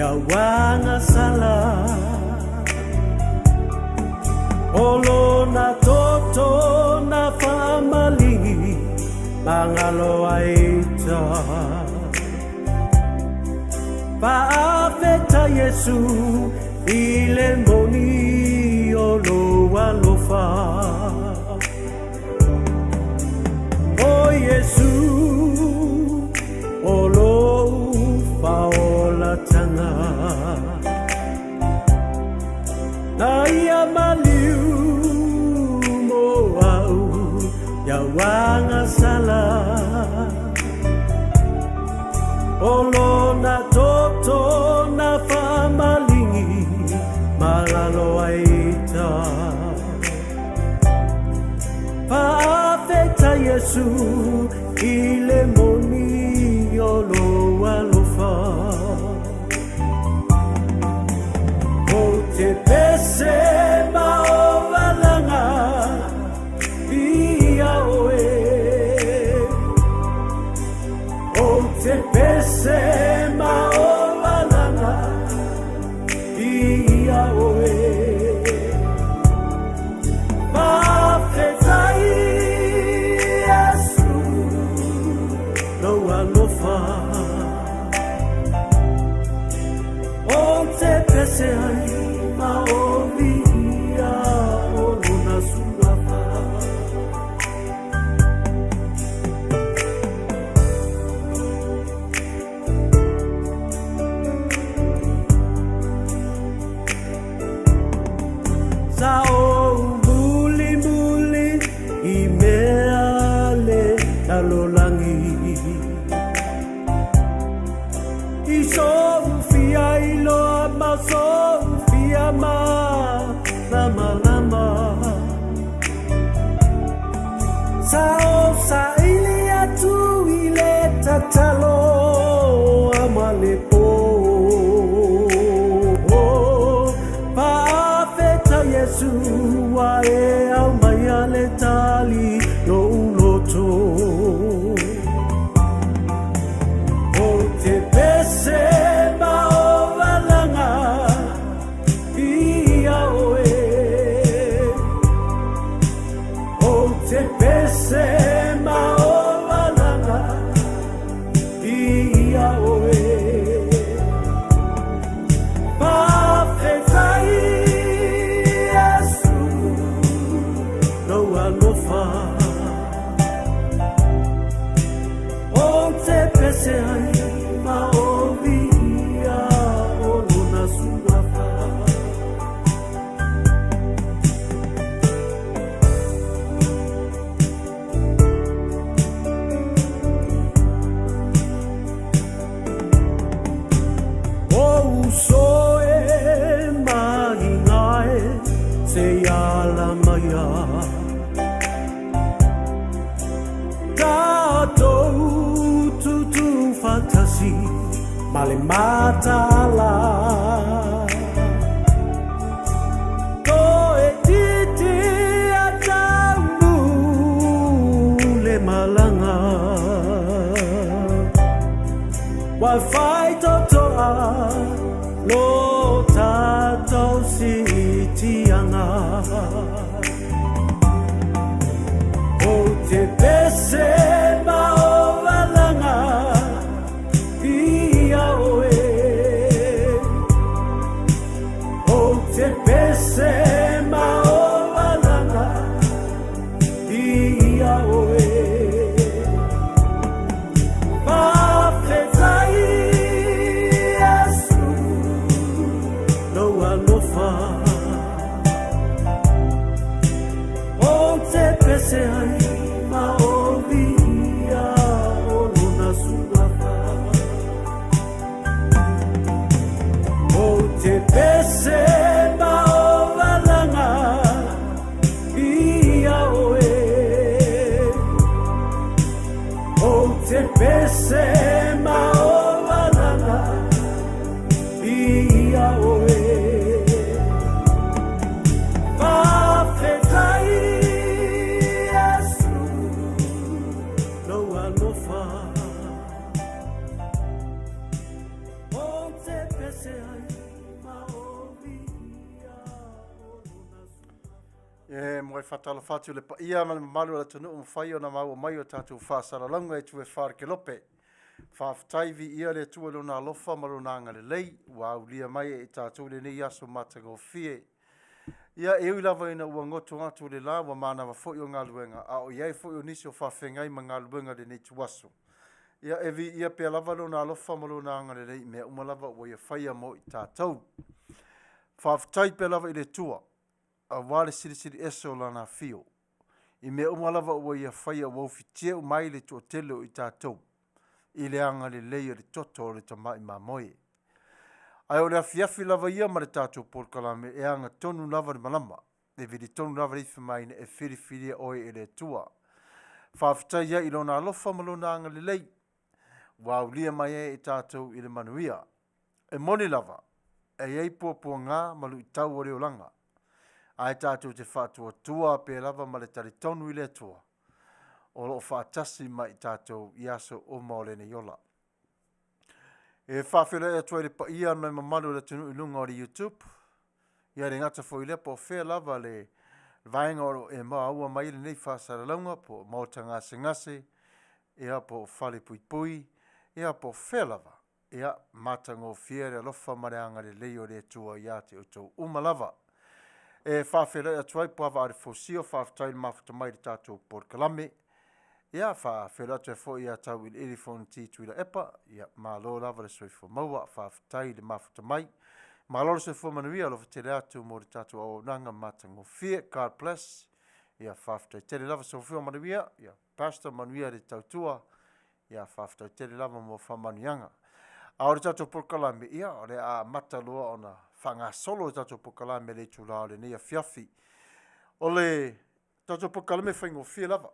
Ia sala O lona toto na faamaligi magalo ai ta. Faafetai Iesu i le moni o lou alofa. O Iesu o lou faaolataga. Na ia maliu mo au ia uagasala. O lona toto na faamaligi malalo ai ta. Faafetai Iesu i le moni o lou alofa. O te pese ma o alaga ia oe. O te pese ma o alaga ia oe. Faafetai Iesu lou alofa. O te pese ai ma o viia o lona suafa. Sa ou mulimuli i mea le lalolagi. I sou fia iloa ma sou fia malamalama. Sa ou saili atu i le tatalo ao ma le po. Faafetai Iesu ua e aumaia le tali lou loto. O te pese ma o alaga ia oe. O te pese ma o alaga ia oe. Faafetai Iesu lou alofa. O te pese ai ma o viia o lona suafa. O uso e maina e se i ala maia. Tatou tutū faatasi ma le mataala. Toeitiiti lava taunuu le malaga. Ua faitotoa lo tatou siitiaga. O te pese ma o alaga ia oe. O te pese ma o alaga ia oe. Faafetai faatalofa atu i le paia ma le mamalu o le atunuu mafai ona maua mai o tatou faasalalauga i itu e fa o le kelope. Faafetai viia le Atua i lona alofa ma lona agalelei ua aulia mai e i tatou lenei aso matagofie. Ia e ui lava ina ua goto atu le la ua manava foi o galuega, a o i ai foi o nisi o faafeagai ma galuega i lenei ituaso, ia e viia pea lava lona alofa ma lona agalelei i mea uma lava ua ia faia mo i tatou. Faafetai pea lava i le Atua aua le Silisili Ese o Lana afio i mea uma lava ua Ia faia ua ufitia uma ai le toatele o i tatou i le agalelei o le toto o le Tamai Mamoe. Ae o le afiafi lava ia ma le tatou polokalame e aga tonu lava le malama, e vili tonu lava le ifi maina e filifilia oe e le Atua. Faafetai ai i lona alofa ma lona agalelei ua aulia mai ai i tatou i le manuia. E moni lava, e i ai puapuaga ma luitau o le olaga, ae tatou te faatuatua pea lava ma le talitonu i le Atua o lo o faatasi ma i tatou i aso uma o lenei ola. E faafeiloai atu ai i le paia ma le mamalu o le atunuu i luga o le YouTube, ia e le gata foi i lea po o fea lava le vaega o lo o e maua mai ai lenei faasalalauga, po o maota gasegase, ia po o falepuipui, ia po o fea lava, ia matagofie le alofa ma le agalelei o le Atua ia te outou uma lava. E faafeiloai atu ai Puava Alefosio, faafetai le mafuta mai i le tatou polokalame. Ia faafeiloai atu ai foi ia Tauiliili Fonoti Tuilaepa, ia malo lava le soifua maua, faafetai le mafuta mai. Malo le soifua manuia, alofa tele atu mo le tatou auaunaga matagofie. God bless. Ia faafetai tele lava, soifua manuia. Ia Pastor, manuia le tautua. Ia faafetai tele lava mo faamanuiaga. A o le tatou polokalame, ia o le a amata loa ona faagasolo le tatou polokalame i le itula o lenei afiafi. O le tatou polokalame e faigofie lava.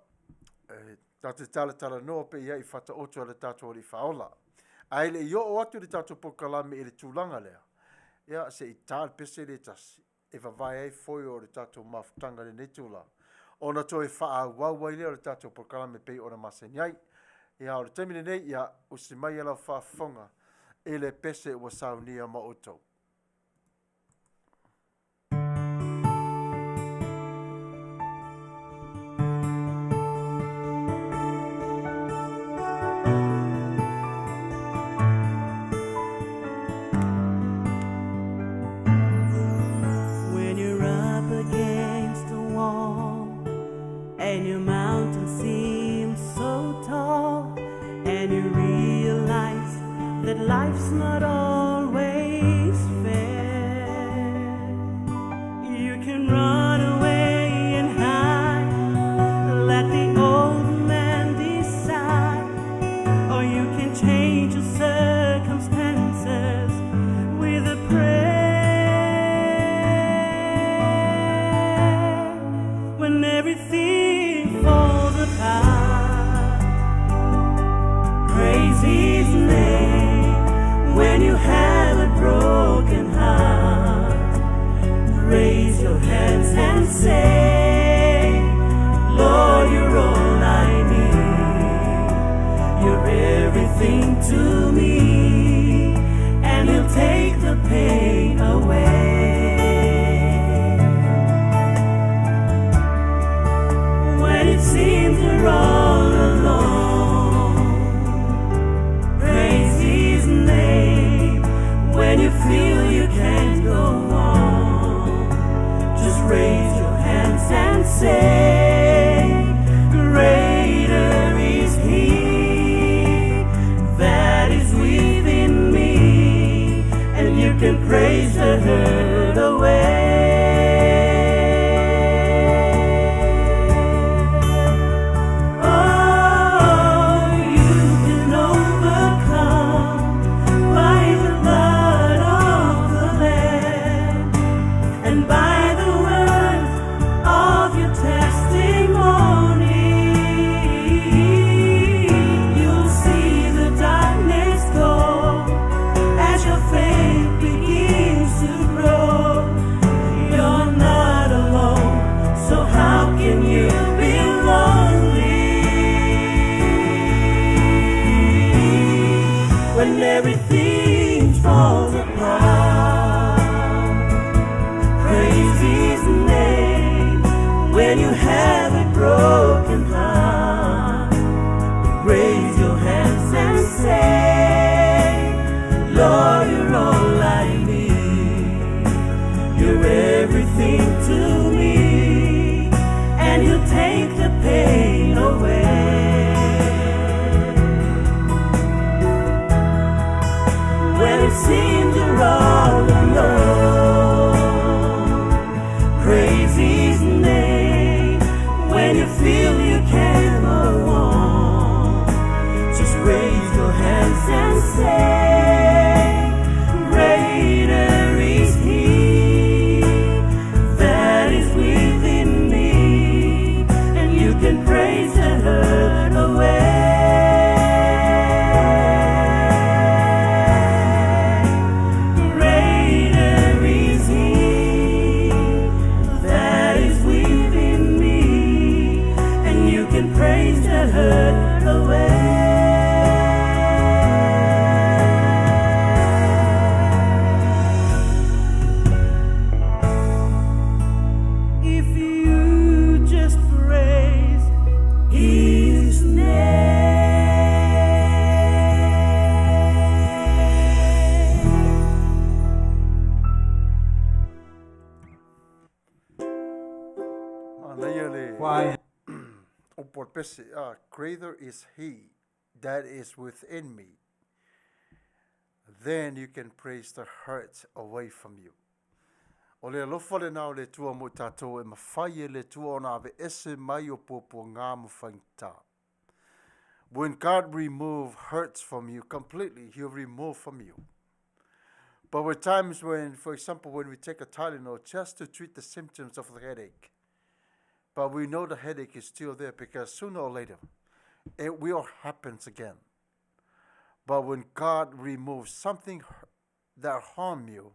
E tatou te talatalanoa pea i ai i fataoto a le tatou Alii Faaola. Ae le i oo atu le tatou polokalame i le tulaga lea, ia se i ta le pese lea e tasi e vavae ai foe o le tatou mafutaga i lenei itula, ona toe faaauau ai lea o le tatou polokalame e pei ona masani ai. Ia, o le taimi lenei, ia usi mai lau faafofoga i le pese ua saunia ma outou. When you're up against the wall and your mountain seems so tall, and you realize that life's not always fair, you can run away and hide, let the old man decide, or you can change your circumstances with a prayer. When everything falls apart, praise His name. When you have a broken heart, raise your hands and say, Lord, you're all I need. You're everything to me, and He'll take the pain away. When it seems we're all alone, praise His name. When you feel you can't go on, just raise your hands and say, Greater is He that is within me, and you can praise the hurt away. Oh, you can overcome by the blood of the Lamb and by the words of your testimony. You'll see the darkness go as your faith begins to grow. You're not alone, so how can you be lonely when everything falls apart? Praise His name when you chase the hurt away. If you just praise His name. Manaia le Why upu o le pese, ah, greater is he that is within me Then you can praise the hurt away from you. O le alofa lena o le Atua mo i tatou e mafai e le Atua ona aveese mai o puapuaga ma faigata. When God remove hurts from you completely, he'll remove from you. But with times when, for example, when we take a Tylenol just to treat the symptoms of the headache, but we know the headache is still there because sooner or later, it will happen again. But when God removes something that harm you,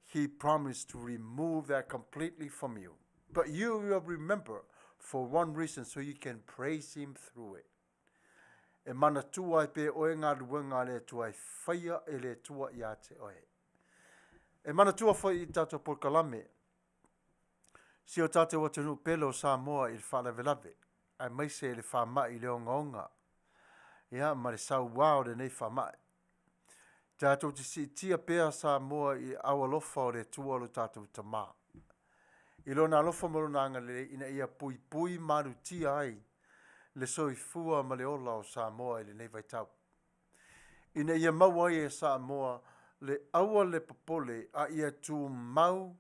he promised to remove that completely from you. But you will remember for one reason so you can praise him through it. E manatua ai pea oe ngā luega a le Atua e whaia e le Atua ia te oe. E manatua foi i tātou polokalame, si o tātou atunuu pele o Samoa i le faalavelave, aemaise i le faamai i le ogaoga, ia, ma le sauā o lenei faamai. Tatou te siitia pea Samoa i aao alofa o le Atua o lo tatou Tamā. I lona alofa ma lona agalelei ina ia puipui malutia ai le soifua ma le ola o Samoa i lenei vaitau. Ina ia maua ai e Samoa le aua le popole a ia tumau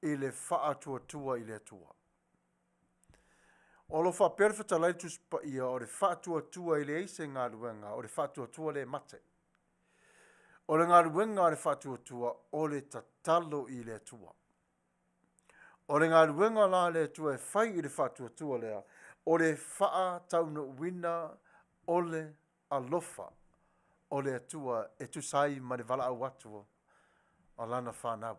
i le faatuatua i le Atua. O lo o faapea le fetalai le Tusi Paia o le faatuatua e leai se galuega, o le faatuatua lea e mate. O le galuega a le faatuatua o le tatalo i le Atua. O le galuega la a le Atua e fai i le faatuatua lea, o le faataunuuina o le alofa o le Atua e tusa ai ma le valaau atu a lana fanau.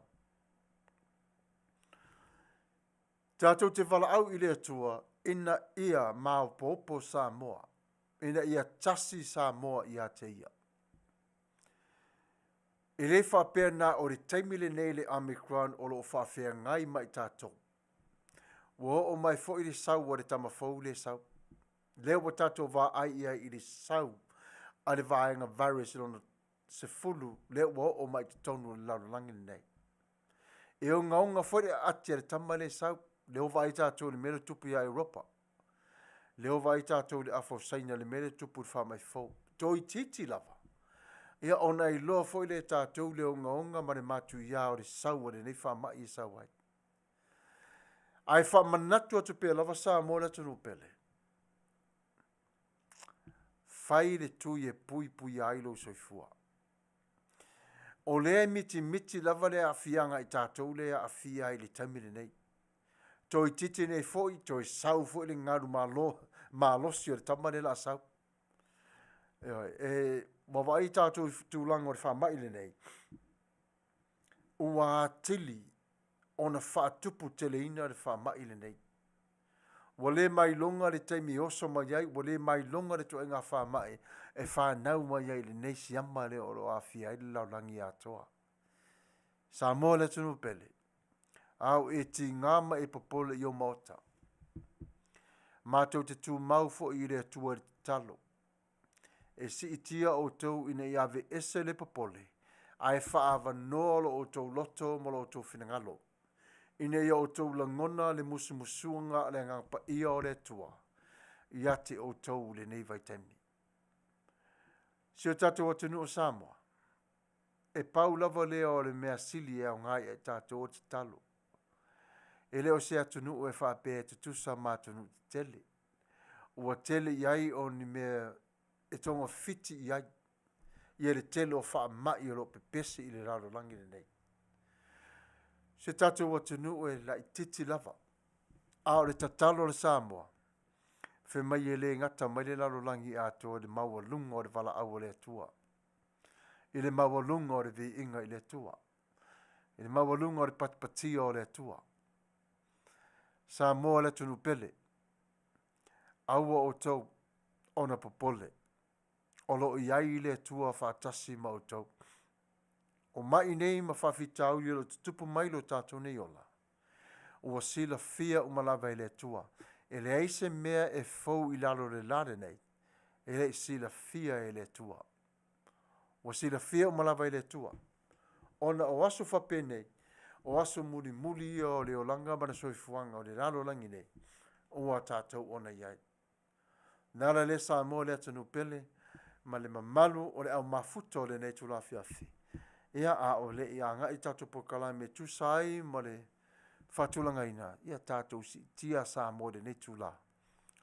Tatou te valaau i le Atua ina ia maopoopo Samoa, ina ia tasi Samoa ia te ia. E le faapea na o le taimi lenei le Omicron o lo o faafeagai ma i tatou. Ua oo mai foi le sau a le tama fou lea e sau. Lea ua tatou vaai i ai i le sau a le vaega virus lona 10 lea ua oo mai i totonu o le lalolagi lenei. E ogaoga foi le aati a le tama lea e sau. Lea ua vaai tatou i le mea lea e tupu ia Europa. Lea ua vaai tatou i le afa o Saina i le mea lea e tupu i le faamai fou. Toeitiiti lava. Ia ona iloa foi lea e tatou le ogaoga ma le matuia o le sau a lenei faamai e sau ai. Ae faamanatu atu pea lava Samoa le atunuu pele. Fai le tui e puipuia ai lou soifua. O lea e mitimiti lava le aafiaga i tatou lea e aafia ai i le taimi lenei. Toeitiiti nei foi, toe sau foi le galu malo, malosi o le tama lea o le a sau. Ioe, e, ua vaai tatou i tulaga o le faamai lenei, ua atili ona faatupu teleina le faamai lenei. Ua le mailoga le taimi e oso mai ai, ua le mailoga le ituaiga faamai e fanau mai ai i lenei siama lea o lo o aafia ai le lalolagi atoa. Samoa le atunuu pele, a ua e tiga ma e popole i ou maota. Matou te tumau foi i le Atua i le tatalo. E siitia outou ina ia aveese le popole, ae faaavanoa lo outou loto ma lo outou finagalo, ina ia outou lagona le musumusuga a le Agaga Paia o le Atua ia te outou i lenei vaitaimi. Si o tatou atunuu o Samoa, e pau lava lea o le mea sili e aoga ia i tatou o le tatalo. E le o se atunuu e faapea e tutusa ma atunuu tetele. Ua tele i ai o ni mea e togafiti i ai ia le tele o faamai o lo o pepesi i le lalolagi lenei. Se tatou atunuu e laititi lava, a o le tatalo a le Samoa, fai mai e le gata mai le lalolagi atoa i le maualuga o le valaau a le Atua, i le maualuga o le viiga i le Atua, i le maualuga o le patipatia o le Atua. Samoa le atunuu pele. Aua outou ona popole, o lo o i ai le Atua faatasi ma outou. O mai nei ma faafitauli o lo o tutupu mai lo tatou nei ola, ua silafia uma lava e le Atua. E leai se mea e fou i lalo o le la lenei, e le i silafia e le Atua. Ua silafia uma lava e le Atua. Ona o aso faapenei, o aso mulimuli ia o le olaga ma le soifuaga o le lalolagi nei, ua tatou ona i ai. Le ala lea Samoa le atunuu pele ma le mamalu o le au mafuta o lenei itula afiafi. Ia, a o le i agai tatou polokalame e tusa ai ma le faatulagaina, ia tatou siitia Samoa i lenei itula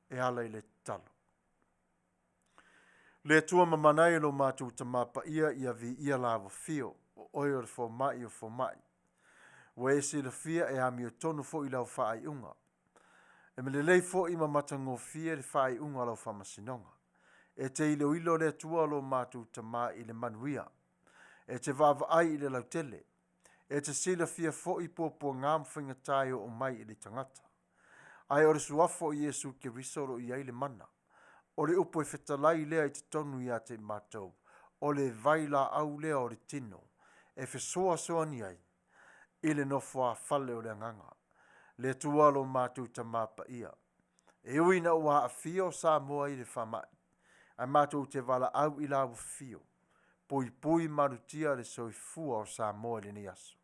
e ala i le tatalo. Le Atua mamana e lo matou Tamā Paia, ia viia Lau Afio, o Oe o le fomai o fomai. Ua e silafia e amiotonu foi lau faaiuga. E lelei foi ma matagofie le faaiuga o lau faamasinoga. E te iloilo le Atua lo matou Tamā i le manuia. E te vaavaai i le lautele. E te silafia foi puapuaga ma faigata e oo mai i le tagata. Ae o le suafa o Iesu Keriso o lo o i ai le mana. O le upu e fetalai lea i totonu ia te i matou, o le vailaau lea o le tino, e fesoasoani ai i le nofoafale o le agaga. Le Atua lo matou Tamā Paia, e ui ina ua aafia o Samoa i le faamai, ae matou te valaau i lau afio, puipui malutia le soifua o Samoa i lenei aso.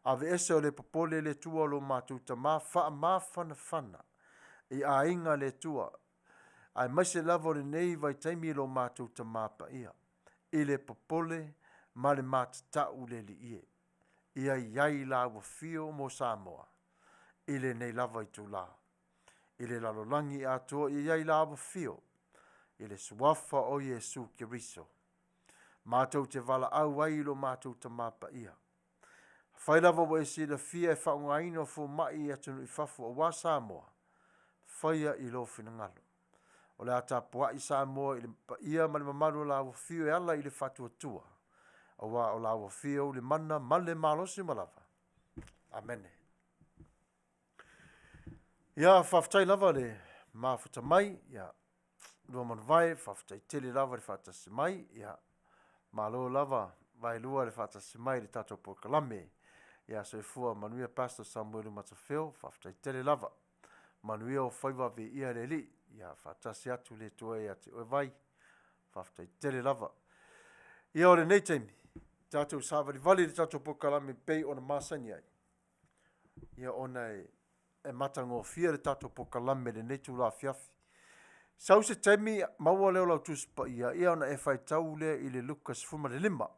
Aveese o le popole le Atua lo matou Tamā, faamafanafana i aiga le Atua, aemaise lava o lenei vaitaimi lo matou Tamā Paia, i le popole ma le matatau le Alii e. Ia i ai lau afio mo Samoa i lenei lava itula. I le lalolagi atoa ia i ai lau afio i le suafa o Iesu Keriso. Matou te valaau ai i lo matou Tamā Paia. Afai lava ua e silafia e faaaogaina o fomai i atunuu i fafo aua Samoa, faia i lou finagalo. O le a tapuai Samoa i le paia ma le mamalu o lau afio e ala i le faatuatua, aua o lau afio ou le mana ma le malosi uma lava. Amene. Ia, faafetai lava le mafuta mai, ia, lua manuvae, faafetai tele lava le faatasi mai, ia, malo lava vaelua le faatasi mai i le tatou polokalame. Ia, soifua manuia Pastor Samuelu Matafeo, faafetai tele lava. Manuia o faiva viia le Alii. Ia, faatasi atu le Atua ia te oe vai. Faafetai tele lava. Ia, o lenei taimi, tatou savalivali i le tatou polokalame pei ona masani ai. Ia, ona e matagofie le tatou polokalame i lenei itula afiafi. Sau se taimi maua lea o lau Tusi Paia, ia ona e faitau lea i le Luka 15.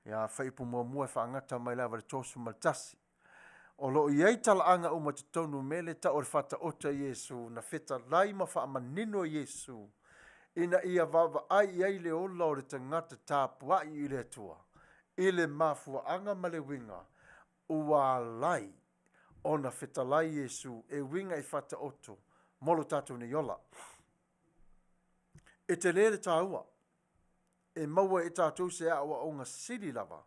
Ia, fuaiupu muamua e faagata mai lava i le 31. O lo o i ai talaaga uma i totonu mea le tau o le Faataoto a Iesu na fetalai ma faamanino e Iesu ina ia vaavaai i ai le ola o le tagata tapuai i le Atua i le mafuaaga ma le uiga ua alai ona fetalai Iesu e uiga i Faataoto mo lo tatou nei ola. E tele le taua e maua e tatou se aoaoga sili lava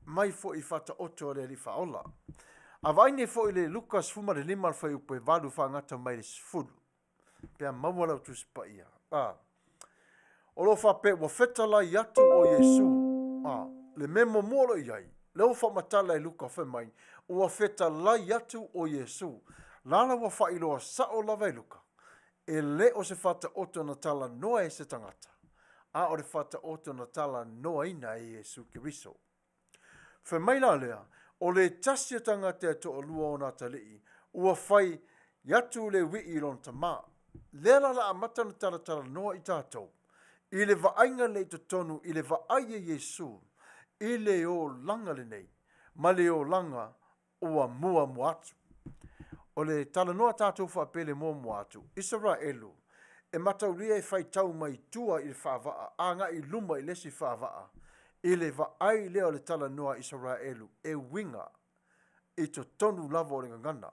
mai foi i Faataoto a le Alii Faaola. A vaai nei foi i le Luka 15 le fuaiupu e 8 faagata mai le 10, pe a maua lau Tusi Paia. A. O lo o faapea ua fetalai atu o Iesu. A. Le mea muamua o lo o i ai, lea ua faamatala e Luka fai mai, ua fetalai atu o Iesu. Lala ua faailoa sao lava e Luka, e le o se faataoto na talanoa e se tagata, a o le faataoto na talanoaina e Iesu Keriso. Fai mai la lea, o le tasi o tagata e toalua ona atalii, ua fai atu le uii i lona tamā. Lea la la amata ona talatalanoa i tatou, i le vaaiga lea i totonu i le vaai a Iesu i le olaga lenei ma le olaga ua muamua atu. O le talanoa tatou faapea le muamua atu, Isaraelu e mataulia e faitau mai tua i le faavaa agai i luma i le isi faavaa, i le vaai lea o le talanoa a Isaraelu e uiga i totonu lava o le gagana.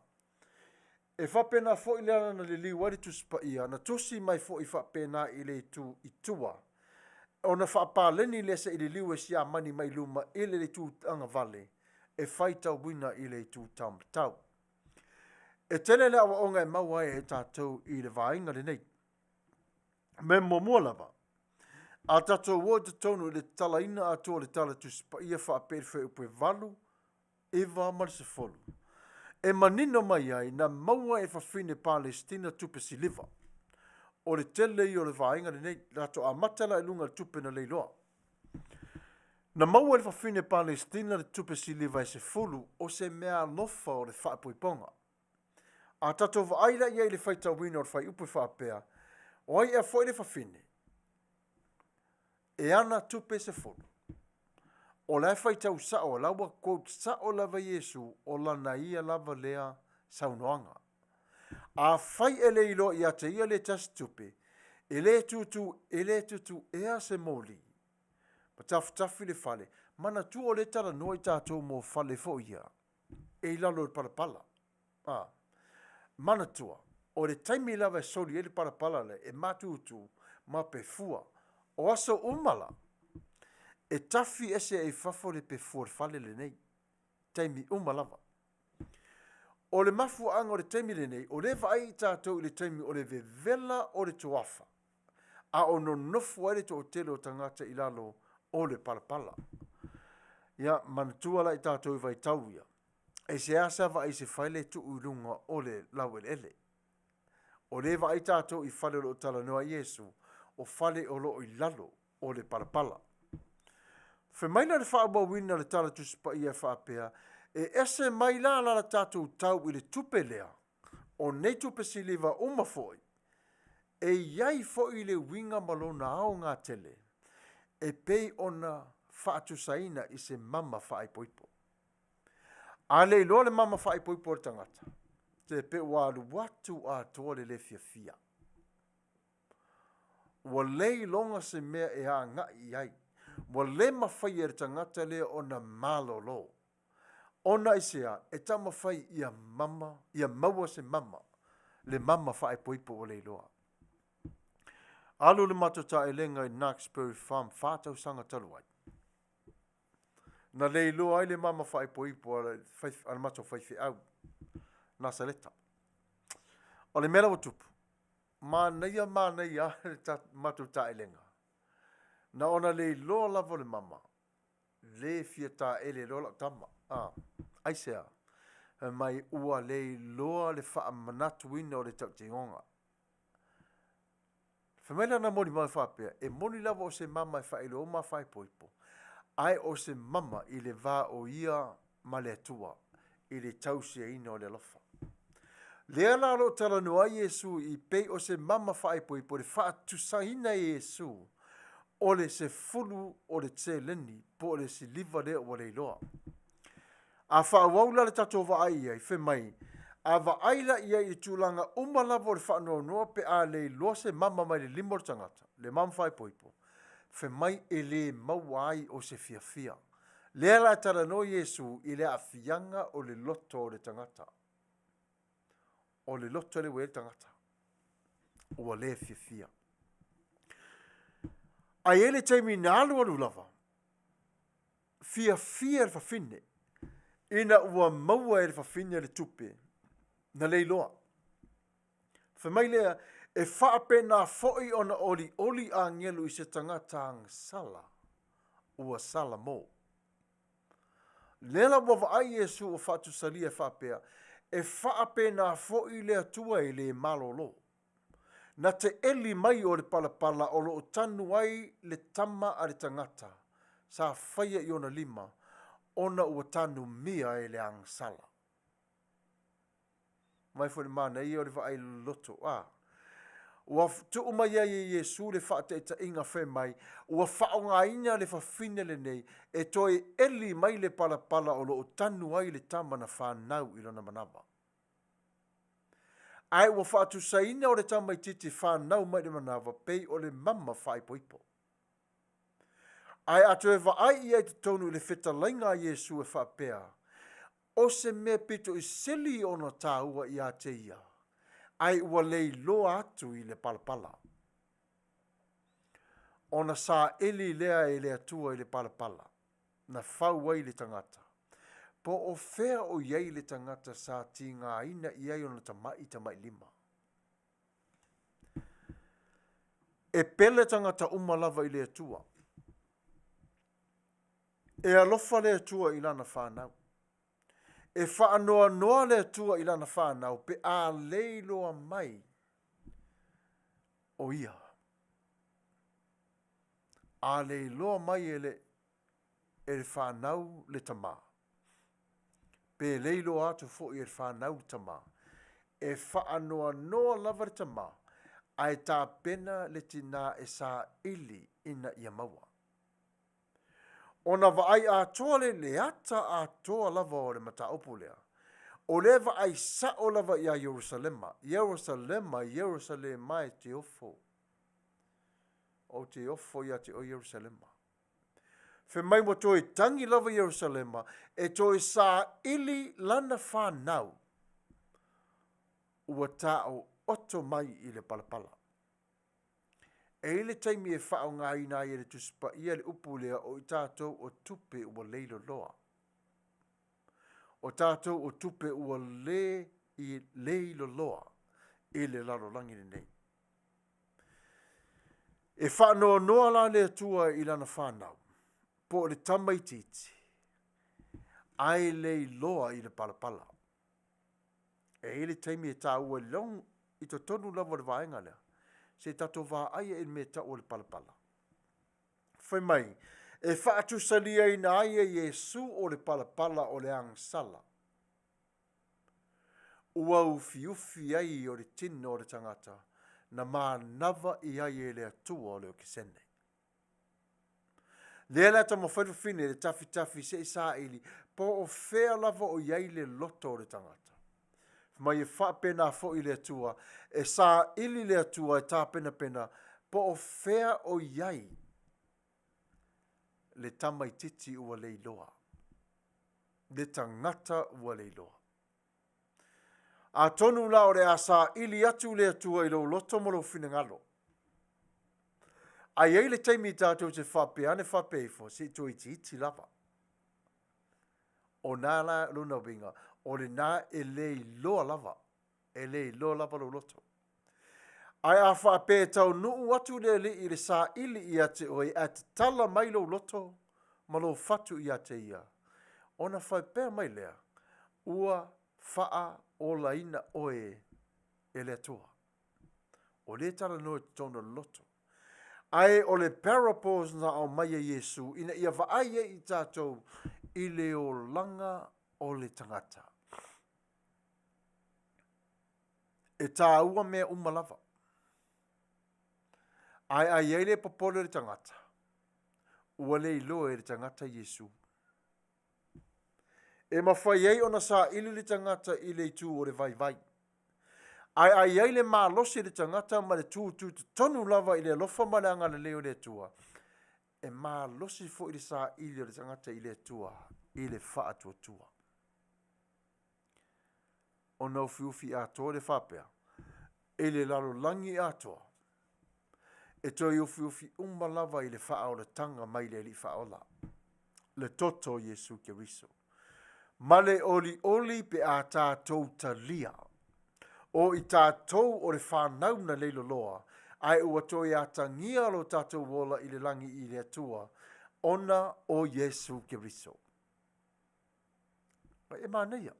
E faapena foi le ala na liliu ai le Tusi Paia, na tusi mai foi faapena i le itu i tua, ona faapaleni lea se i liliu e siamani mai luma i le itu agavale e faitauina i le itu taumatau. E tele le aoaoga e maua ai e tatou i le vaega lenei. Mea muamua lava, a tatou o i totonu i le tatalaina atoa o le Tala Tusi Paia faapea i le Fuaiupu e 8, 9 ma le 10, e manino mai ai na maua e fafine Palesitina tupe siliva. O le tele ia o le vaega lenei, latou amata la i luga i le tupe na leiloa. Na maua e le fafine Palesitina le tupe siliva e 10 o se meaalofa o le faaipoipoga. A tatou vaai la i ai i le faitauina o le fuaiupu e faapea, o ai ea foi le fafine e ana tupe 10? O la e faitau sao, o la ua quote sao lava Iesu, o lana ia lava lea saunoaga. Afai e le iloa ia te ia le tasi tupe, e le tutu, e le tutu ea se moli ma tafitafi le fale. Manatua o lea e talanoa i tatou mo fale foi ia e i lalo o le palapala. A, manatua, o le taimi lava e soli ai le palapala lea, e matutu ma pefua. O aso uma la, e tafi ese ai i fafo le pefua o le fale lenei, taimi uma lava. O le mafuaaga o le taimi lenei, o lea e vaai i tatou i le taimi o le vevela o le toafa, a o nonofo ai le toatele o tagata i lalo o le palapala. Ia, manatua la i tatou i vaitau ia, e seasea vaai i se fale tuu i luga o le laueleele. O lea e vaai tatou i fale o lo o talanoa ai Iesu, o fale o lo o i lalo o le palapala. Fai mai la le faaauauina o le Tala Tusi Paia e faapea, E ese mai la la tatou tau i le tupe lea, o nei tupe siliva uma foi, e i ai foi le uiga ma lona aoga tele, e pei ona faatusaina i se mama faaipoipo. A le iloa le mama faaipoipo a le tagata, te pe ua alu atu atoa le le fiafia. Ua le iloga se mea e agai i ai. Ua le mafai e le tagata lea ona malolo. Ona aisea? E taumafai ia mama, ia maua se mama, le mama faaipoipo ua le iloa. Alu le matou taelega i Knoxbury Farm fa tausaga talu ai. Na le iloa ai le mama faaipoipo a le matou faifeau, Nasaleta. O le mea la ua tupu, manaia manaia lava le matou taelega. Na ona le iloa lava o le mama, le fia taele loa lau tama. A, aisea? Fai mai ua le iloa le faamanatuina o le tautinoga. Fai mai lana molimau e faapea, e moni lava o se mama e faailoa uma faaipoipo, ae o se mama i le va o ia ma le Atua i le tausiaina o le alofa. Lea la o lo o talanoa ai Iesu i pei o se mama faaipoipo i le faatusaina e Iesu o le 10 o le seleni po o le siliva lea ua leiloa. A faaauau la le tatou vaai i ai, fai mai, a vaai la i ai i tulaga uma lava o le faanoanoa pe a leiloa se mama mai le lima o le tagata, le mama faaipoipo, fai mai e le maua ai o se fiafia. Lea la e talanoa Iesu i le aafiaga o le loto o le tagata. O le loto lea ua i ai le tagata, ua le fiafia. Ae i ai le taimi na alualu lava, fiafia le fafine ina ua maua e le fafine le tupe na leiloa. Fai mai lea, e faapena foi ona olioli agelu i se tagata agasala ua sala mo. Lea la ua vaai Iesu ua faatusalia e faapea, e faapena foi le Atua e le malolo. Na te eli mai o le palapala o lo o tanu ai le tama a le tagata sa faia i ona lima ona ua tanumia e le agasala. Mai foi le manaia o le vaai loloto. A, ua tuu mai ai e Iesu le faataitaiga fai mai, ua faaaogaina le fafine lenei e toe eli mai le palapala o lo o tanu ai le tama na fanau i lona manava. Ae ua faatusaina o le tamaitiiti fanau mai le manava pei o le mama faaipoipo. Ae a toe vaai i ai totonu i le fetalaiga a Iesu e faapea, o se mea pito i sili ona tāua ia te ia, ae ua leiloa atu i le palapala. Ona saeli lea e le Atua i le palapala, na fau ai le tagata. Po o fea o i ai le tagata sa tigaina i ai ona tama'i tamailima? E pele tagata uma lava i le Atua. E alofa le Atua i lana fanau. E faanoanoa le Atua i lana fanau pe a leiloa mai o ia. A leiloa mai e le e le fanau le tamā, pe leiloa atu foi e le fanau le tamā, e faanoanoa lava le tamā, ae tapena le tinā e saili ina ia maua. Ona vaai atoa lea i le ata atoa lava o le mataupu lea, o lea e vaai sao lava ia Ierusalema, Ierusalema, Ierusalema e te ofo. Ou te ofo ia te oe Ierusalema. Fai mai ua toe tangi lava Ierusalema e toe saili lana fanau ua taooto mai i le palapala. E i ai le taimi e faaaogaina ai e le Tusi Paia le upu lea o i tatou o tupe ua leiloloa. O tatou o tupe ua le i leiloloa i le lalolagi lenei. E faanoanoa la le Atua i lana fanau, po o le tamaitiiti, ae le iloa i le palapala. E i ai le taimi e taua i long, i totonu lava o le vaega lea, se i tatou vaai i le mea e tau o le palapala. Fai mai, e faatusaliaina ai e Iesu o le palapala o le agasala. Ua ufiufi ai o le tino o le tagata na manava i ai e le Atua o le okesene. Lea la e taumafai le fafine le tafitafi se i saili po o fea lava o i ai le loto o le tagata. Fai mai e faapena foi le Atua, e saili le Atua e tapenapena po o fea o i ai le tamaititi ua leiloa, le tagata ua leiloa. Atonu la o le a saili atu le Atua i lou loto ma lou finagalo. A i ai le taimi tatou te faapea ane faapea ifo, se i toe itiiti lava. O nā la lona uiga, o lenā e le iloa lava, e le iloa lava lou loto. Ae a faapea e taunuu atu le Alii i le saili ia te oe ae tatala mai lou loto ma lou fatu ia te ia, ona faapea mai lea, ua faaolaina oe e le Atua. O lea e talanoa i totonu o le loto. Ae o le parables na aumai e Iesu ina ia vaai ai i tatou i le olaga o le tagata. E tāua mea uma lava. Ae a i ai le popole o le tagata, ua le iloa e le tagata Iesu. E mafai ai ona saili le tagata i le itu o le vaivai. Ae a i ai le malosi o le tagata ma le tūtū totonu lava i le alofa ma le agalelei o le Atua, e malosi foi le saili o le tagata i le Atua i le faatuatua. Ona ufiufi atoa lea faapea, i le lalolagi atoa, e toe ufiufi uma lava i le faaolataga mai le Alii Faaola, le toto o Iesu Keriso. Ma le olioli pe a tatou talia, o i tatou o le fanau na leiloloa, ae ua toe atagia lo tatou ola i le lagi i le Atua, ona o Iesu Keriso. E manaia.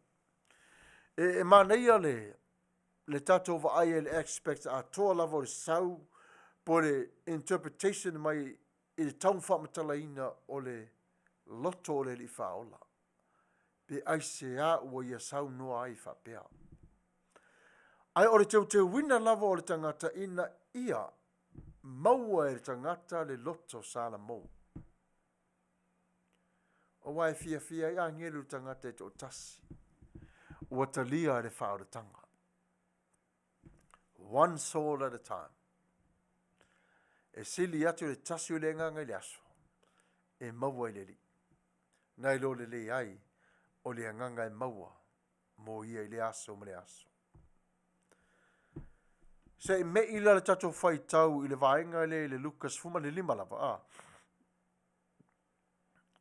E, e manaia le, le tatou vaai ai i le aspect atoa lava o le sau po o le interpretation mai i le tau faamatalaina o le loto o le Alii Faaola. Pe aisea ua ia saunoa ai faapea. Ae o le teuteuina lava o le tagata ina ia maua e le tagata le loto Salamo. Aua e fiafia ai agelu i le tagata e toatasi ua talia le faaolataga. One soul at a time. E sili atu le tasi o le agaga i le aso e maua i le Alii, nai lo le leai o le agaga e maua mo ia i le aso ma le aso. Se i me'i la le tatou faitau i le vaega lea i le Luka 15 lava, a.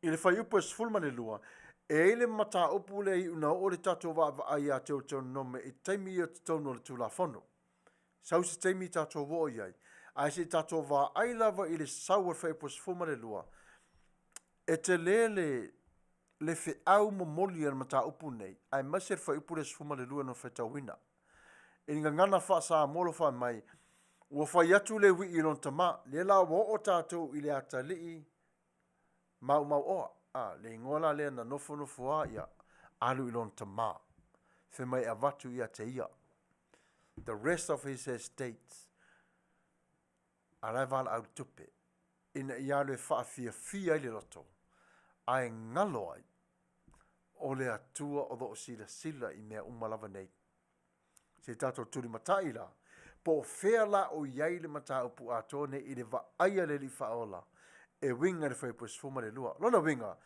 I le fuaiupu e 12, E i ai le mataupu lea e iu ina oo le tatou vaavaai ia Teutonome i taimi ia i totonu o le Tulafono. Sau se taimi tatou oo i ai, ae se i tatou vaai lava i le sau o le fuaiupu 12, e tele le, le feau momoli a le mataupu lenei, aemaise le fuaiupu lea 12 na faitauina. I le gagana faa-Samoa o lo o fai mai, ua fai atu le wii i lona tama, lea la ua oo tatou i le atalii maumauoa. A, le igoa la lea na nofonofo lava, ia, alu i lona tama. Fai mai e avatu ia te ia. The rest of his estates. A la e valaau i le tupe, ina ia alu e faafiafia ai le loto, ae galo ai, o le Atua o lo o silasila i mea uma lava nei. Se i tatou tulimatai la, po o fea la o i ai le mataupu atoa nei i le vaai a le Alii Faaola e uiga i le fuaiupu 12. Lona uiga,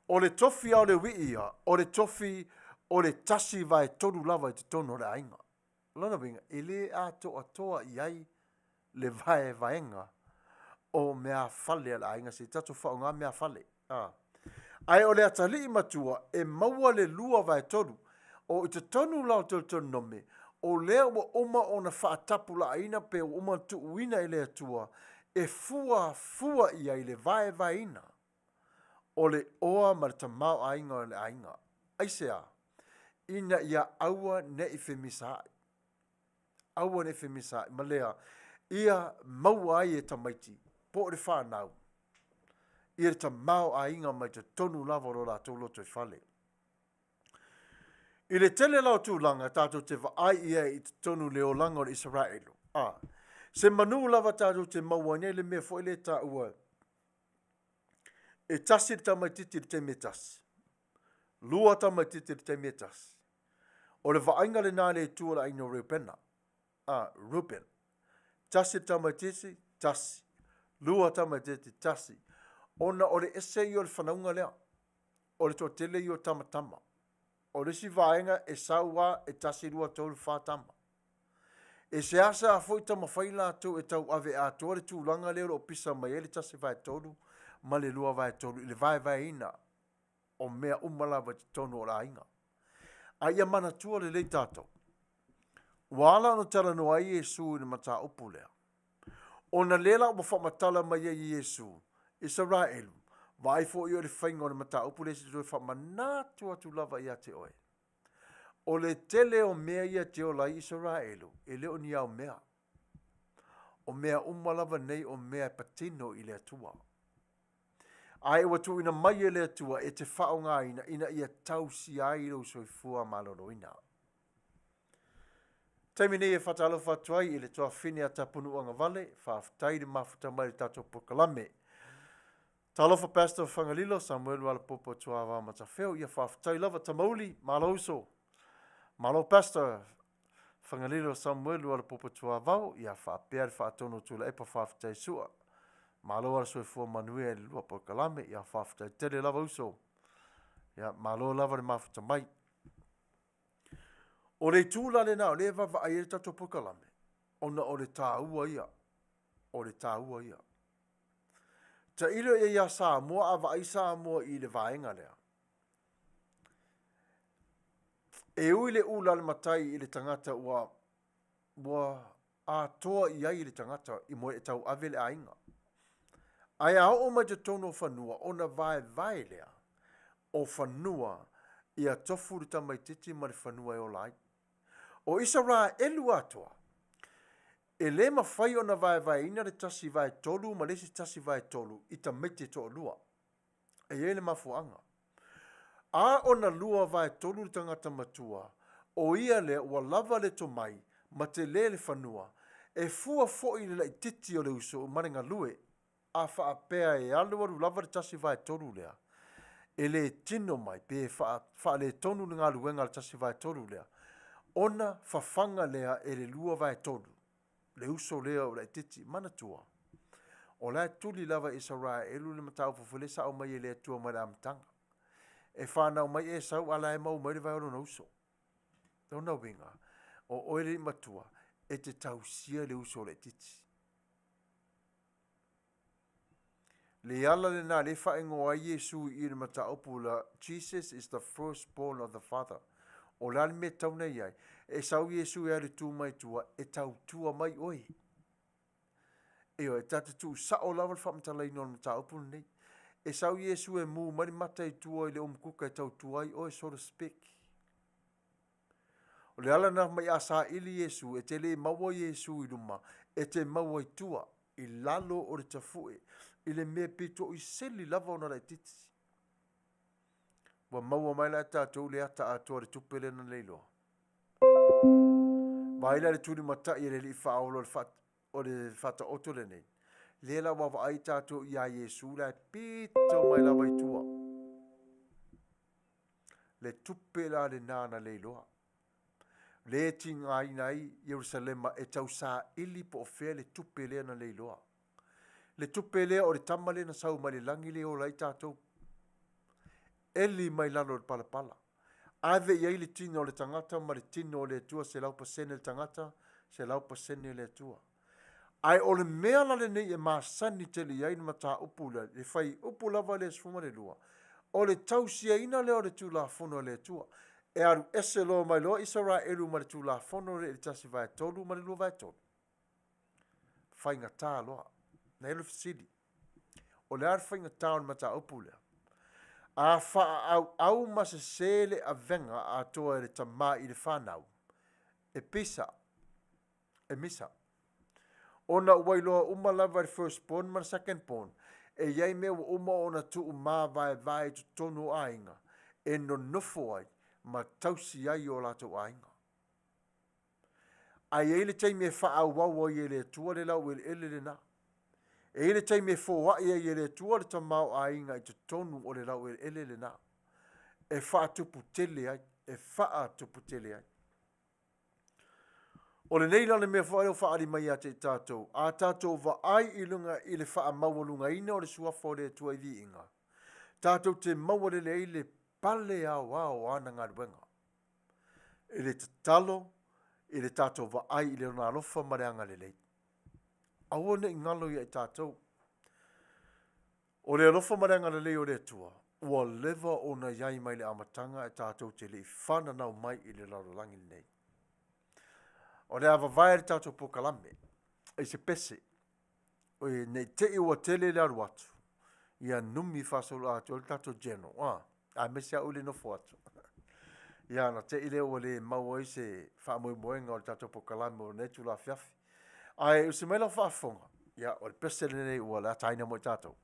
o le tofi lava o le wii ia, o le tofi o le 1/3 lava i totonu o le aiga. Lona uiga, e le atoatoa i ai le vaevaega o meafale a le aiga, se i tatou faaaoga meafale. A. Ae o le atalii matua e maua le 2/3. O i totonu la o Teutonome, o lea ua uma ona faatapulaaina pe ua uma ona tuuina e le Atua e fuafua i ai le vaevaeina o le oa ma le tamaoaiga o le aiga. Aisea? Ina ia aua ne i femisaai. Aua ne i femisaai ma lea, ia maua ai e tamaiti po o le fanau ia le tamaoaiga mai totonu lava o lo latou lotoifale. I le tele la o tulaga tatou te vaai i ai i totonu le olaga o le Isaraelu, a, se manu lava tatou te maua ai nei le mea foi lea e taua e tasi le tamaitiiti i le taimi e tasi, lua tamaitiiti i le taimi e tasi. O le vaaiga lena a le Itu o le aiga o Reubena, a, Reuben. Tasi le tamaitiiti, tasi. Lua tamaitiiti, tasi. Ona o le ese ia o le fanauga lea. O le toatele ia o tamatama. O le isi vaega e sau lava e tasi, lua, tolu, fa tama. E seasea foi taumafai latou e tauave atoa le tulaga lea o lo o pisa mai ai le 1/3 ma le 2/3 i le vaevaeina o mea uma lava i totonu o le aiga. A ia manatua lelei tatou, ua ala ona talanoa ai Iesu i le mataupu lea, ona lea la ua faamatala mai ai e Iesu, Isaraelu, vaai foi oe i le faiga o le mataupu lea se i toe faamanatu atu lava ia te oe. O le tele o mea ia e te ola ai Isaraelu, e le o ni ao mea. O mea uma lava nei o mea e patino i le Atua. Ae ua tuuina mai e le Atua e te faaaogaina ina ia tausia ai lou soifua maloloina. Taimi nei e faatalofa atu ai i le tuafafine a Tapunuu Agavale, faafetai le mafuta mai i le tatou polokalame. Talofa Pastor Fagalilo, Samuelu Alapopo Tuava Matafeo, ia faafetai lava Tamauli, malo uso. Malo Pastor Fagalilo Samuelu Alapopo Tuavao, ia faapea le faatonu o Tuilaepa faafetai sua. Malo ala soifua manuia i le lua polokalame, ia faafetai tele lava uso. Ia malo lava le mafuta mai. O le itu la lena o lea e vaavaai ai le tatou polokalame, ona o le taua ia, o le taua ia. Tailo i ai ia Samoa, a vaai Samoa i le vaega lea. E ui le ula a le matai i le tagata ua, ua atoa i ai le tagata i moe e tauave le aiga. Ae a oo mai totonu o fanua, ona vaevae lea o fanua ia tofu le tamaitiiti ma le fanua e ola ai. O Isaraelu atoa, e le mafai ona vaevaeina le 1/3 ma le isi 1/3 i tamaiti e toalua. E i ai le mafuaaga. A ona 2/3 le tagata matua, o ia lea ua lava le tomai ma tele le fanua, e fua foi i le laitiiti o le uso ma le galue, a faapea e alualu lava le 1/3 lea, e le tino mai pe faaletonu le galuega a le 1/3 lea, ona fafaga lea e le 2/3, le uso lea o laitiiti. Manatua, o la e tuli lava e Isaraelu le mataupu foi lea sa aumai e le Atua mai le amataga. E fanau mai Esau, a la e maua mai le vae o lona uso. Lona uiga, o oe le alii matua, e te tausia le uso laitiiti. Le ala lenā lea e faaigoa ai Iesu i i le mataupu la, Jesus is the first born of the Father. O le a le mea e tatau ona i ai? E sau Iesu e alu tu mai tua, e tautua mai oe. Ioe, e ta te tuusao lava le faamatalaina o le mataupu lenei. E sau Iesu e mu mai le mata i tua i le umukuka e tautua ai oe, so to speak. O le ala lena mai a saili Iesu, e te le maua Iesu i luma, e te maua i tua, i lalo o le tafue, i le mea pitoʻi sili lava ona laitiiti. Ua maua mai la e tatou le ata atoa o le tupe lea na leiloa. Vaai la i le tulimatai e le Alii Faaola o le o le faataoto lenei, lea la ua vaai tatou iā Iesu la e pito mai lava i tua. Le tupe la lenā na leiloa. Le e tigaina ai Ierusalema e tausaili po o fea le tupe lea na leiloa. Le tupe lea o le tama lea na sau mai le lagi lea e ola ai tatou. Eli mai lalo o le palapala. Ave i ai le tino o le tagata ma le tino o le Atua, 100% le tagata, 100% le Atua. Ae o le mea la lenei e masani tele i ai le mataupu lea, le fuaiupu lava lea 12, o le tausiaina lea o le Tulafono a le Atua. E alu ese loa mai loa Isaraelu ma le Tulafono lea i le 1/3 ma le 2/3. Faigata loa. Na i ai le fesili, o le a le faigata o le mataupu lea? A faaauau ma sesē le avega atoa e le tamā i le fanau, e pisa, e misa. Ona ua iloa uma lava e le first born ma le second born, e i ai mea ua uma ona tuumavaevae i totonu o aiga e nonofo ai ma tausi ai o latou aiga. Ae i ai le taimi e faaauau ai e le Atua le laueleele lenā. E i ai le taimi e foai ai e le Atua le tamaoaiga i totonu o le laueleele lenā, e faatuputele ai, e faatuputele ai. O lenei la le mea foi lea ua faaali mai ia te i tatou, a tatou vaai i luga i le faamaualugaina o le suafa o le Atua i viiga, tatou te maua lelei ai le pale aoao o ana galuega. I le tatalo, i le tatou vaai i Lona alofa ma le agalelei. Aua ne i galo ia i tatou. O le alofa ma le agalelei o le Atua, ua leva ona i ai mai le amataga ae tatou te le i fananau mai i le lalolagi lenei. O le a vavae le tatou pokalame i se pese, oi, ne i te i ua tele le alu atu, ia numi faasoloatoa ai le tatou general, a, aemaise lava au i le nofo atu. Ia ona te i lea ua le maua ai se faamoemoega o le tatou pokalame o lenei itula afiafi. Ae usi mai lau faafofoga, ia o le pese lenei ua le ataina mo i tatou.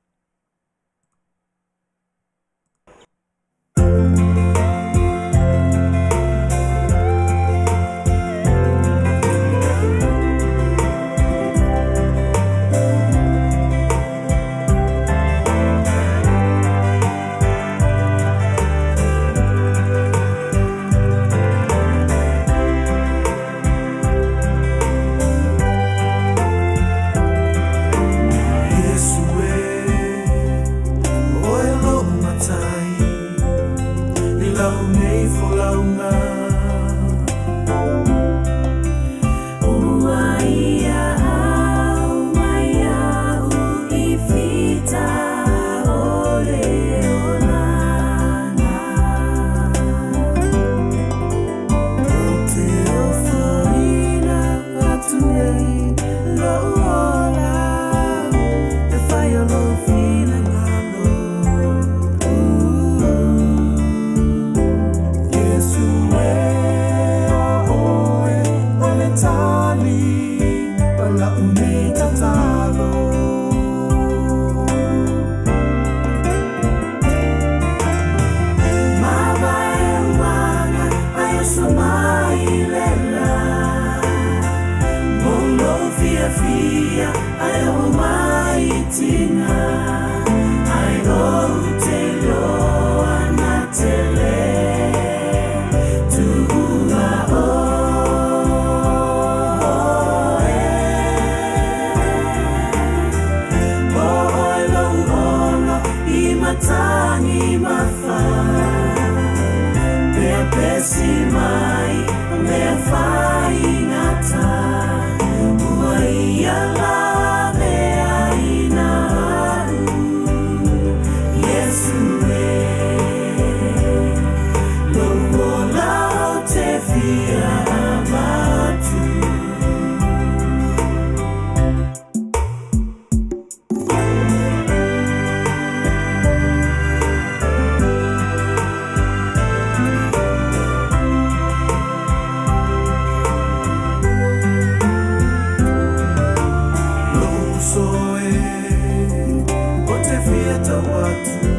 tau atu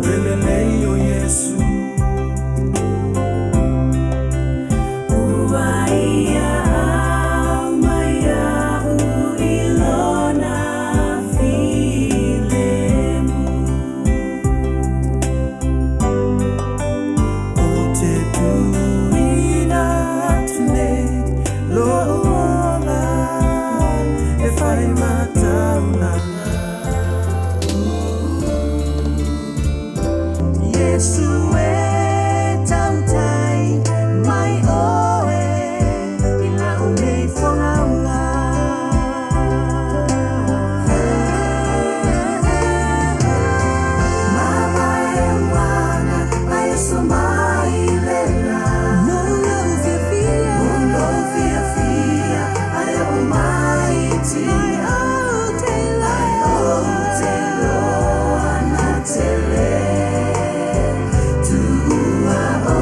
Le lelei o Iesu. Ua ia au mai au i lona filemu. O te tuuina atu nei lou ola e whai mataulanga. Iesu e tautai mai oe i lau nei fogaula. Mavae uaga ai so mai le la. Mo lou fiafia, mo lou fiafia, ai o mai tina. Ai o te loa na tele, tuua o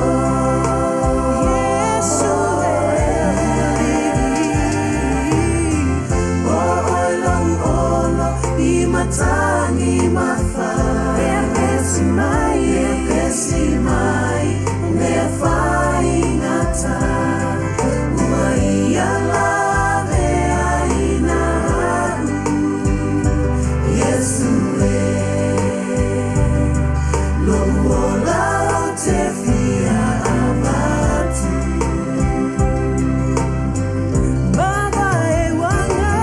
Iesu e. O oe lou olo i matagi mafa. Pepesi mai, pepesi mai, mea faigata. Ua ia lave aina au. Iesu e, lou ola o te fia avatu. Mavae uaga,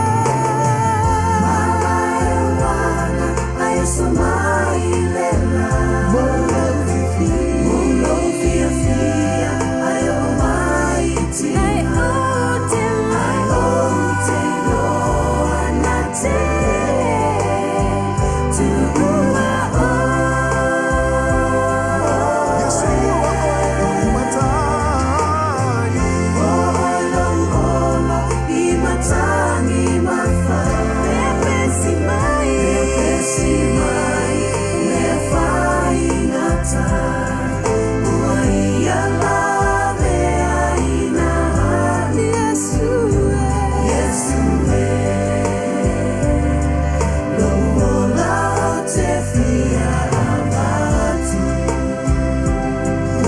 mavae uaga, ai so mai le la. Mo lou fiafia, mo lou fiafia, ai o mai tina. Ai o te ai o te loa na tele, tuua o. Iesu ua oe lou matai. O oe lou olo i matagi mafa. Pepesi mai, pepesi mai, mea faigata. Ua ia lave aina au. Iesu e, Iesu e, lou ola o te fia avatu. O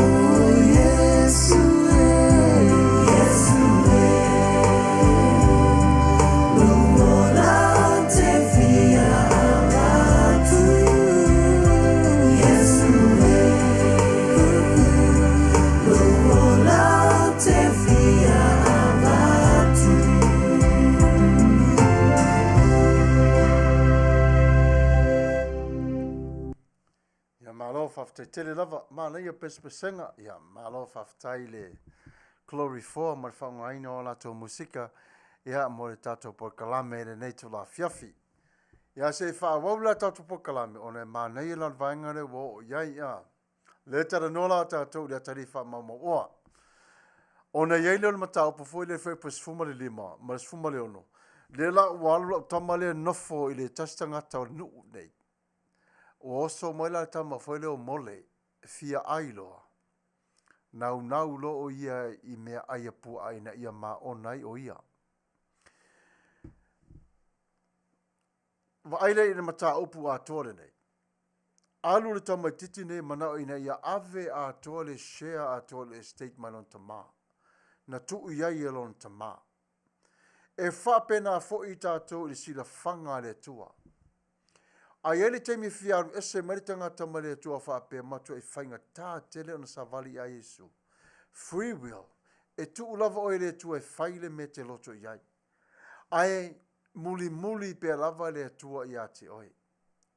Iesu e, Iesu e, lou ola o te fia avatu. Iesu e, lou ola o te fia avatu. Ia malo faafetai tele lava, manaia pesepesega, ia malo faafetai i le Glory 4 ma le faaaogaina o a latou musika ia mo le tatou polokalame i lenei itula afiafi. Ia se i faaauau la tatou polokalame ona e manaia la le vaega lea ua oo i ai ia. Lea e talanoa la tatou i le atalii faamaumauoa. Ona i ai lea o le mataupu foi lea e 15 ma le 16, lea la ua alu lau tama lea e nofo i le tasi tagata o le nuu nei. Ua oso mai la le tama foi lea o Mole, e fia ai loa. Naunau loa o ia i mea ai a puaa ina ia maona ai o ia. Vaai lea i le mataupu atoa lenei. Alu le tamaititi nei manao ina ia ave atoa le share atoa le estate mai lona tama. Na tuu i ai e lona tama. E faapena foi tatou i le silafaga a le Atua. A i ai le taimi e fia alu ese mai le tagata mai le Atua faapea matuai faigata tele ona savali ia Iesu. Free will, e tuu lava oe e le Atua e fai le mea e te loto i ai. Ae mulimuli pea lava le Atua ia te oe.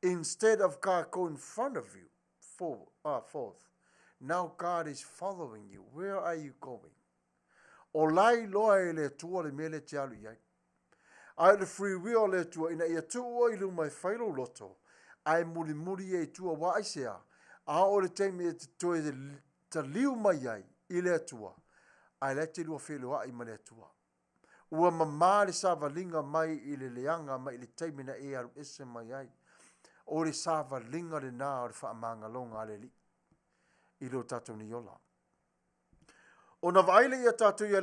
Instead of God go in front of you, forth, now God is following you. Where are you going? O la e iloa e le Atua le mea lea e te alu i ai. Ae o le free will o le Atua ina ia tuu oe i luma e fai lou loto, ae mulimuli ia i tua aua aisea, a oo i le taimi e te toe taliu mai ai i le Atua, ae la e te lua feiloai ma le Atua. Ua mamā le savaliga mai i le leaga mai i le taimi na e alu ese mai ai. O le savaliga lenā o le faamagaloga a le Alii i lo tatou nei ola. Ona vaai lea ia tatou ia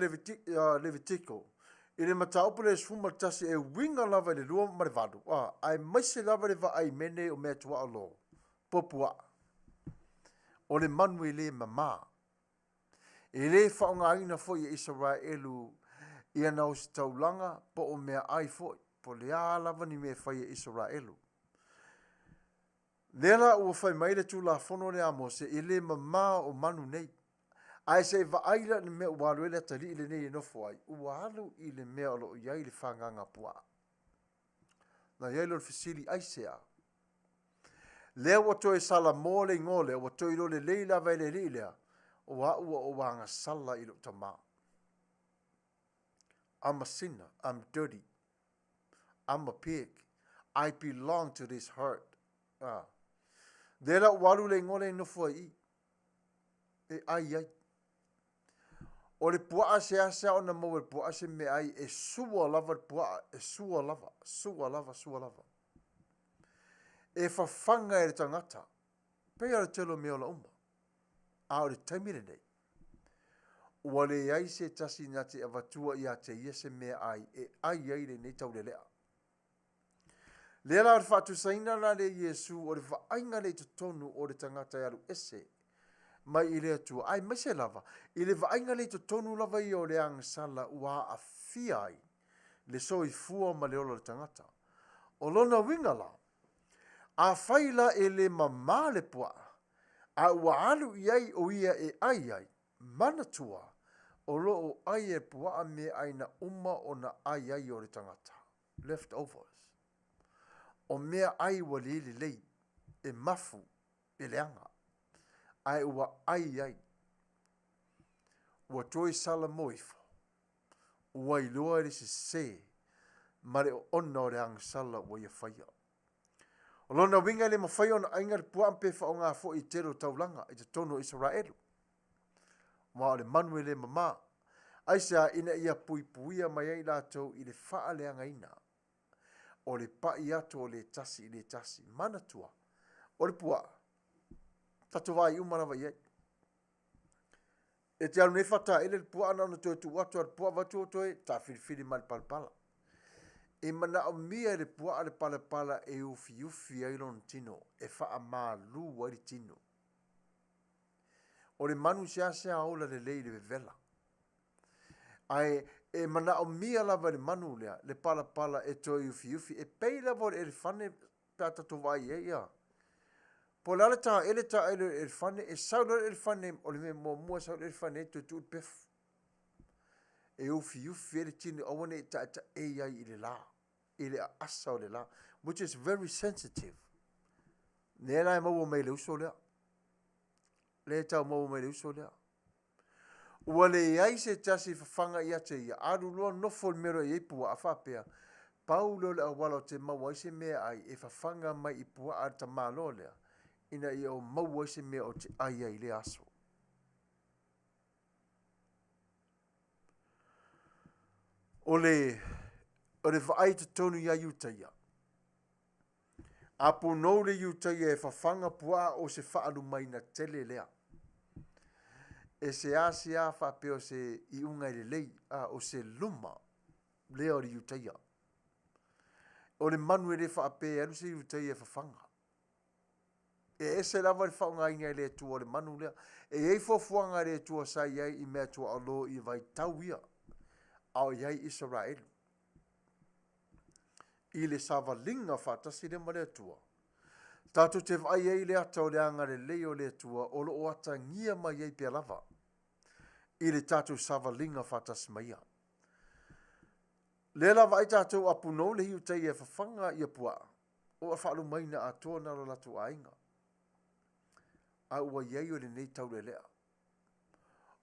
Levitiko. I le mataupu lea 11 e uiga lava i le 2 ma le 8, a, aemaise lava le vaai i mea nei o meatuaolo, po puaa. O le manu e le mama. E le faaaogaina foi e Isaraelu i ana ositaulaga po o meaai foi, po o le a lava ni mea e fai e Isaraelu. Lea la ua fai mai le Tulafono lea a Mose, e le mama o manu nei. Ae se i vaai la i le mea ua alu ai le atalii lenei e nofo ai, ua alu i le mea o lo o i ai le fagaga puaa. Na i ai lea o le fesili, aisea? Lea ua toe salamo le igoa lea, ua toe iloa lelei lava e le alii lea, o au ua ou agasala i lou tama. I'm a sinner, I'm dirty, I'm a pig, I belong to this herd. Ah. Lea la ua alu le igoa lea e nofo ai i i, e ai ai. O le puaa seasea ona maua e le puaa se meaai e sua lava le puaa, e sua lava, sua lava, sua lava. E fafaga e le tagata, pei lava o le tele o meaola uma. A o le taimi lenei, ua leai se tasi na te avatua ia te ia se meaai e ai ai lenei taulelea. Lea la o le faatusaina la lea Iesu o le vaaiga lea i totonu o le tagata e alu ese mai i le Atua, aemaise lava i le vaaiga lea i totonu lava ia o le agasala ua aafia ai le soifua ma le ola o le tagata. O lona uiga la, afai la e le mama le puaa, a ua alu i ai o ia e ai ai, manatua, o lo o ai e puaa meaai na uma ona ai ai o le tagata, leftovers. O meaai ua le lelei, e mafu, e leaga, ae ua ai ai. Ua toe salamo ifo, ua iloa i le sese ma le oona o le agasala ua ia faia. O lona uiga e le mafai ona aiga le puaa pe faaaoga foi i tele o taulaga i totonu o Isaraelu. Aua o le manu e le mama. Aisea? Ina ia puipuia mai ai latou i le faaleagaina o le pai atu o le tasi i le tasi. Manatua, o le puaa, tatou vaai uma lava i ai. E te alu nei faataele le puaa na ona toe tuu atu a le puaa vaeatu ua toe taafilifili mai le palapala. E manaomia e le puaa le palapala e ufiufi ai lona tino, e faamalu ai le tino. O le manu seasea ola lelei i le vevela. Ae e manaomia lava e le manu lea le palapala e toe ufiufi. E pei lava o le elefane pe a tatou vaai i ai, ia. Po o le a le taele taele o le elefane, e sau loa le elefane, o le mea muamua e sau le elefane ai toe tuu le pefu. E ufiufi ai le tino aua ne i taetaei ai i le la, i le aasa o le la, which is very sensitive. Lea la e maua mai e le uso lea. Lea e tau maua mai e le uso lea. Ua leai se tasi e fafaga ia te ia, alu loa nofo i le mea o lo o i ai puaa, faapea, Pau lea o le auala ou te maua ai se meaai e fafaga mai i puaa a le tamaloa lea, ina ia ou maua ai se mea ou te ai ai i lea aso. O le, o le vaai i totonu ia Iutaia. A punou le Iutaia e fafaga puaa o se faalumaina tele lea. E seasea faapea o se iuga e lelei, a o se luma lea o le Iutaia. O le manu e le faapea e alu se Iutaia e fafaga. E ese lava le faaaogaina e le Atua o le manu lea. E i ai fuafuaga a le Atua sa i ai i mea tuaolo i vaitau ia, a o i ai Isaraelu. I le savaliga faatasi lea ma le Atua, tatou te vaai ai i le ata o le agalelei o le Atua o lo o atagia mai ai pea lava i le tatou savaliga faatasi ma Ia. Lea la vaai tatou a punou le hiu tai e fafaga ia puaa, ua faalumaina atoa na lo latou aiga. A ua i ai o lenei taulelea.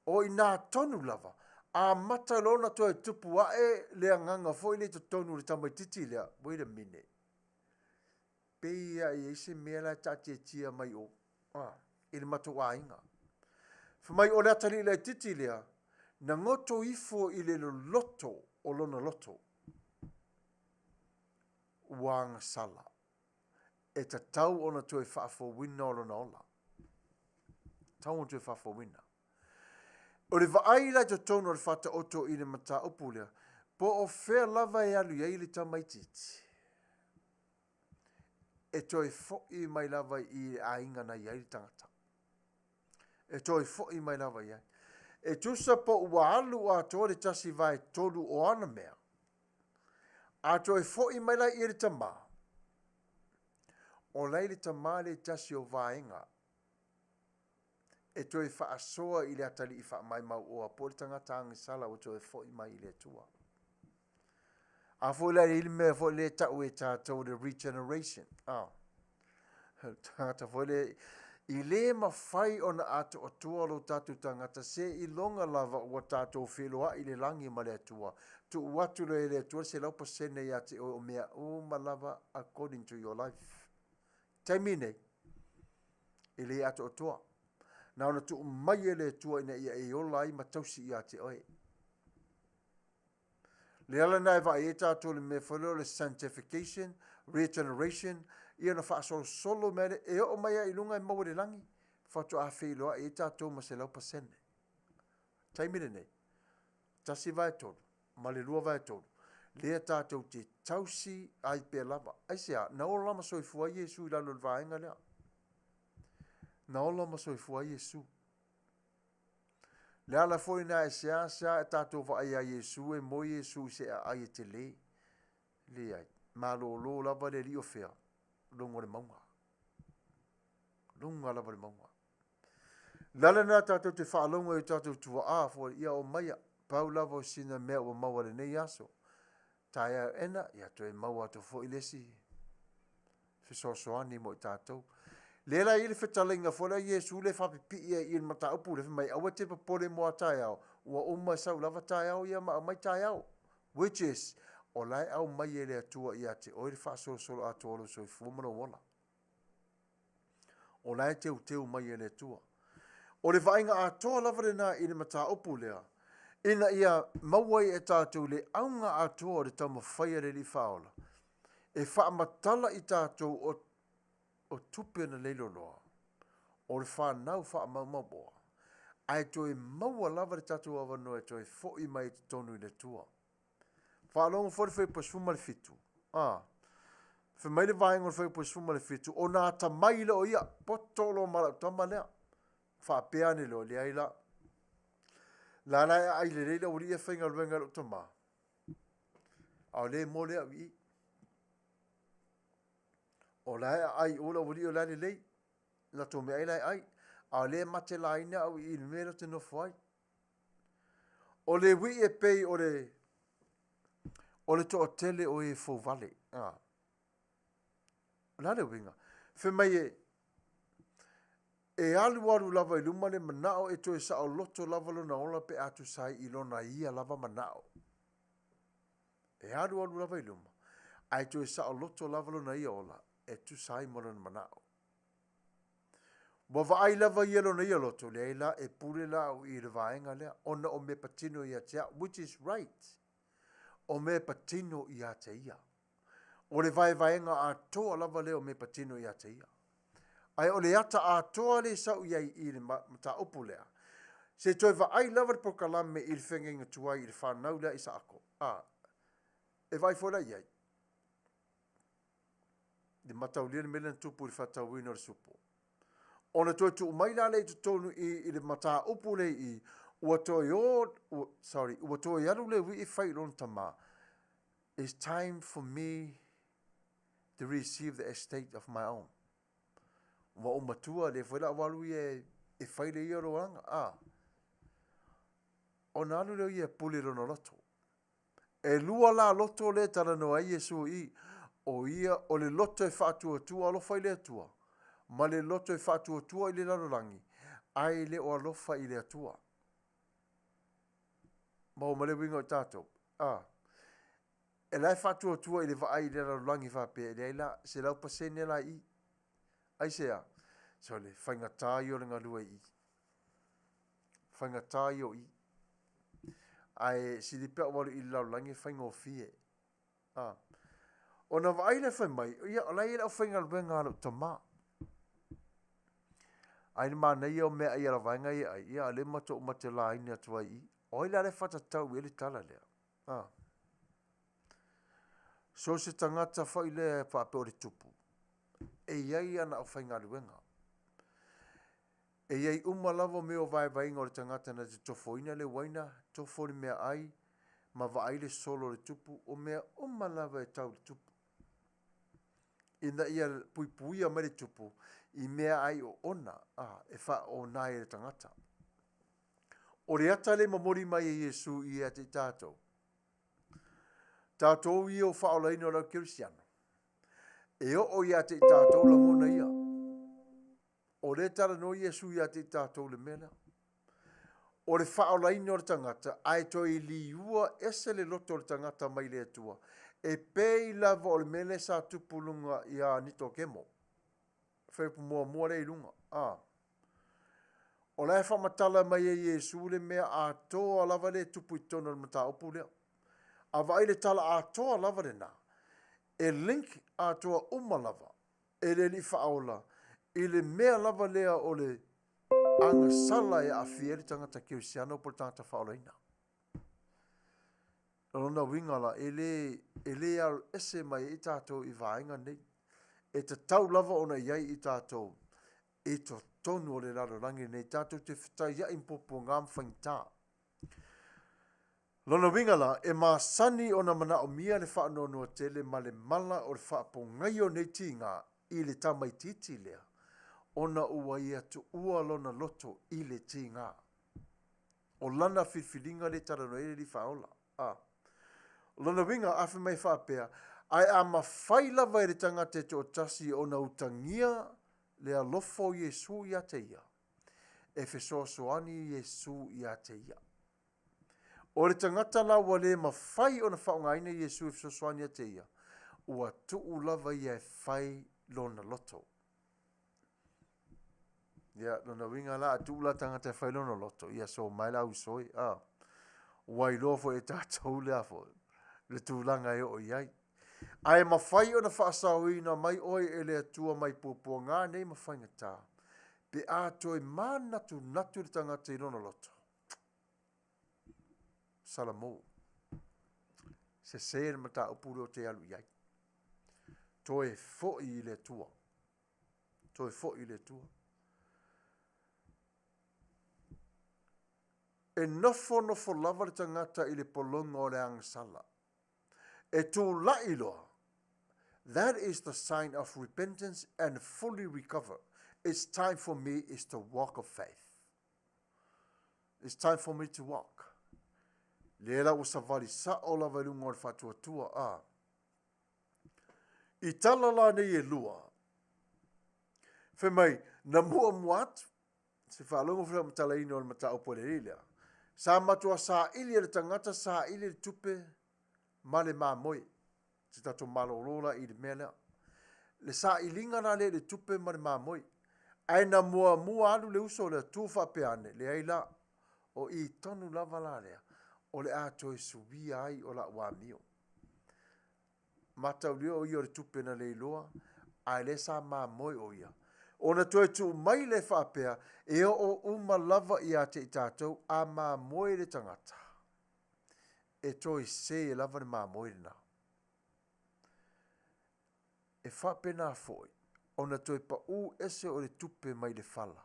O i nā tonu lava, amata loa ona toe tupu ae le agaga foi lea i totonu o le tamaititi lea, wait a minute, pei lava e i ai se mea la e taatiatia mai o, a, i le matou aiga. Fai mai o le atalii laititi lea, na goto ifo i le loloto o lona loto. Ua agasala. E tatau ona toe faafouina o lona ola. Tatau ona toe faafouina. O le vaai la i totonu o le Faataoto i le mataupu lea, Po o fea lava e alu i ai le tamaitiiti, e toe foi mai lava i le aiga na i ai le tagata. E toe foi mai lava i ai. E tusa po ua alu atoa le 1/3 o ana mea, a toe foi mai la i le tama, o la i le tama le tasi o vaega e toe faasoa i le atalii faamaumauoa po o le tagata agasala ua toe foi mai i le Atua. A foi la i le mea foi lea e tau e tatou le regeneration. Ah. Tagata foi lea i le mafai ona atoatoa lo tatou tagata seiloga lava ua tatou feiloai i le lagi ma le Atua. Tuu atu loa e le Atua le 100% ia te oe o mea uma lava according to your life. Taimi nei, e le atoatoa. Na ona tuu mai e le Atua ina ia e ola ai ma tausi ia te oe. Le ala lena e vaai ai tatou i le mea foi lea o le sanctification, regeneration, ia ona faasolosolo mea lea, e oo mai lava i luga e maua i le lagi, faatoa feiloai ai tatou ma 100%. Taimi lenei, 1/3 ma le 2/3, lea tatou te tausi ai pea lava. Aisea? Na ola ma soifua ai Iesu i lalo o le vaega lea. Na ola ma soifua ai Iesu. Le ala foi lena e seasea e tatou vaai ia Iesu e moe Iesu i se aai e tele. Leai, malolo lava le alii o fea? Luga o le mauga. Luga lava o le mauga. Le ala lena tatou te faalogo ai i tatou tuaa foi, ia omaia, pau lava o sina mea ua maua i lenei aso. Taeao ena, ia toe maua atu foi le isi fesoasoani mo i tatou. Lea la e i ai le fetalaiga foi lea a Iesu lea e faapipii ai i le mataupu lea, fai mai, aua e te popole mo a taeao, ua uma e sau lava taeao ia ma aumai taeao. Which is, o la e aumai e le Atua ia te oe le faasolosolo atoa o lou soifua ma lou ola. O la e teuteu mai e le Atua. O le vaaiga atoa lava lena i le mataupu lea, ina ia maua ai e tatou le auga atoa o le taumafai a le Alii Faaola, e faamatala i tatou o, o tupe na leiloloa, o le fanau faamaumauoa, ae toe maua lava le tatou avanoa e toe foi mai i totonu i le Atua. Faalogo foi le Fuaiupu 17. A. Fai mai le vaega o le Fuaiupu 17, ona atamai lea o ia, poto loa ma lau tama lea. Faapea ane loa, leai la. La la e aai lelei le aualii e faigaluega i lou tama. A o lea e mo le au i i. O la e aai o le aualii o la e lelei. Latou meaai la e ai. A o lea e matelaina au i i le mea lea ou te nofo ai. O le wii e pei o le o le toatele o e fouvale. A. O le a le uiga? Fai mai e e alualu lava i luma le manao e toe saoloto lava lona ola pe a tusa ai i lona ia lava manao. E alualu lava i luma, ae toe saoloto lava lona ia ola e tusa ai ma lona manao. Ua vaai lava ia lona ia loto, leai la, e pule la au i le vaega lea, ona o mea patino ia te au, which is right. O mea patino ia te ia. O le vaevaega atoa lava lea o mea patino ia te ia. Ae o le ata atoa lea e sau i ai i le mataupu lea, se toe vaai lava le polokalame i le feagaiga tuai i le fanau lea a Isaako. A, e vaai foi la i ai. Le mataulia le mea lea na tupu i le faatauina o le supo. Ona toe tuu mai la lea i totonu i, i le mataupu lea i i, ua toe o, ua, sorry, ua toe alu le wii e fai i lona tama. It's time for me to receive the estate of my own. Ua ou matua, lea foi la ua alu ia e, e fai le ia o aga. Ah. Ona alu lea o ia e pule i lona loto. E lua la loto lea e talanoa ai Iesu i i, o ia o le loto e faatuatua alofa i le Atua, ma le loto e faatuatua i le lalolagi, ae e le o alofa i le Atua. Maua mai le uiga o i tatou? A. E la e faatuatua i le vaai i le lalolagi faapea, e leai la, 100% la i i. Aisea? Sole, faigata ia o le galue i i. Faigata ia o i. Ae sili pe au alu i le lalolagi e faigofie. A. Ona vaai lea fai mai, ia, o la e i ai le aufaigaluega a lou tama. Ai le manaia o meaai a la vaega ia e ai, ia a o lea matou matelaina atu ai i i. O ai la lea e faatatau i ai le tala lea? A. So se tagata foi lea e faapea o le tupu, e i ai ana aufaigaluega. E i ai uma lava mea o vaevaega o le tagata na te tofoina le uaina, tofo le meaai, ma vaai le solo o le tupu, o mea uma lava e tau i le tupu. Ina ia puipuia mai le tupu i meaai oona a, e faaoona ai e le tagata. O le ata lea e momoli mai e Iesu ia te i tatou, tatou ia o faaolaina o le au kerisiano, e oo ia te i tatou lagona ia. O lea e talanoa Iesu ia te i tatou i le mea lea. O le faaolaina o le tagata, ae toe liua ese le loto o le tagata mai le Atua, e pei lava o le mea lea sa tupu luga ia Nikodemo. Fuaiupu muamua lea i luga. A. O la e faamatala mai e Iesu le mea atoa lava lea e tupu i totonu o le mataupu lea. A vaai le tala atoa lava lena, e link atoa uma lava e le Alii Faaola i le mea lava lea o le agasala e aafia ai le tagata kerisiano po o le tagata faaolaina. O lona uiga la, e le, e le alo ese mai ai tatou i vaega nei. E tatau lava ona i ai i tatou i totonu o le lalolagi lenei, tatou te fetaiai ma puapuaga ma faigata. Lona uiga la, e masani ona manaomia le faanoanoa tele ma le mala o le faapogai o nei tiga i le tamaitiiti lea, ona ua ia tuua lona loto i le tiga. O lana filifiliga lea e talanoa ai le Alii Faaola. A. O lona uiga, a fai mai faapea, ae a mafai lava e le tagata e toatasi ona utagia le alofa o Iesu ia te ia, e fesoasoani Iesu ia te ia. O le tagata la ua le mafai ona faaaogaina Iesu e fesoasoani ia te ia, ua tuu lava ia e fai lona loto. Ia, lona uiga la, a tuu la tagata e fai lona loto, ia so mai la uso e, a. Ua iloa foi e tatou le a foi, le tulaga e oo i ai. Ae mafai ona faasaoina mai oe e le Atua mai puapuaga nei ma faigata, pe a toe manatunatu le tagata i lona loto. Salamo. Sese le mataupu lea ou te alu i ai. Toe foi i le Atua. Toe foi i le Atua. E nofonofo lava le tagata i le pologa o le agasala. E tulai loa. That is the sign of repentance and fully recover. It's time for me is to walk of faith. It's time for me to walk. Lea la ua savali sao lava i luga o le faatuatua, a. I tala la nei e lua, fai mai, na muamua atu, se faalogo foi matalaina o le mataupu a le alii lea, sa matua saili e le tagata, saili le tupe ma le mamoe. Se tatou malolo la i le mea lea. Le sailiga la lea i le tupe ma le mamoe. Ae na muamua alu le uso lea tu faapea ane, leai la, o i tonu lava la lea, o le a toe suia ai o la'u amio. Mataulia o ia o le tupe na le iloa, ae lea sa mamoe o ia. Ona toe tuu mai lea faapea, e oo uma lava ia te i tatou a mamoe le tagata. E toe sē lava le mamoe lena. E faapena foi ona toe paʻū ese o le tupe mai le fala,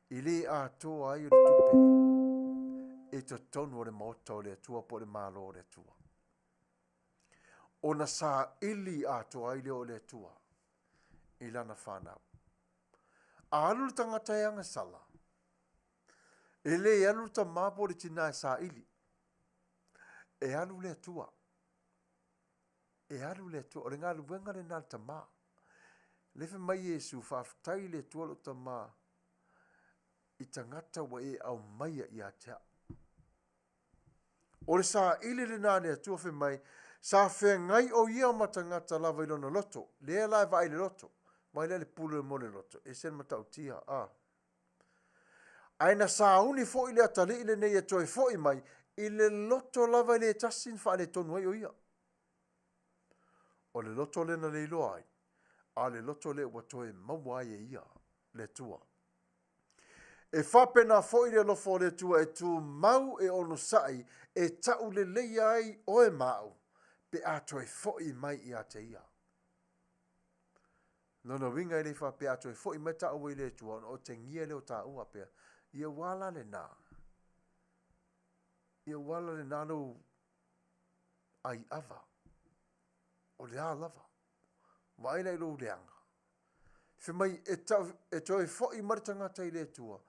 i le atoa ai o le tupe i totonu o le maota o le Atua po o le Malo o le Atua. Ona saili atoa ai lea o le Atua i lana fanau. A alu le tagata e agasala, e le alu le tamā po o le tinā e saili. E alu le Atua. E alu le Atua. O le galuega lena a le tamā. Le fai mai Iesu, faafetai i le Atua lou tamā i tagata ua e aumaia ia te au. O le saili lena a le Atua fai mai, sa feagai o ia ma tagata lava i lona loto. Lea la e vaai i le loto. Vaai la i le pule mo le loto. Ese le matautia. A. Ae na sauni foi le atalii lenei e toe foi mai i le loto lava e le tasi na faaletonu ai o ia. O le loto lea na le iloa ai, a o le loto lea ua toe maua ai e ia le Atua. E faapena foi le alofa o le Atua e tumau e onosai e tauleleia ai oe ma au. pe a toe foʻi mai ia te ia. Lona uiga e le faapea a toe foʻi mai taua i le Atua ona otegia lea o taua pea. Ia ua la lena. Ia ua la lena lou aiava. O le a lava. Vaai la i lou leaga. Fai mai e, ta, e toe foʻi mai le tagata i le Atua,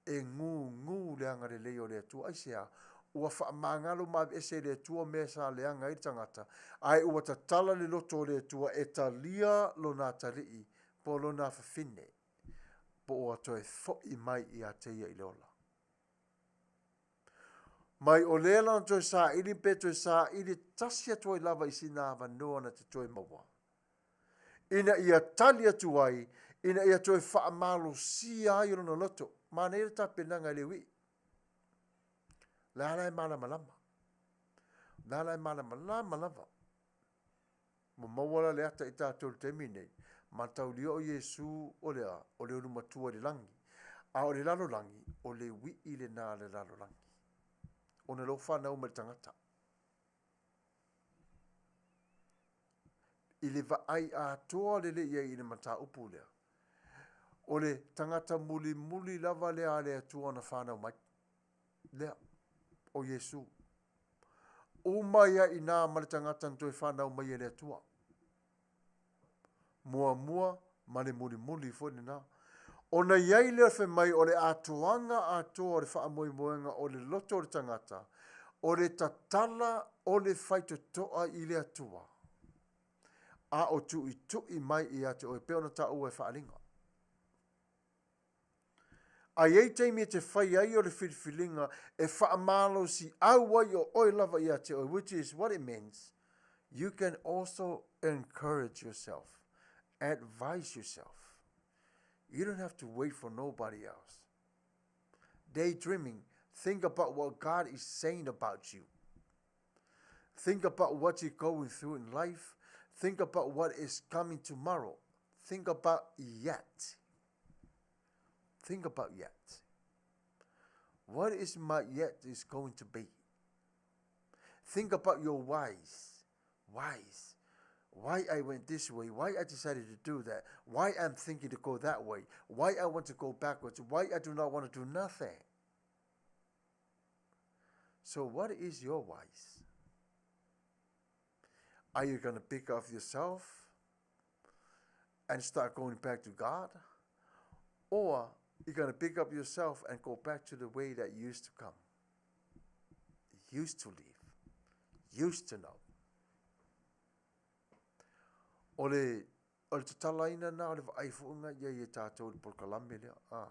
e gūgū le agalelei o le Atua. Aisea? Ua faamagalo ma aveese e le Atua mea sa leaga ai le tagata, ae ua tatala le loto o le Atua e talia lona atalii po o lona afafine, po ua toe foʻi mai ia te ia i le ola. Mai o lea la na toe saili pe toe saili tasi atu ai lava i sina avanoa na te toe maua. Ina ia tali atu ai, ina ia toe faamalosia ai lona loto. Manaia le tapenaga e le uii. La la e malamalama. La la e malamalama lava. Ua maua la le ata i tatou i le taimi nei, mataulia o Iesu o le a? O le ulumatua i le lagi. A o le lalolagi, o le uii lena a le lalolagi. Ona lea ua fanau mai le tagata. I le vaai atoa lelei i ai i le mataupu lea, o le tagata mulimuli lava lea a le Atua na fanau mai. Lea, o Iesu. Uma ai lava i ina ma le tagata na toe fanau mai e le Atua. Muamua ma le mulimuli foi lena. Ona i ai lea fai mai o le atoaga atoa o le faamoemoega o le loto o le tagata, o le tatala o le faitotoa i le Atua, a o tuitui mai ia te oe, pei ona taua e faaaliga. A i ai taimi e te fai ai o le filifiliga e faamalosiau ai o oe lava ia te oe, which is what it means, you can also encourage yourself, advise yourself. You don't have to wait for nobody else. Daydreaming, think about what God is saying about you. Think about what you're going through in life. Think about what is coming tomorrow. Think about yet. Think about yet. What is my yet is going to be? Think about your whys. Whys. Why I went this way, why I decided to do that, why I'm thinking to go that way, why I want to go backwards, why I do not want to do nothing. So what is your whys? Are you going to pick up yourself and start going back to God? Or you're going to pick up yourself and go back to the way that you used to come, used to live, used to know. O le, o le tatalaina na o le vaai fu'uga ia i e tātou le polokalame lea. Ah.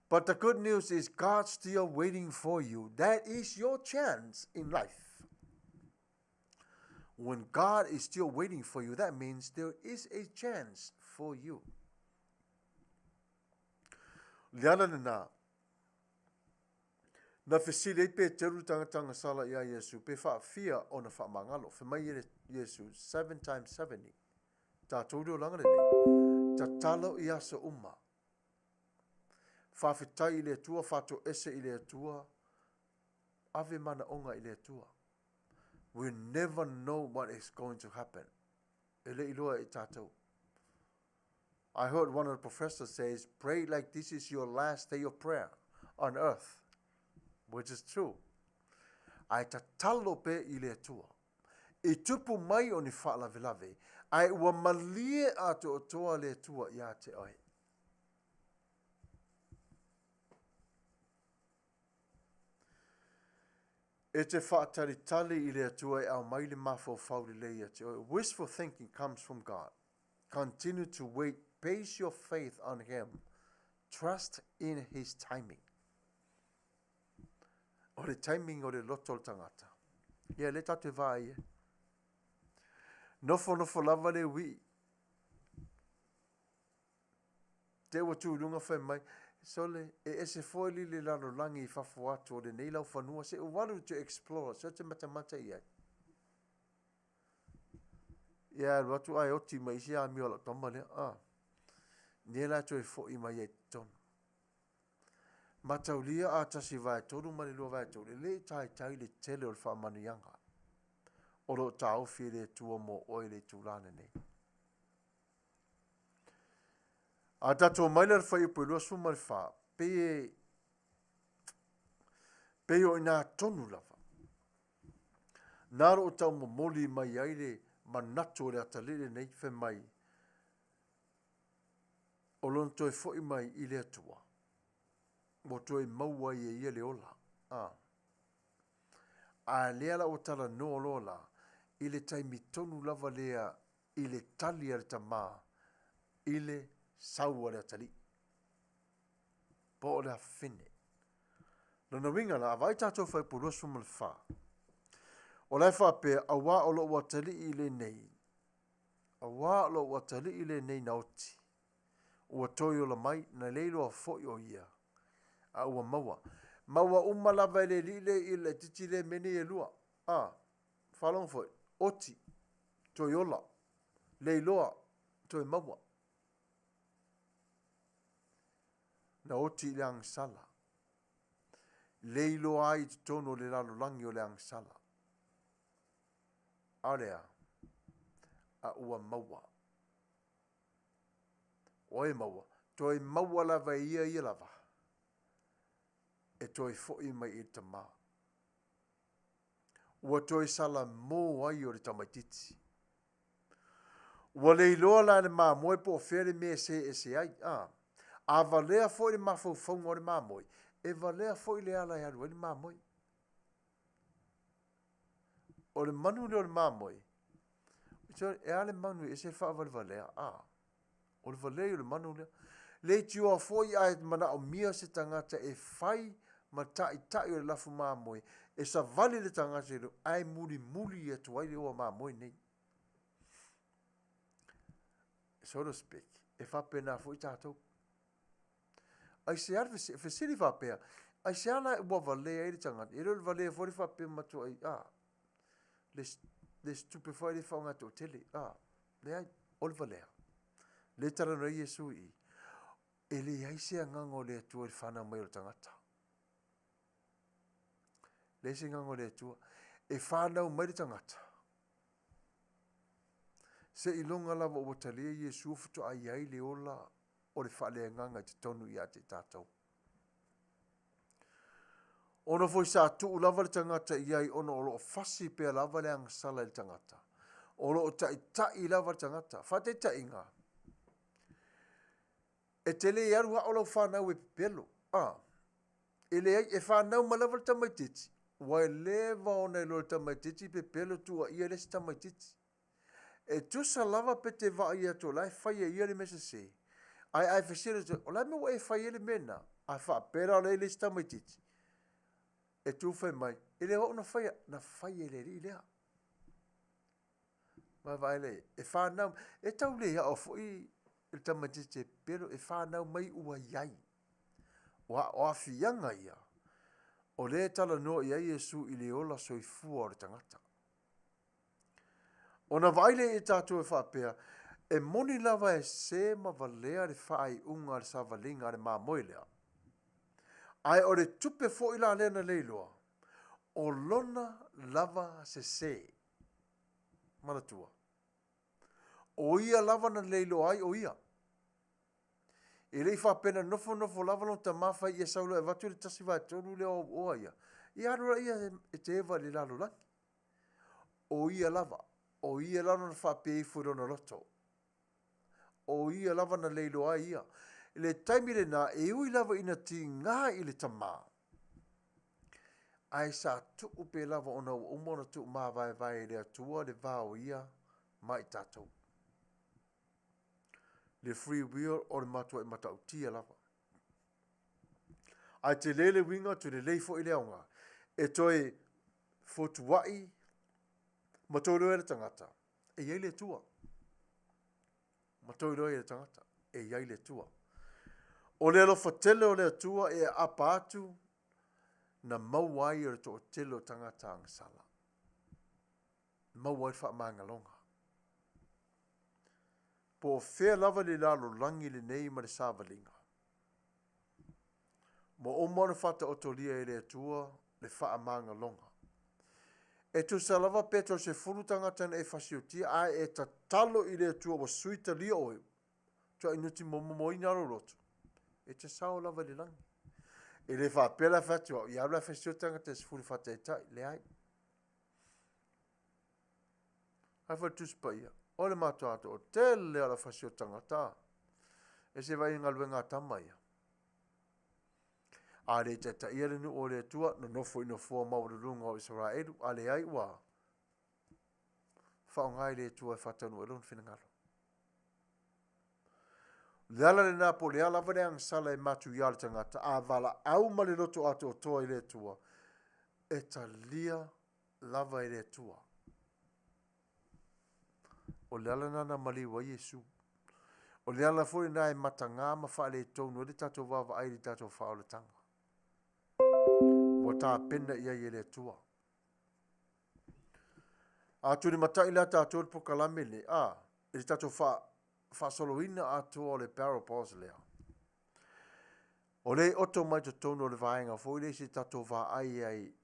But the good news is God's still waiting for you. That is your chance in life. When God is still waiting for you, that means there is a chance for you. Le ala lena, na fesili ai Peteru le tagata agasala iā Iesu pe faafia ona faamagalo. Fai mai e Iesu, seven times 70. Tatou le olaga lenei, tatalo i aso uma. Faafetai i le Atua, faatoese i le Atua, ave manaoga i le Atua. We never know what is going to happen. E le iloa e tatou. I heard one of the professors says, pray like this is your last day of prayer on earth, which is true. Ae tatalo pea i le Atua. I tupu mai o ni faalavelave, ae ua malie atoatoa le Atua iā te oe. E te faatalitali i le Atua e aumai le mafaufau lelei ia te oe. Wishful thinking comes from God. Continue to wait, base your faith on Him, trust in His timing. O le timing o le loto o le tagata. Ia, lea tatou te vaai ai. Nofonofo lava le uii. Te ua tu i luga fai mai, Sole, e ese foi li le lalolagi i fafo atu o lenei laufanua, se ua alu to explore, se o te matamata i ai. Ia alu atu ae oti mai isi amio a lau tama lea. Ah. Nei la toe foʻi mai ai totonu. Mataulia a 1/3 ma le 2/3, e le i taitai le tele o le faamanuiaga. O lo o taofi e le Atua mo oe i le itula lenei. A tatou mai la i le fuaiupu e 24, pei e pei o ina tonu lava. Na lo o taumomoli mai ai le manatu o le atalii lenei fai mai, o lona toe foi mai i le Atua, ua toe maua ai e ia le ola. A, a lea la ua talanoa loa la, i le taimi tonu lava lea i le tali a le tamā i le sau a le atalii, po o le afafine. Lona uiga la, a vaai tatou fuaiupu 24, o la e faapea, auā o lou atalii lenei, auā o lou atalii lenei na oti, ua toe ola mai, na le iloa foi o ia, a ua maua. Ma ua uma lava e le alii lea i le laitiiti lea mea nei e lua. A, faalogo foi, oti, toe ola, le iloa, toe maua. Na oti i le agasala. Le iloa ai i totonu o le lalolagi o le agasala. A o le a? A ua maua. O ai e maua? Toe maua lava e ia ia lava e toe foi mai i le tamā. Ua toe salamo ai o le tamaitiiti. Ua le iloa la e le mamoe po o fea le mea e see ese ai. A, a valea foi le mafaufauga o le mamoe, e valea foi le ala e alu ai le mamoe. O le manu lea o le mamoe, e a le manu e ese le faavalevalea, a, o le valea o le manu lea. Leitioa foi a e manaomia se tagata e fai ma taitai o le lafu mamoe, e savali le tagata i le ae mulimuli atu ai le oa mamoe nei. So to speak, e faapena foi tatou. Aisea le fesili faapea, aisea la ua valea ai le tagata? E le o le valea foi le faapea matuai, a, le, le stupe foi le faaaoga toatele, a, leai, o le valea. Le talanoa ai Iesu i i. E leai se agaga o le Atua i le fanau mai o le tagata. Leai se agaga o le Atua. E fanau mai le tagata. Seiloga lava ua talia Iesu faatoa i ai le ola o le faaleagaga i totonu ia te tatou. Ona foi sa tuu lava le tagata i ai ona o lo o fasi pea lava le agasala i le tagata. O lo o taitai lava le tagata. Faataitaiga, e te le alu ao lau fanau e pepelo. A, e leai, e fanau mai lava le tamaitiiti, ua leva ona iloa e le tamaitiiti pepelo tuuaia le isi tamaitiiti. E tusa lava pe te vaai atu o la e fai e ia le mea sese, ae a e fesili atu, o le a le mea ua e fai ai le mea lena? A faapea la o la e i le isi tamaitiiti, e tu fai mai, e le o au na faia, na fai e le alii lea. Vaavaai lea i ai, e fanau, e tau le ao foi le tamaitiiti e pepelo, e fanau mai ua i ai. O aafiaga ia, o lea e talanoa i ai Iesu i le ola soifua o le tagata. Ona vaai lea i tatou e faapea, e moni lava e sē ma valea le faaiuga a le savaliga a le mamoe lea. Ae o le tupe foi la lea na leiloa, o lona lava sesē. Manatua, o ia lava na leiloa ai o ia. E le i faapea na nofonofo lava lona tamā fai ia sau loa e avatu le 1/3 lea o au oa ia, ia alu laia e te eva i le lalolagi. O ia lava, o ia lava na faapea ifo i lona loto. O ia lava na leiloa ai ia. I le taimi lena, e ui lava ina tiga i le tamā, ae sa tuu pea lava ona ua uma ona tuumavaevae e le Atua le va o ia ma i tatou. Le free will o le matuai matautia lava. Ae tele le uiga, toe lelei foi le aoga e toe fotuai ma toe iloa ai le tagata e i ai le Atua. Ma toe iloa ai le tagata e i ai le Atua. O le alofa tele o le Atua e aapa atu na maua ai o le toatele o tagata agasala. Maua ai le faamagaloga. Po o fea lava le lalolagi lenei ma le savaliga. Ua uma ona faataotolia e le Atua le faamagaloga. E tusa lava pe toe 10 tagata na e fasiotia ae e tatalo i le Atua ua sui talia oe, tuai nuti momomoina lou loto, e te sao lava i le lagi. E le faapea la fai atu au, ia alu la e fasioti tagata e 10 e faataitai, leai. Ai foi le Tusi Paia, o le matua toatele o le fasioti tagata, e se vaai i galuega a tama ia. A le taitaia le nuu o le Atua, nonofo i nofoa maualuluga o Isaraelu, a leai ua faaaoga e le Atua e faataunuu ai lona finagalo. O le ala lena po o le a lava le agasala e matuia le tagata, a valaau ma le loto atoatoa i le Atua, e talia lava e le Atua. O le ala lena na maliu ai Iesu. O le ala foi lena e mataga ma faaletonu ai le tatou vaavaai i le tatou faaolataga. Ua tapena i ai e le Atua. A tulimatai la tatou le polokalame le, a, i le tatou faasoloina atoa o le parables lea. O le oto mai totonu o le vaega foi lea se tatou vaai ai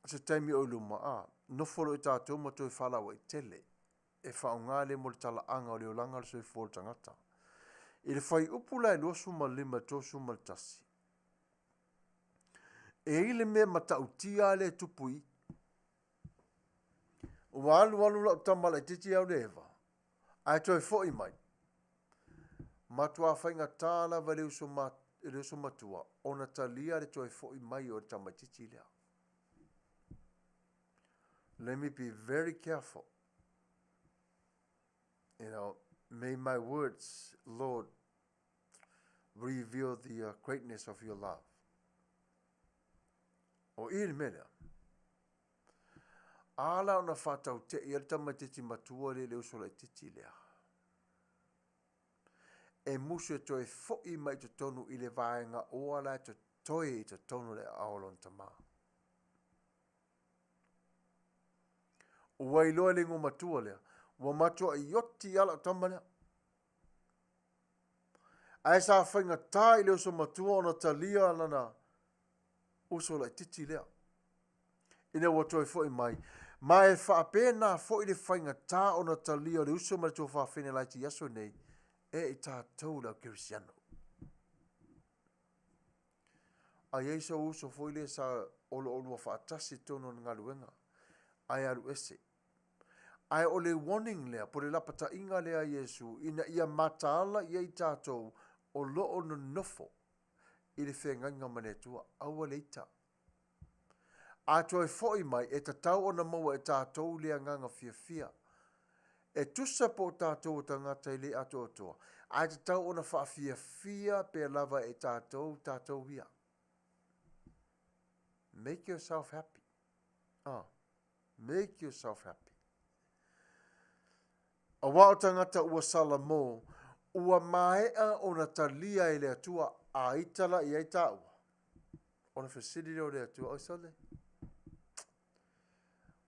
se taimi o i luma, a, nofo loa i tatou ma toe faalauaitele e faaaoga lea mo le talaaga o le olaga o le soifua o le tagata. I le fuaiupu la e 25 31, e i ai le mea matautia lea e tupu i i. Ua alu alu lau tama laitiiti au le Eva, ae toe foi mai. Matua faigata lava le uso, ma, le uso matua ona talia le toe foi mai o le tamaitiiti lea. Let me be very careful. You know, may my words, Lord, reveal the greatness of your love. O i le mea lea. A la ona faataute'i ai le tamaitiiti matua lea i le uso laitiiti lea. E musu e toe fo'i mai i totonu i le vaega oa la e totoe i totonu o le aao o lona tamā. Ua iloa e le igoamatua lea, ua matua'i oti lava lau tama lea. Ae sa faigata i le uso matua ona talia lana uso laitiiti lea ina ua toe foi mai, ma e faapena foi le faigata ona talia o le uso ma le tuafafine laiti i aso nei e i tatou le au kerisiano. A i ai sou uso foi lea sa o lo o oulua faatasi i totonu o le galuega, ae alu ese. Ae o le warning lea, po o le lapataiga lea a Iesu, ina ia mataala i ai tatou o lo o nonofo i le feagaiga ma le Atua, aua le ita. A toe foi mai, e tatau ona maua e tatou le agaga fiafia. E tusa po o tatou o tagata e le atoatoa, ae tatau ona faafiafia pea lava e tatou tatou ia. Make yourself happy. Ah, make yourself happy. Aua o tagata ua salamo, ua maea ona talia e le Atua, a ita la i ai tāua. Ona fesili lea o le Atua, oi sole,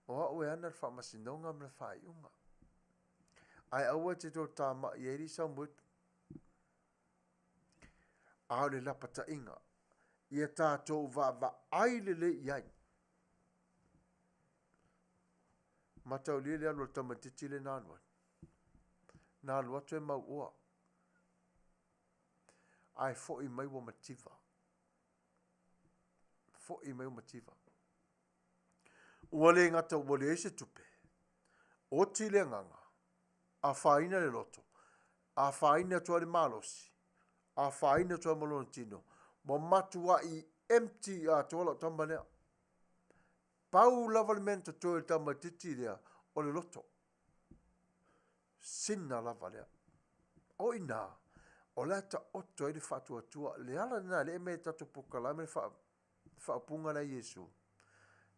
o au e ana le faamasinoga ma le faaiuga. Ae aua e te toe tāma'i ai li Samuetu. A o le lapataiga, ia tātou vaavaai lelei i ai. Mataulia le alu a le tamaitiiti lea na alu ai. Na alu atu e mauoa. Ae foi mai ua mativa. Foi mai ua mativa. Ua le gata ua leai se tupe. Oti le agaga. Afaina le loto. Afaina atu ai le malosi. Afaina atu ai ma lona tino. Ua matuai empty atoa lau tama lea. Pau lava le mea na totoe i le tamaitiiti lea, o le loto. Sina lava lea. O i inā, o la e taoto ai le faatuatua. Le ala lena e le mea e tatou polokalame le faaupuga lea a Iesu,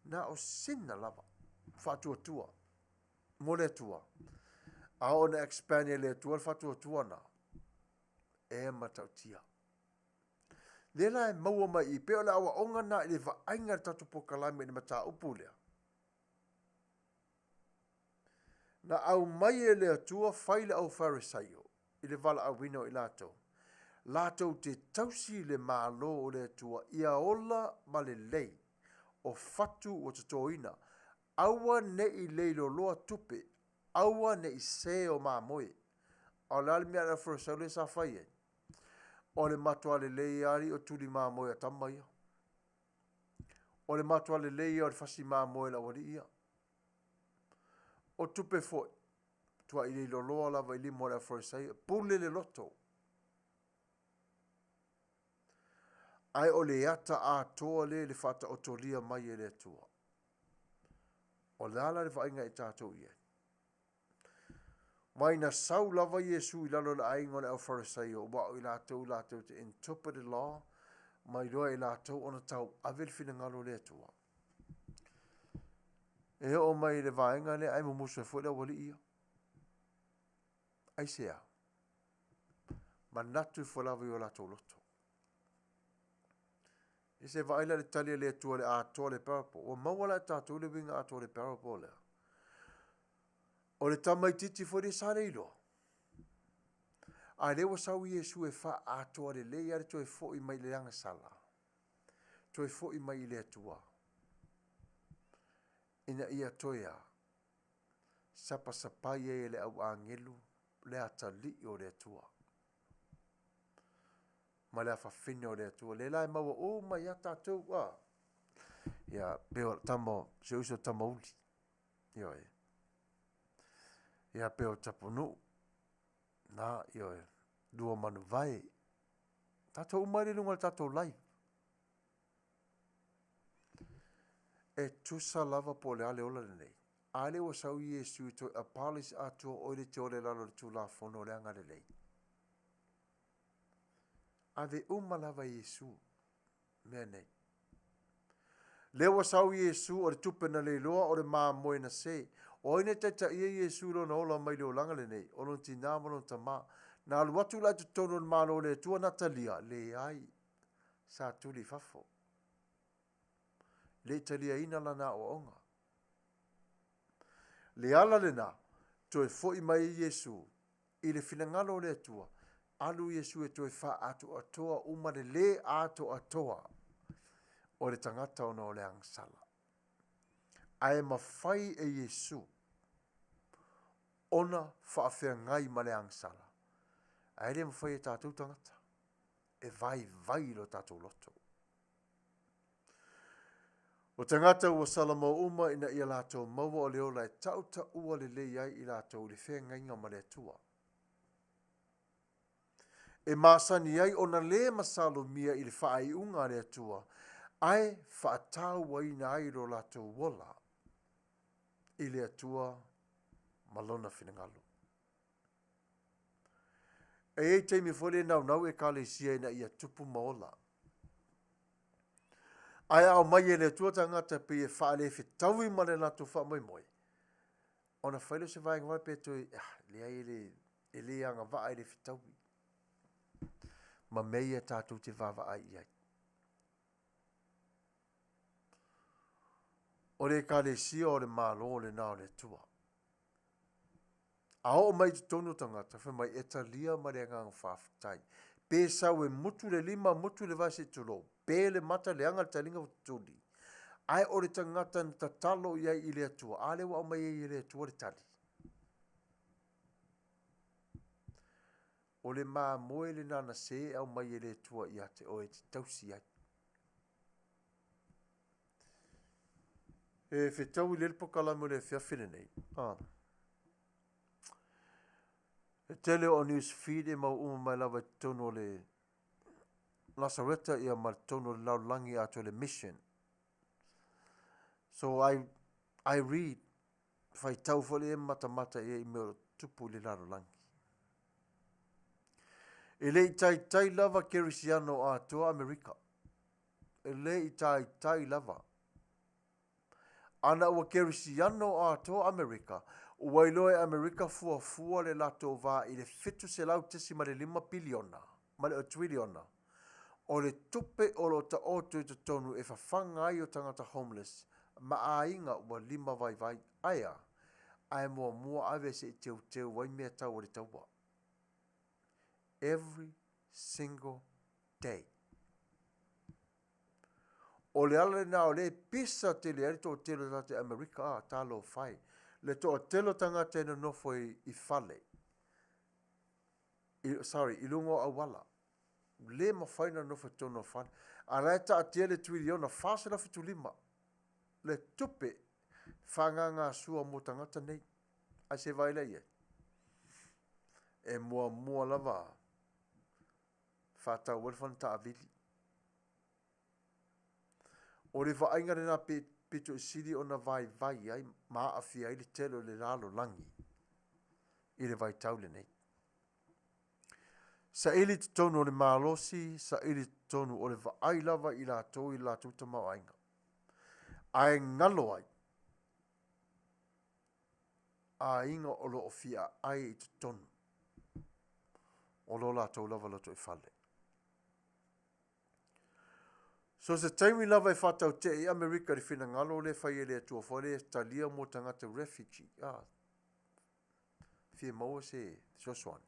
na o sina lava, faatuatua mo le Atua. A oo ina expand e le Atua le faatuatua na, e matautia. Lea la e maua mai i, pei o le aoaoga na i le vaaiga i le tatou polokalame i le mataupu lea. Na aumai e le Atua fai le au Farisaio i le valaauina o i latou, latou te tausi le Malo o le Atua ia ola ma lelei. O fatu ua totoina. Aua ne i leiloloa tupe, aua ne i se o mamoe. A o le a le mea a le Aufarisau lea sa fai ai? O le matua lelei lava alii o tuli mamoe a tama ia. O le matua lelei ia o le fasi mamoe a le aualii ia. O tupe foi, matuai leiloloa lava i lima o le Aufarisai, pule le loto. Ae o le ata atoa lea i le faataotolia mai e le Atua. O le a la le vaaiga i tatou i ai? Mai na sau lava Iesu i lalo o le aiga o le Aufarisaio, aua o i latou latou te interpret the law, ma iloa e i latou ona tauave le finagalo o le Atua. E oo mai i le vaega lea, ai mumusu ai foi le aualii ia. Aisea? Manatu ifo lava i o latou loto. E se vaai la i le tali a le Atua i le atoa o le parable. Ua maua la e tatou le uiga atoa o le parable lea. O le tamaitiiti foi lea sa le iloa. A lea ua sau Iesu e faaatoa lelei lava le toe foi mai i le agasala, toe foi mai i le Atua, ina ia toe a, sapasapai ai e le au agelu le atalii o le Atua ma le afafine o le Atua. Lea la e maua uma ia tatou, a. Ia, pei o tama, si ou uso Tamauli. Ioe. Ia, pei o Tapunuu. Na, ioe. Luamanuvae. Tatou uma ai le luga o le tatou live. E tusa lava po o le a le ola lenei. A lea ua sau Iesu e toe abolish atoa oe le te ola i lalo o le Tulafono o le agalelei. Ave uma lava e Iesu mea nei. Lea ua sau Iesu o le tupe na leiloa o le mamoe na se. O ai na taitaia Iesu i lona ola mai le olaga lenei? O lona tinā ma lona tamā. Na alu atu la i totonu o le Malo o le Atua na talia? Leai. Sa tuli i fafo. Le i taliaina lana aoaoga. Le ala lena, toe foi mai ai Iesu i le finagalo o le Atua, alu Iesu e toe faaatoatoa uma le lē atoatoa o le tagata ona o le agasala. Ae mafai e Iesu ona faafeagai ma le agasala, ae le mafai e tatou tagata e vaivai lo tatou loto. O tagata ua salamo uma ina ia latou maua o le ola e tautaua lelei ai i latou i le feagaiga ma le Atua. E masani ai ona lē masalomia i le faaiuga a le Atua, ae faatauaina ai lo latou ola i le Atua ma Lona finagalo. E i ai taimi foi lea e naunau Ekalesia ina ia tupu ma ola. Ae a aumai e le Atua tagata pei e faalefetaui ma le latou faamoemoe, ona fai lea o se vaega foi pe toe, ah, leai e le, e le agavaa e le fetaui ma mea ia tatou te vaavaai i ai. O le Ekalesia o le Malo lena o le Atua. A oo mai i totonu o tagata, fai mai, e talia ma le agaga faafetai. Pe sau e mutu le lima, mutu le vae se i tulou, pe le mata, leaga le taliga ua tutuli. Ae o le tagata na tatalo i ai i le Atua, a lea ua aumai ai e le Atua le tali. O le mamoe lena na se e aumai e le Atua ia te oe e te tausi ai. E fetaui lelei le pokalame o le afiafi lenei. Ah. E tele o news feed e mau uma mai lava i totonu o le Lasareta ia ma totonu o le lalolagi atoa le mission. So I, I read, faitau foi le matamata ia i mea o tupu i le lalolagi. E le i taitai lava Kerisiano atoa Amerika. E le i taitai lava. Ana ua Kerisiano atoa Amerika, ua iloa e Amerika fuafua le latou va i le 700.5 piliona ma le triliona o le tupe o lo o taoto i totonu e fafaga ai o tagata homeless ma aiga ua lima vaivai. Ae a? Ae muamua ave se i teuteu ai mea tau o le taua. Every single day. O le ala lena o lea e pisa tele ai le toatele o tagata i Amerika, a, talofa e, le toatele o tagata e nonofo i fale, i, sorry, i luga o auala. Le mafai ona nonofo i totonu o fale. A la e taatia le tuiliona 475 le tupe faaagaga mo tagata nei. Ae se vaai la i ai? E muamua lava faatau ai le fana taavili. O le vaaiga lena pito i sili ona vaivai ai ma aafia ai le tele o le lalolagi i le vaitau lenei. Saili i totonu o le malosi, saili i totonu o le vaai lava i latou i le latou tamaoaiga. Ae galo ai aiga o lo o fia aai i totonu o lo latou lava lotoifale. So se taimi lava e faatautee ai Amerika i le finagalo lea e fai e le Atua foi lea e talia mo tagata refugee, ah, fia maua se fesoasoani.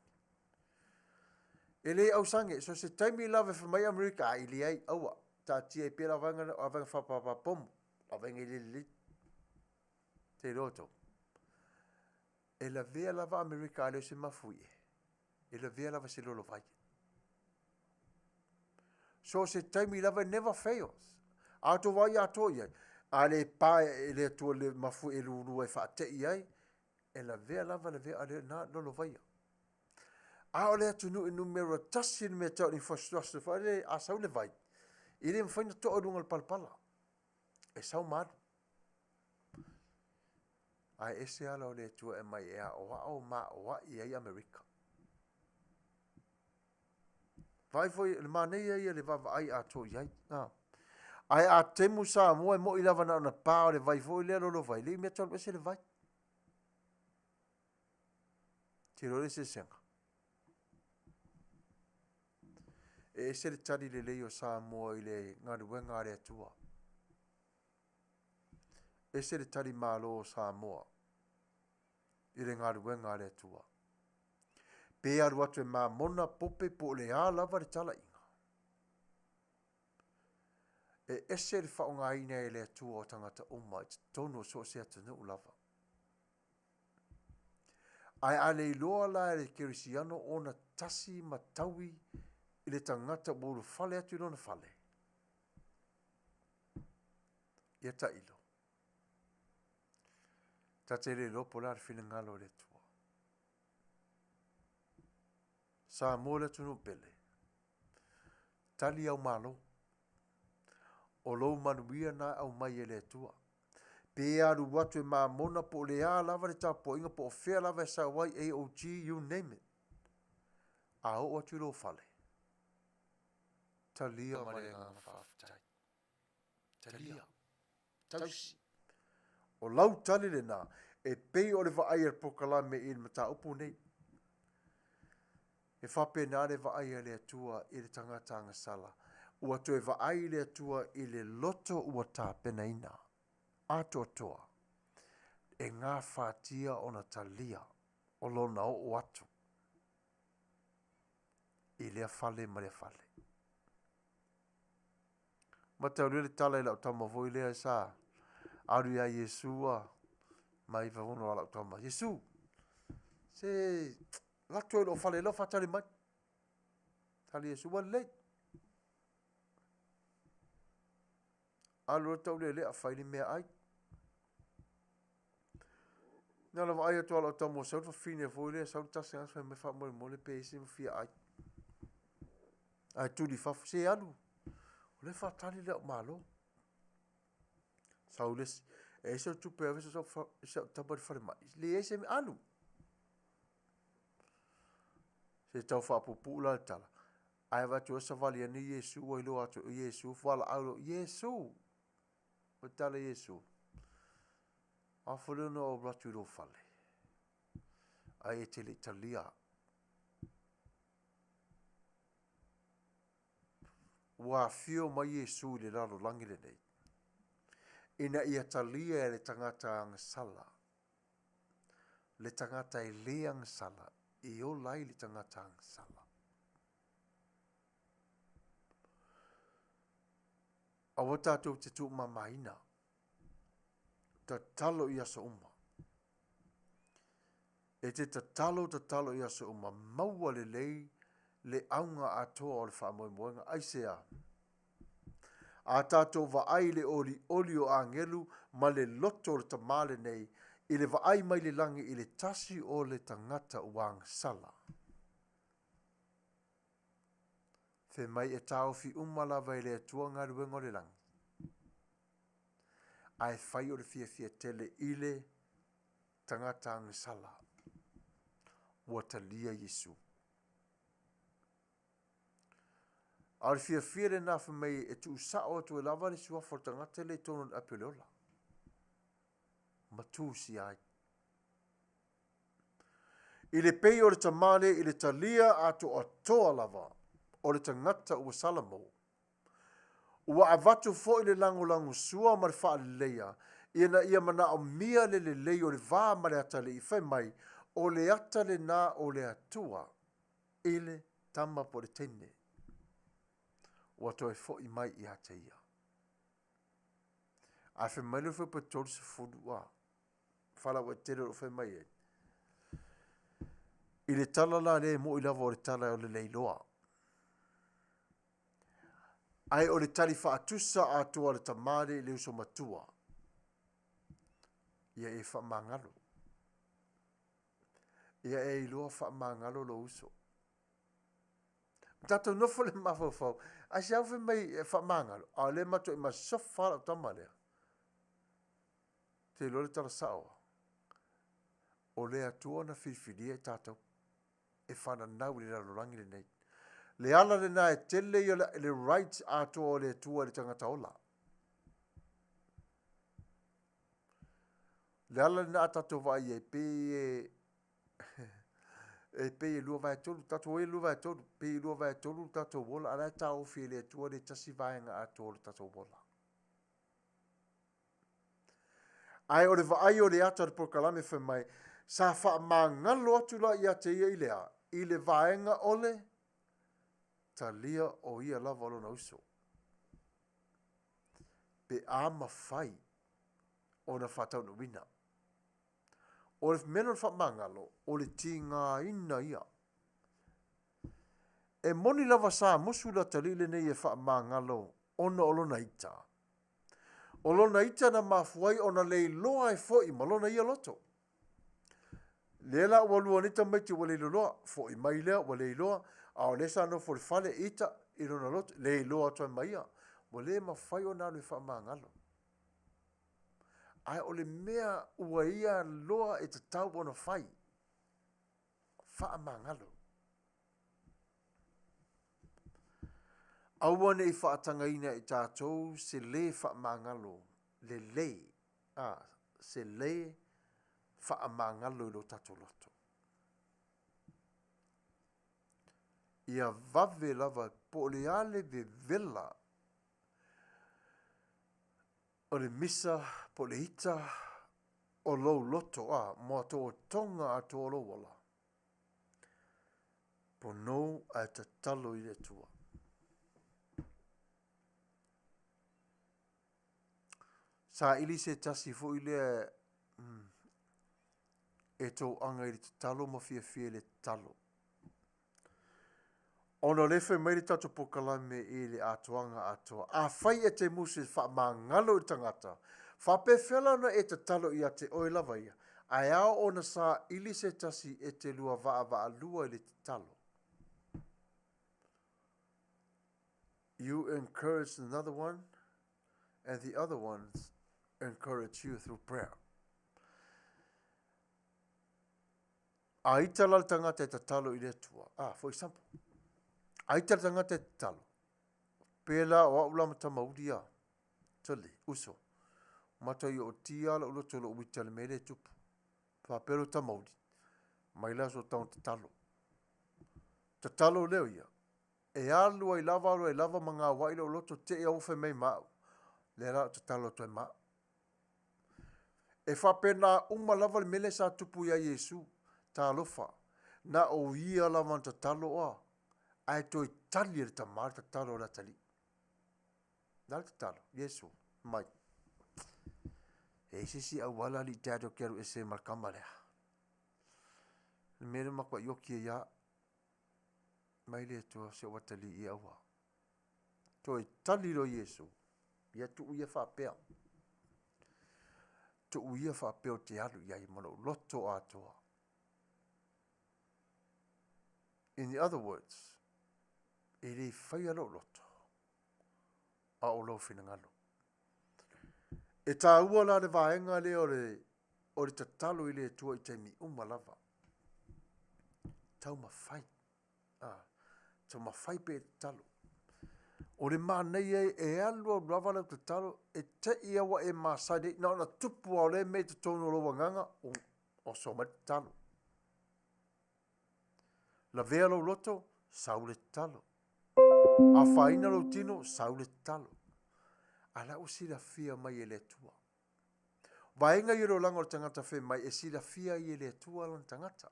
E le ausage, so se taimi lava e fai mai Amerika, ah, e leai, aua, taatia ai pea la vaega, la vaega faapapapomo, la vaega e le lelei. Te iloa outou. E lavea lava Amerika a le o se mafuie. E lavea lava se lolovai. So se taimi lava, it never fails. A outou vaai atoa i ai, a le pa e le Atua le mafuie e lulua e faatei ai, e lavea lava lavea a le na lolovaia. A o le atunuu e numera tasi le mea tau o le infrastructure foi lele, a sau le vai, e le mafai ona toa i luga o le palapala. E sau ma alu. Ae ese ala o le Atua e aumai e aoao ma aoai ai Amerika. Vaai foi, o le manaia ia le vaavaai atoa i ai. A. Ae a temu Samoa e moi lava na ona pa o le vai foi lea lolovai, le i mea tau ese le vai. Te iloa le eseesega. E ese le tali lelei o Samoa i le galuega a le Atua. Ese le tali malo o Samoa i le galuega a le Atua. Pe alu atu e mamona pope po o le a lava le talaiga. E ese le faaaogaina e le Atua o tagata uma i totonu o so o se atunuu lava. Ae a le iloa la e le kerisiano ona tasi ma taui i le tagata ua ulufale atu i lona fale, ia tailo. Ta te le iloa po o le a le finagalo o le Atua. Samoa le atunuu pele. Tali au malo. O lou manuia na e aumai e le Atua. Pe alu atu e mamona po o le a lava le tapuaiga po o fea lava e sau ai AOG, you name it. A oo atu i lou fale, talia ma le agaga faafetai. Talia. Tausi. O lau tali lena e pei o le vaai a le polokalame i le mataupu nei. E faapena le vaai a le Atua i le tagata agasala. Ua toe vaai le Atua i le loto ua tapenaina atoatoa e gafatia ona talia o lona oo atu i lea fale ma lea fale. Mataulia le tala i lau tama foi lea sa alu ia Iesu a mai fagono a lau tama, Iesu, se lato i lou fale loa faatali mai. Tali Iesu, ua lelei. Alu loa taulealea fai le meaai. Na ona vaai atu lava o lau tama ua sau le fafine foi lea, sau le tasi tagata fai mai faamolemole pe i ai se mea fia ai. Ae tuli i fafo, se alu, o lea e faatali le au malo. Sau le isi, e ai se tupe e ave si au tama i le falemai. Leai se mea, alu. Se tau faapuupuu la le tala. Ae vaai atu savali ane Iesu ua iloa atu o Iesu, valaau loa, Iesu! O le tala Iesu, a foi lea ona ou alu atu i lou fale, ae e te le i talia au. Ua afio mai Iesu i le lalolagi lenei, ina ia talia e le tagata agasala, le tagata e le agasala, e ola ai le tagata agasala. Aua tatou te tuumamaina. Tatalo i aso uma. E te tatalo, tatalo i aso uma, maua lelei le auga atoa o le faamoemoega. Aisea? A tatou vaai i le olioli o agelu ma le loto o le Tama lenei i le vaai mai le lagi i le tasi o le tagata ua agasala. Fai mai e taofi uma lava e le Atua galuega o le lagi, ae fai o le fiafia tele i le tagata agasala ua talia Iesu. A o le fiafia lena fai mai e tuusao atu ai lava le suafa o le tagata lea i totonu o le api o le ola ma tusia ai. I le pei o le tama lea i le talia atoatoa lava o le tagata ua sala mo. Ua avatu foi le lagolagosua ma le faaleleia ina ia manaomia le lelei o le va ma le atalii, fai mai, o le ata lena o le Atua i le tama po o le teine ua toe foi mai ia te ia. Ae fai mai le fuaiupu 30 a, faalauaitele o lo o fai mai ai. I le tala la lea e moi lava o le tala o le leiloa. Ae o le tali faatusa atoa a le tama lea i le uso matua, ia e faamagalo. Ia e iloa faamagalo lou uso. Tatou nofo le mafaufau, ai se au fai mai e faamagalo, a o lea matuai masofa lau tama lea. Te iloa le tala sao. O le Atua na filifilia i tatou e fananau i le lalolagi lenei. Le ala lena e tele ia le right atoa o le Atua i le tagata ola. Le ala lena a tatou vaai ai, pe e e pei e 2/3, tatou e 2/3, pei e 2/3 le tatou ola, a la e taofi e le Atua le tasi vaega atoa o le tatou ola. Ae o le vaai o le ata o le polokalame fai mai, sa faamagalo atu la ia te ia i le a? I le vaega o le talia o ia lava o lona uso. Pe a mafai ona faataunuuina. O le mea o le faamagalo, o le tigaina ia. E moni lava sa musu le atalii lenei e faamagalo ona o lona ita. O lona ita na mafua ai ona leiloa ai foi ma lona ia loto. Lea la ua lua nei tamaiti ua leiloa, foi mai lea ua leiloa, a o lea sa nofo i le fale ita i lona loto, leiloa atu ai ma ia. Ua le mafai ona alu e faamagalo. Ae o le mea ua ia loa e tatau ona fai, faamagalo. Aua ne i faatagaina e tatou se lē faamagalo lelei, a, se lē faamagalo i lo tatou loto. Ia vave lava po o le a le vevela o le misa po o le ita o lou loto, a, mo atoatoga atoa o lou ola. Ponou ae tatalo i le Atua. Saili se tasi foi lea e touaga i le tatalo ma fiafia i le tatalo. Ona o lea fai mai le tatou polokalame i le atoaga atoa. Afai e te musu e faamagalo i le tagata, faapefea la ona e tatalo ia te oe lava ia, ae ao ona saili se tasi e te lua vaavaalua i le tatalo. You encourage another one and the other ones encourage you through prayer. A ita la le tagata e tatalo i le Atua. Ah, for example, a ita le tagata e tatalo, pēlā o au la ma tamauri a, tali, uso, matua i o tia lou loto lou ita le mea lea e tupu. Faapea lo tamauri, mai la so tago tatalo. Tatalo leo ia. E alu ai lava, alu ai lava ma gauai lou loto te i au fai mai ma au. Lea la o tatalo atu ai ma au. E faapena uma lava le mea lea sa tupu iā Iesu, talofa, na o ia lava na tatalo a, ae toe tali e le Tama le tatalo a le atalii. Le a le tatalo? Iesu, mai. E i ai se isi auala alii Dad ou te alu ese ai ma le tama lea? Le mea lea ua matuai oti ai lava. Mai le Atua, se ua atalii ia aua. Toe tali loa Iesu, ia tuu ia faapea. Tuu ia faapea ou te alu i ai ma lou loto atoa. In the other words, e le faia lou loto, a o lou finagalo. E taua la le vaega lea o le, o le tatalo i le Atua i taimi uma lava. Taumafai. Ah, taumafai pea e tatalo. O le manaia e alu alu lava lau tatalo, e te i lava ua e masani ai, na ona tupu lava o lea mea i totonu o lou agaga, oso mai le tatalo. Lavea lou loto, sau le tatalo. Afaina lou tino, sau le tatalo. A la ua silafia mai e le Atua. Vaega ia o le olaga o le tagata fai mai e silafia ai e le Atua lona tagata.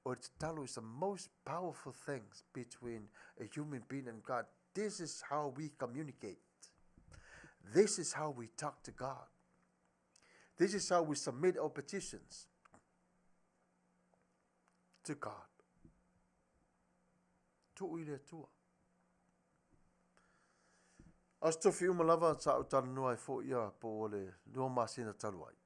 O le tatalo is the most powerful things between a human being and God. This is how we communicate. This is how we talk to God. This is how we submit our petitions to God. Tuu i le Atua. Aso Tofi uma lava sa ou talanoa ai foi ia po o le 2 masina talu ai.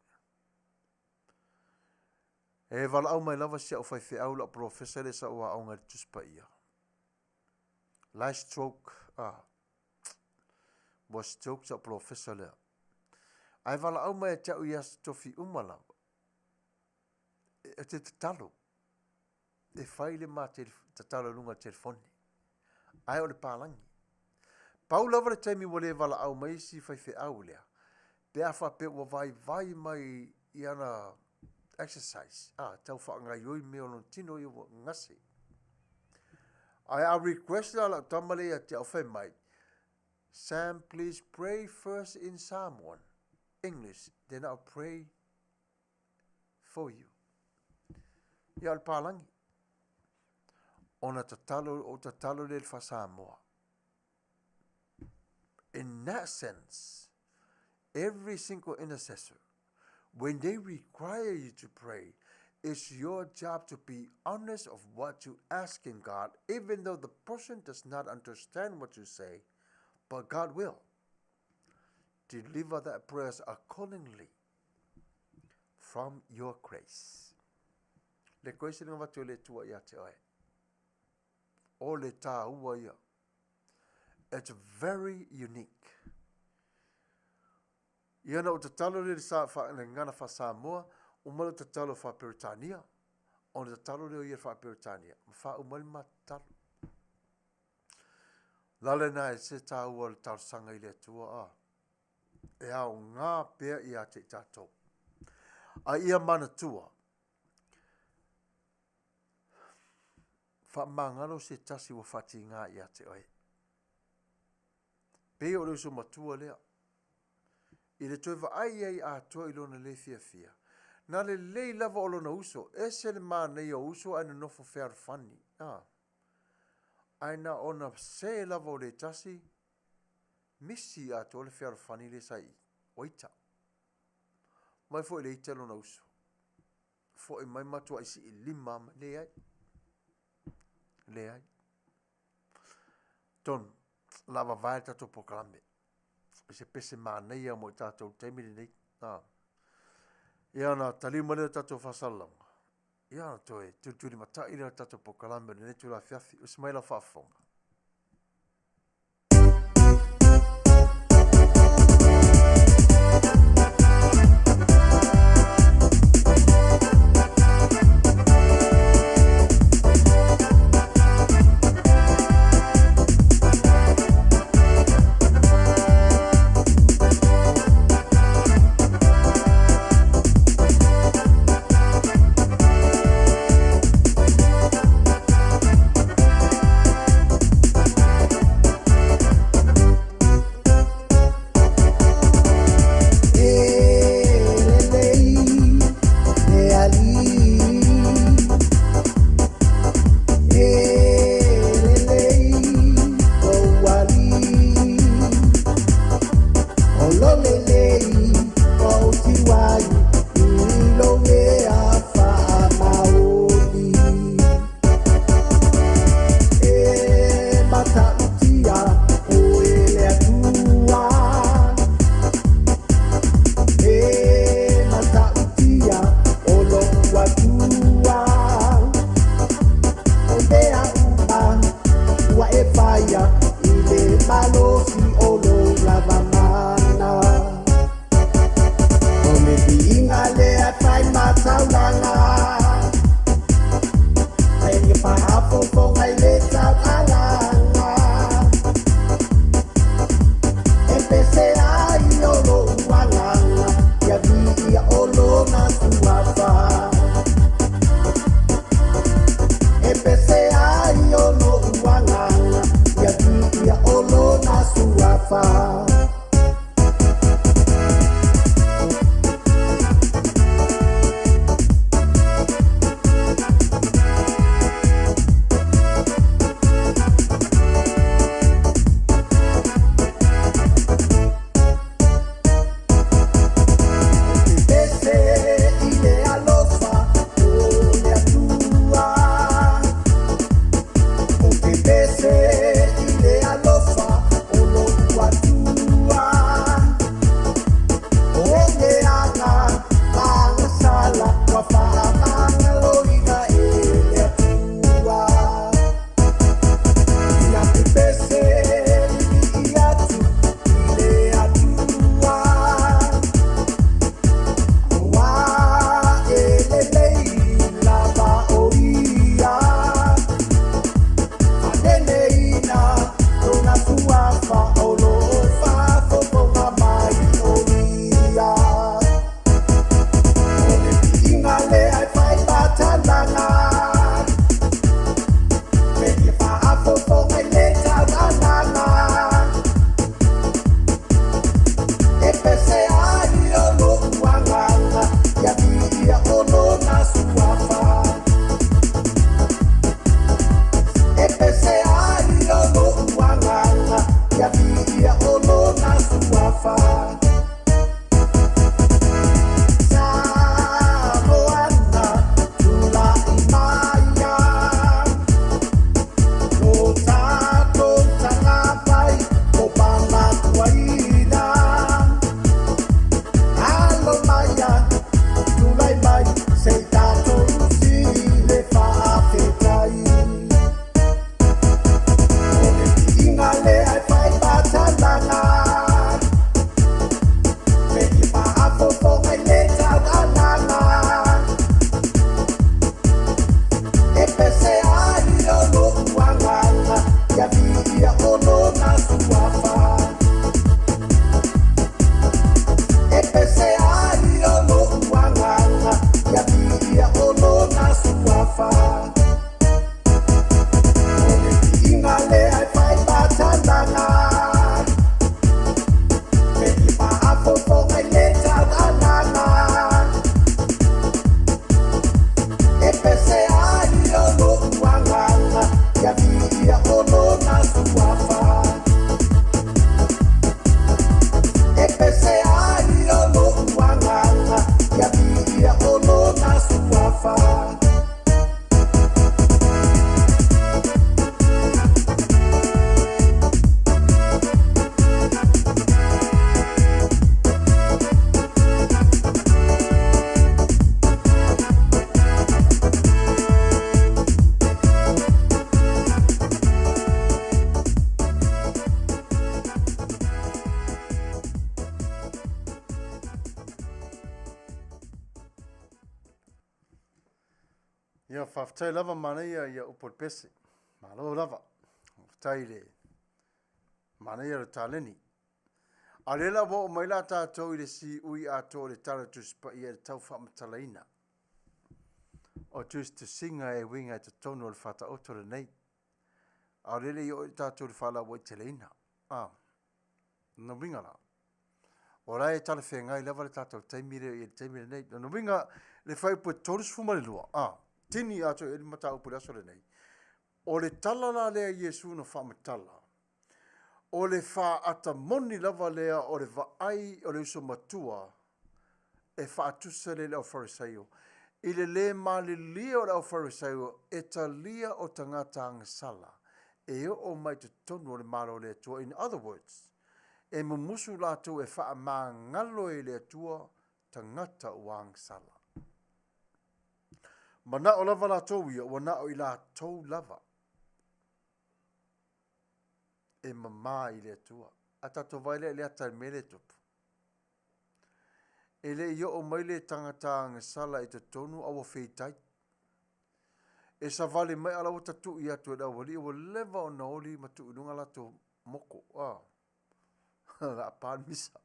E valaau mai lava si au faifeau lau polofesa lea sa ou aoga i le Tusi Paia. La e stroke, ah, ua stroke si au polofesa lea. Ae valaau mai ia te au i Aso Tofi uma lava, e te tatalo, e fai le ma tatalo i luga o le telefoni, ae o le palagi. Pau lava le taimi ua le valaau mai si faifeau lea, pe a faapea ua vaivai mai i ana exercise, ah, tau faagaioi mea o lona tino ia ua gase. Ae a request la lau tama lea ia te au fai mai, Sam, please pray first in Samoan, English, then I'll pray for you. Ia o le palagi. Ona tatalo, o tatalo lea i le faa-Samoa. In that sense, every single intercessor, when they require you to pray, it's your job to be honest of what you ask in God, even though the person does not understand what you say, but God will deliver that prayers accordingly from your grace. Le grace le ngavatu e le Atua ia te oe. O le tāua ia. It's very unique. Ia na ou tatalo lea i le sa, fa, le gagana faa-Samoa, uma lea ou tatalo faa-Peretania, ona tatalo lea o ia i le faa-Peretania, ma faauma ai le ma tatalo. La lena e se tāua o le talosaga i le Atua, a, e aoga pea ia te i tatou. A ia manatua, faamagalo se tasi ua faatiga ia te oe. Pei o le uso matua lea. I le toe vaai ai atoa i lona le fiafia, na lelei lava o lona uso, ese le manaia o uso ae nonofo fealofani. A. Ae na ona se lava o le tasi, misi atoa le fealofani lea sa i o ita. Mai foi le ita lona uso. Foi mai matuai sii lima ma leai. Leai. Tonu, la vavae le tatou polokalame. I se pese manaia mo i tatou taimi lenei. Ah. Ia ona taliu mai lea o le tatou faasalalauga. Ia ona toe tulitulimatai lea o le tatou polokalame o lenei itula afiafi. Usi mai lau faafofoga. Ia, faafetai lava manaia ia upu o le pese. Malo lava. Faafetai i le manaia o le taleni. A o lea la ua oo mai la tatou i le siui atoa o le Tala o le Tusi Paia i le tau faamatalaina o tusitusiga e uiga i totonu o le Faataoto lenei. A o lea e le i oo tatou i le faalauaiteleina. Ah, lona uiga la, o la e talafeagai lava le tatou taimi lea i le taimi lenei. Lona uiga, le fuaiupu e 32, ah, tini atoa i ai le mataupu i le aso lenei. O le tala la lea a Iesu na faamatala, o le faata moni lava lea o le vaai o le uso matua e faatusa lea i le aufarisaio, i le le malilie o le aufarisaio e talia o tagata agasala e oo mai i totonu o le Malo o le Atua. In other words, e mumusu latou e faamagalo e le Atua tagata ua agasala. Manao lava latou ia, ua na o i latou lava e mama i le Atua. A tatou vaai lea i le ata i le mea lea e tupu. E le i oo mai le tagata agasala i totonu a ua feitai. E savali mai a o la ua tatui atu e le aualii ua leva ona oli ma tuu i luga latou moko. Ah. La pa le misa.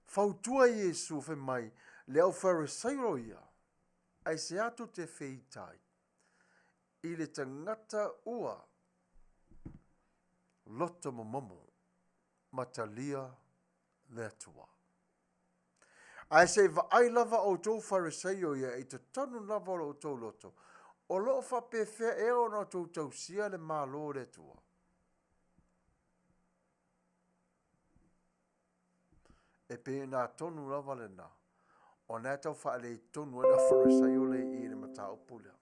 Fautua Iesu fai mai, le au Farisaio ia, aisea tou te feitai i le tagata ua loto momomo ma talia le Atua. Ae se i vaai lava outou Farisaio ia i totonu lava o lo outou loto, o lo o faapefea ea ona outou tausia le Malo o le Atua? E pei ona atonu lava lena, ona e tau faaletonu ai le Farisaio lea i le mataupu lea.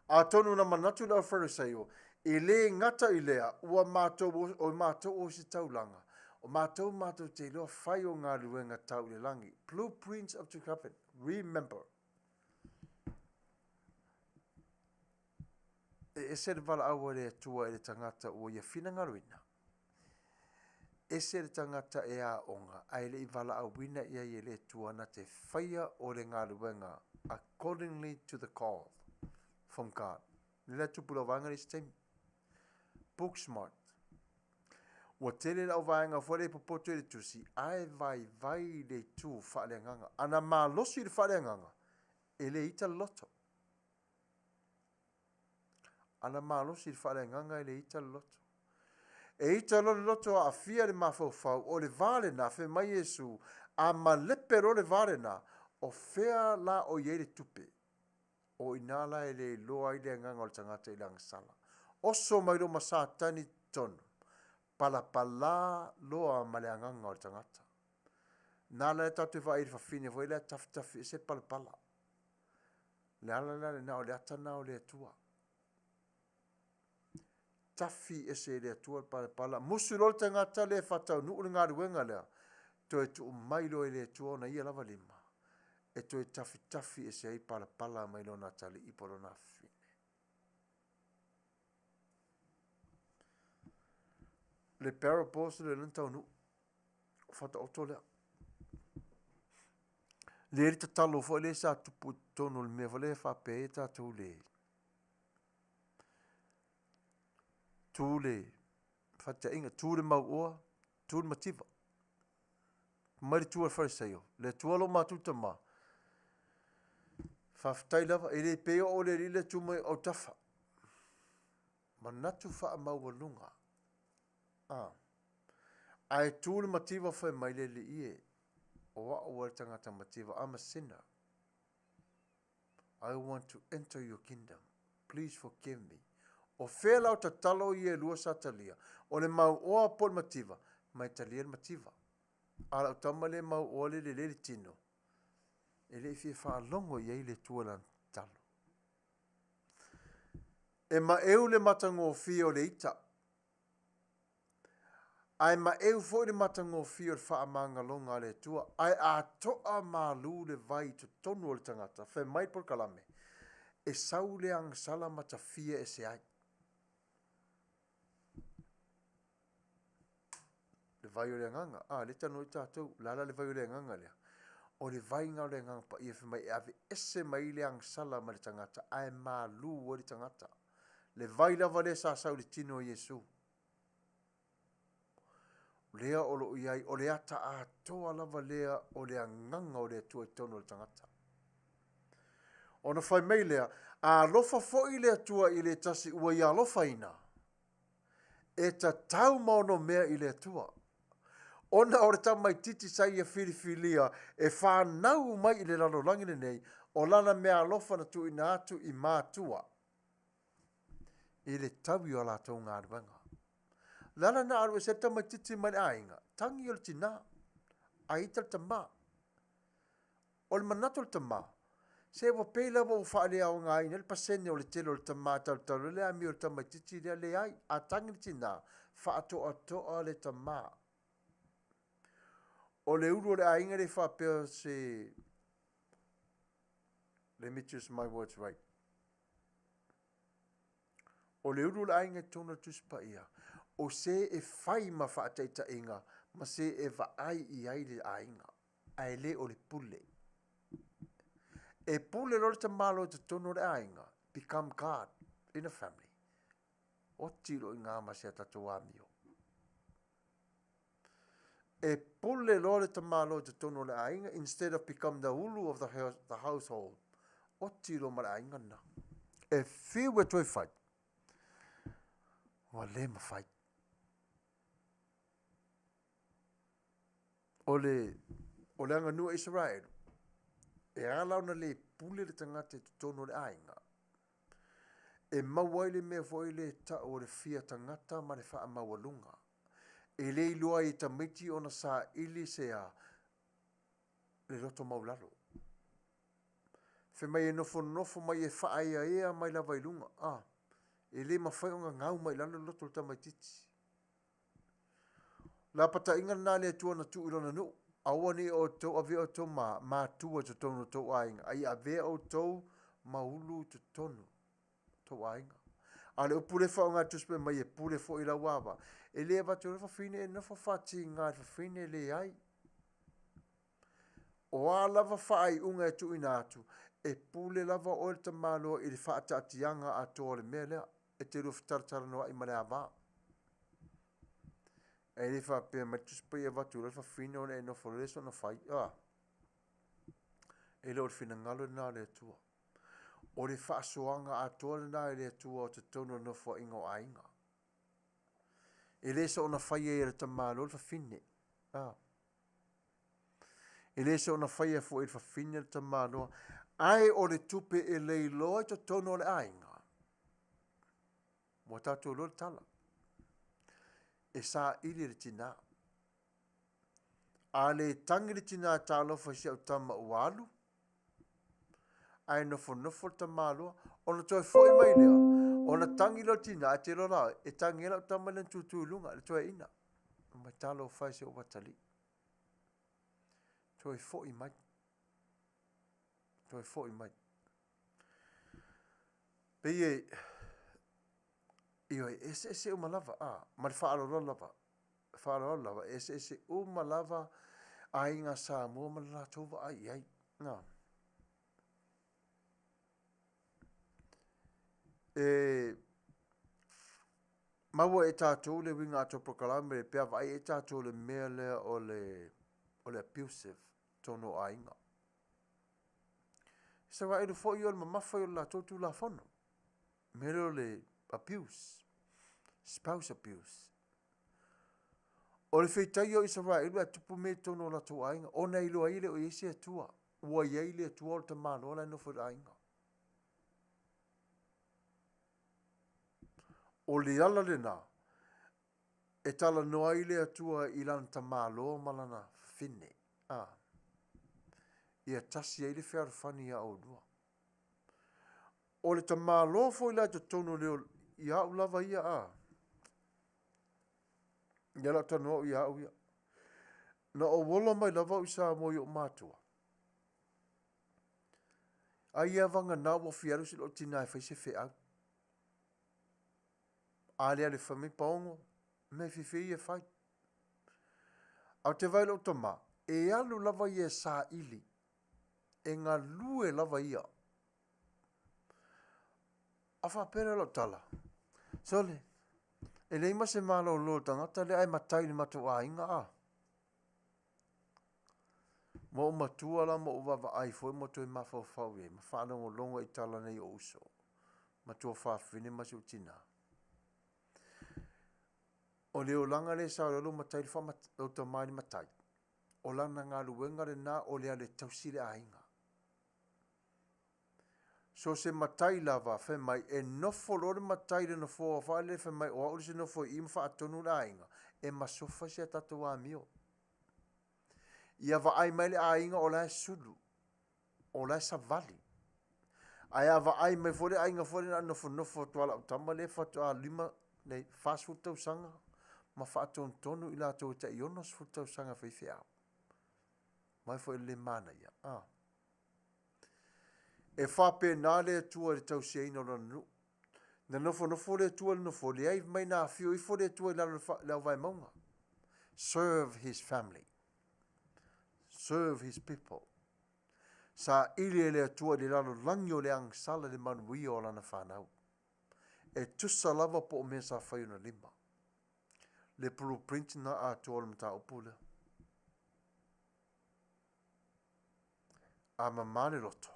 Atonu na manatu le Aufarisaio, e le gata i lea, ua matou, o matou ositaulaga, o matou matou te iloa fai o galuega tau i le lagi. Blueprints of to heaven. Remember. E ese le valaau a le Atua i le tagata ua ia finagaloina. Ese le tagata e aoga ae le i valaauina i ai e le Atua na te faia o le galuega accordingly to the call from God. Le la tupu lau vaega le isi taimi. Book smart. Ua tele lau vaega foi le popoto i le tusi, ae vaivai le itu faaleagaga. Ana malosi i le faaleagaga, e le ita le loto. Ana malosi i le faaleagaga e le ita le loto. E ita loa le loto aafia le mafaufau, o le va lena, fai mai Iesu, a malepe loa le va lena, o fea la o i ai le tupe? O i ina la e le iloa ai le agaga o le tagata i le agasala. Oso mai loa ma Satani i totonu, palapala loa ma le agaga o le tagata. Na la e tatou te vaai i le fafine foi lea tafitafi ese palapala. Le ala la lena o le ata lena o le Atua. Tafi ese e le Atua le palapala. Musu loa le tagata lea e faataunuu le galuega lea, toe tuu mai loa e le Atua ona ia lava lima, e toe tafitafi ese ai palapala mai lona atalii po o lona afafine. Le parables le lana taunuu. O faataoto lea. Le le tatalo foi lea sa tupu i totonu o le mea foi lea e faapea ai tatou le tu le faataiga, tu le mauoa, tu le mativa. Mai le tu a le Farisaio, le Atua lo matou tama. Faafetai lava, e le pei o le alii le tu mai autafa. Manatu faamaualuga. Ah. Ae tu le mativa fai mai le alii e, o au a le tagata mativa, I'm a sinner. I want to enter your kingdom. Please forgive me. O fea la o tatalo ia e lua sa talia? O le mauoa po o le mativa? Mai talia le mativa. A lau tama le mauoa le lelei le tino. E le i fia faalogo i ai le Atua i lana tatalo. E maeu le matagofie o le ita. Ae maeu foi le matagofie o le faamagaloga a le Atua, ae atoa malu le vai i totonu o le tagata, fai mai le polokalame, e sau le agasala ma tafia ese ai. Le vai o le agaga. A, lea e talanoa ai tatou, o le a la le vai o le agaga lea? O le vaiga o le Agaga Paia fai mai e aveese mai le agasala mai le tagata ae malu ai le tagata. Le vai lava lea sa sau i le tino o Iesu. O lea o lo o i ai, o le ata atoa lava lea o le agaga o le Atua i totonu o le tagata. Ona fai mai lea, a alofa foi le Atua i le tasi ua ia alofaina, e tatau ma onomea i le Atua. Ona o le tamaititi sa ia filifilia e fanau mai i le lalolagi lenei, o lana meaalofa na tuuina atu i matua i le taui o a latou galuega. O le ala na alu ese ai le tamaititi mai le aiga, tagi o le tinā, a ita le tamā. O le manatu o le tamā, se ua pei lava ua faaleaogaina ai le pasene o le tele o le tamā e talutalu ai le amio o le tamaititi lea, leai, a tagi le tinā, faatoatoa le tamā. O le ulu o le aiga le faapea se Let me choose my words right. O le ulu o le aiga i totonu o le Tusi Paia, o se e fai ma faataitaiga ma se e vaai i ai le aiga, ae le o le pule. E pule loa le tamaloa i totonu o le aiga, become God in a family. Oti loa i ngā ma se a tatou amio. E pule loa le tamaloa i totonu o le aiga instead of become the ulu of the, the household. Oti loa ma le aiga lena. E fiu e toe fai. Ua le mafai. O le, o le aganuu a Isaraelu, e ala ona le pule le tagata i totonu o le aiga, e maua ai le mea foi lea e tau o le fia tagata ma le faamaualuga. E le iloa ai e tamaiti ona saili se a le loto maulalo. Fai mai e nofonofo mai e faaeaea mai lava i luga, a, e le mafai ona gau mai i lalo le loto o le tamaititi. O le lapataiga lena a le Atua na tuu i lona nuu, aua ne i outou avea outou ma matua i totonu o tou aiga, a ia avea outou ma ulu i totonu o tou aiga. A o le upu lea e faaaoga e le Tusi Paia mai e pule foi i lau ava, e le avatu ai le fafine e nofo faatiga i le fafine, leai. O a lava faaiuga e tuuina atu, e pule lava oe le tamaloa i le faataatiaga atoa o le mea lea. E te lua fetalatalanoa'i ma le ava. Ae le faapea mai le Tusi Paia e avatu loa le fafine ona e nofo loa lea soona fai. A. E le o le finagalo lena o le Atua. O le faasoaga atoa lena e le Atua o totonu o le nofoaiga o aiga. E le soona faia e le tamaloa le fafine. A. E le soona faia foi e le fafine le tamaloa, ae o le tupe e leiloa i totonu o le aiga. Ua tatou iloa le tala. E saili e le tinā. A le tagi le tinā e talofa i si au tama ua alu, ae nofonofo le tamaloa, ona toe foi mai lea, ona tagi lea o le tinā, ae te iloa la oe, e tagi ai lau tama i lana tutu i luga, le toeaina. Mai talofa e si ou atalii. Toe foi mai. Toe foi mai. Pei e, ioe, e eseese uma lava, a, ma le faaaloalo lava, faaaloalo lava, e eseese uma lava aiga Samoa ma le latou vaai i ai. Na. E maua e tatou le uiga atoa polokalame pe a vaai e tatou le mea lea o le, o le abusive totonu o aiga. Isaraelu foi o le mamafa i o le latou Tulafono. Mea lea o le abuse, spouse abuse. O le feitaia o Isaraelu ae tupu mea i totonu o latou aiga, ona e iloa ai e le o i ai se Atua. Ua i ai le Atua o le tamaloa la e nofo i le aiga. O le ala lena e talanoa ai le Atua i lana tamaloa ma lana fafine. A. Ia tasi ai le fealofani iā oulua. O le tamaloa foi la i totonu o le ia au lava ia a. Ia lau talanoa au ia au ia. Na ou ola mai lava au i Samoa i ou matua. Ai ia vagana ua fia alu si lou tina e fai se feau. A le alu e fai mai paogo, mea fiafia ia e fai. Ae ou te vaai i lou tama. E alu lava ia e saili, e galue lava ia. A faapea lea o lau tala, Sole, e leai ma se malolo o le tagata lea ae matai i le matou aiga a. Ua ou matua la ma ou vaavaai foi ma toe mafaufau i ai ma faalogologo i tala nei o uso, matua fafine ma si ou tinā. O le olaga lea e sao ai lou matai, lou tama i le matai, o lana galuega lena o le alu e tausi le aiga. So se matai lava fai mai e nofo loa le matai i le nofoa foi lele fai mai o au le isi e nofo i i ma faatonu le aiga, e masofa si a tatou amio. Ia vaai mai le aiga o la e sulu, o la e savali. Ae a vaai mai foi le aiga foi lea na o le nofonofo atu lava o lau tama lea faatoa 5, nei, 40 tausaga ma faatonutonu i latou e tai 60 tausaga e faifeau. Mai foi le le manaia. Ah. E faapena le Atua i le tausiaina o lona nuu. Na nofonofo le Atua i le nofoa, leai mai na afio ifo le Atua i lalo o le auvae mauga. Serve his family. Serve his people. Saili e le Atua i le lalolagi o le agasala le manuia o lana fanau. E tusa lava po o mea sa fai ona lima. Le blueprint na atoa o le mataupu lea. A mama le loto,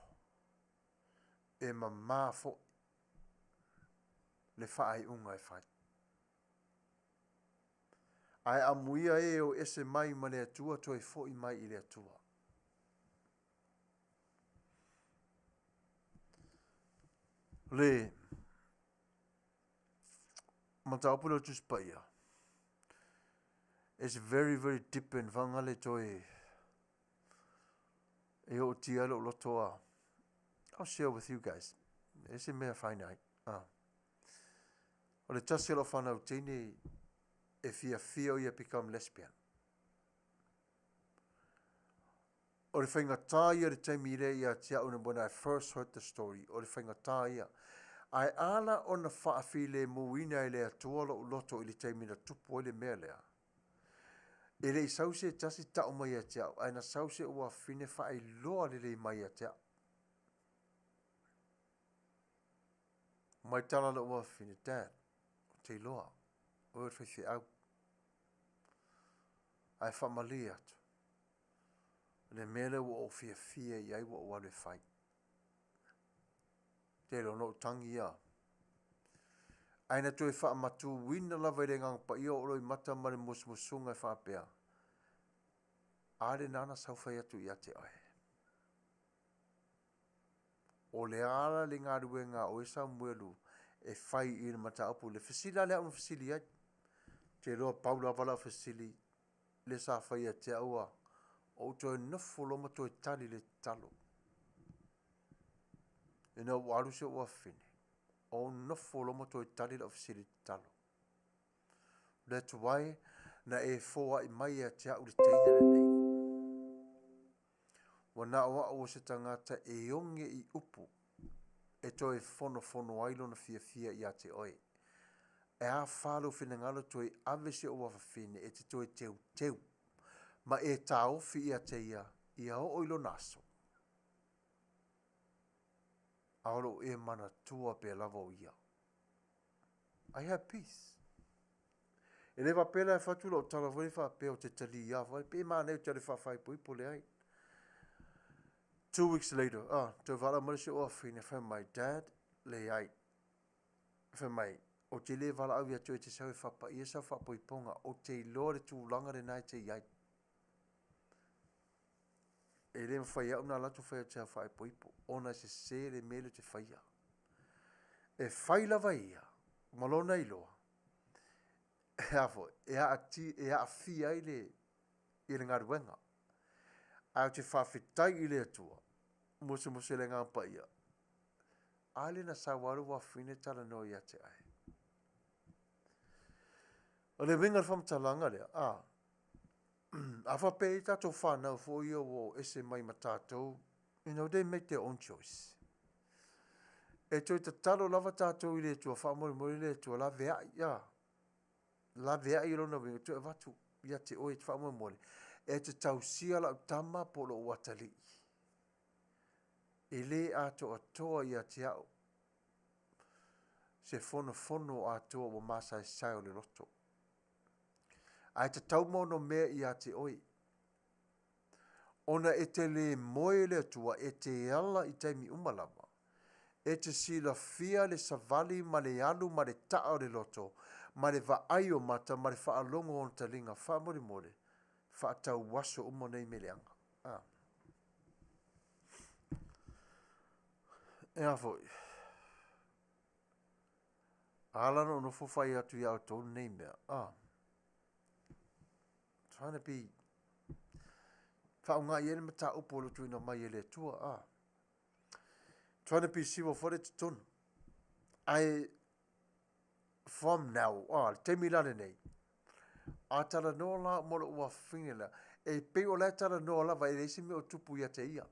e mama foi le faaiuga e fai. Ae amuia e o ese mai ma le Atua toe foi mai i le Atua. Le mataupu lea o le Tusi Paia, it's very, very deep and faga le toe e ootia ai lou loto a I'll share with you guys. E se mea faina ai. Ah. O le tasi o lau fanau teine e fiafia o ia become lesbian. O le faigata ia o le taimi lea ia te au when I first heard the story, o le faigata ia. Ae ala ona faafilemuina e le Atua lou loto i le taimi na tupu ai le mea lea, e le i sau se tasi tau mai ia te au, ae na sau se uafine faailoa lelei mai ia te au. Mai tala lou uafine, Dad, ou te iloa, o oe o le faifeau. Ae faamalie atu, le mea lea ua ou fiafia i ai ua ou alu e fai. Te iloa na ou tagi ia. Ae na toe faamatuina lava i le Agaga Paia o ou loimata ma le musumusuga e faapea, A lena na sau fai atu ia te oe. O le a la le galuega a oe Samuelu e fai i le mataupu lea? Fesili la lea au na fesili ai. Te iloa pau lava lau fesili lea sa fai ia te au a ou toe nofo loa ma toe tali i le tatalo. Ina ua alu si ou afafine, ou nofo loa ma toe tali lau fesili i le tatalo. Le Atua e, na e foai mai ia te au le teine lenei. Ua na o au o se tagata e oge i upu e toe fonofono ai lona fiafia ia te oe. E a fa lou finagalo toe ave si ou afafine e te toe teuteu ma e taofi ia te ia, ia oo i lona aso. A o lou e manatua pea lava o ia. I have peace. E le faapea la e fatu lau tala foi faapea o te talia foi, pe manaia ou te alu e faafaaipoipo, leai. 2 weeks later, ah, toe valaau mai le si ou afafine, fai mai, Dad, leai. Fai mai, ou te le valaau ia te oe e te sau e faapaia sau faapoipoga, ou te iloa le tulaga lena e te i ai. E le mafai au ona alu atu fai atu sau faaipoipo, ona e sese le mea lea ou te faia. E fai lava ia ma lona iloa, e a foi, e aafia ai le, i le galuega. Ae ou te faafetai i le Atua, musumusu e le Agaga Paia, a lea na sau lava le afafine talanoa ia te oe. O le uiga o le faamatalaga lea, a, a faapea i tatou fanau foi ia ua o ese mai ma tatou, they make their own choice. E toe tatalo lava tatou i le Atua, faamolemole le Atua, laveai, ia, laveai i lona uiga, toe avatu ia te oe e te faamolemole. E te tausia lau tama po o lou atalii. E lē atoatoa ia te au se fonofono atoa ua masaesae o le loto. Ae tatau ma ono mea ia te oe. Ona e te lē moe le Atua, e te ala i taimi uma lava. E te silafia le savali ma le alu ma le ta'a o le loto, ma le vaai o mata ma le faalogo o ona taliga. Faamolemole, faatau aso uma nei mea leaga. A. E a foi? Ala ona ou nofo fai atu iā outou lenei mea. A. Trying to be faaaoga i ai le mataupu o lo o tuuina mai e le Atua. A. Trying to be civil foi le totonu. Ae from now, ah, le taimi la lenei, a talanoa la mo lou afafine la, e pei o la e talanoa lava e leai se mea o tupu ia te ia.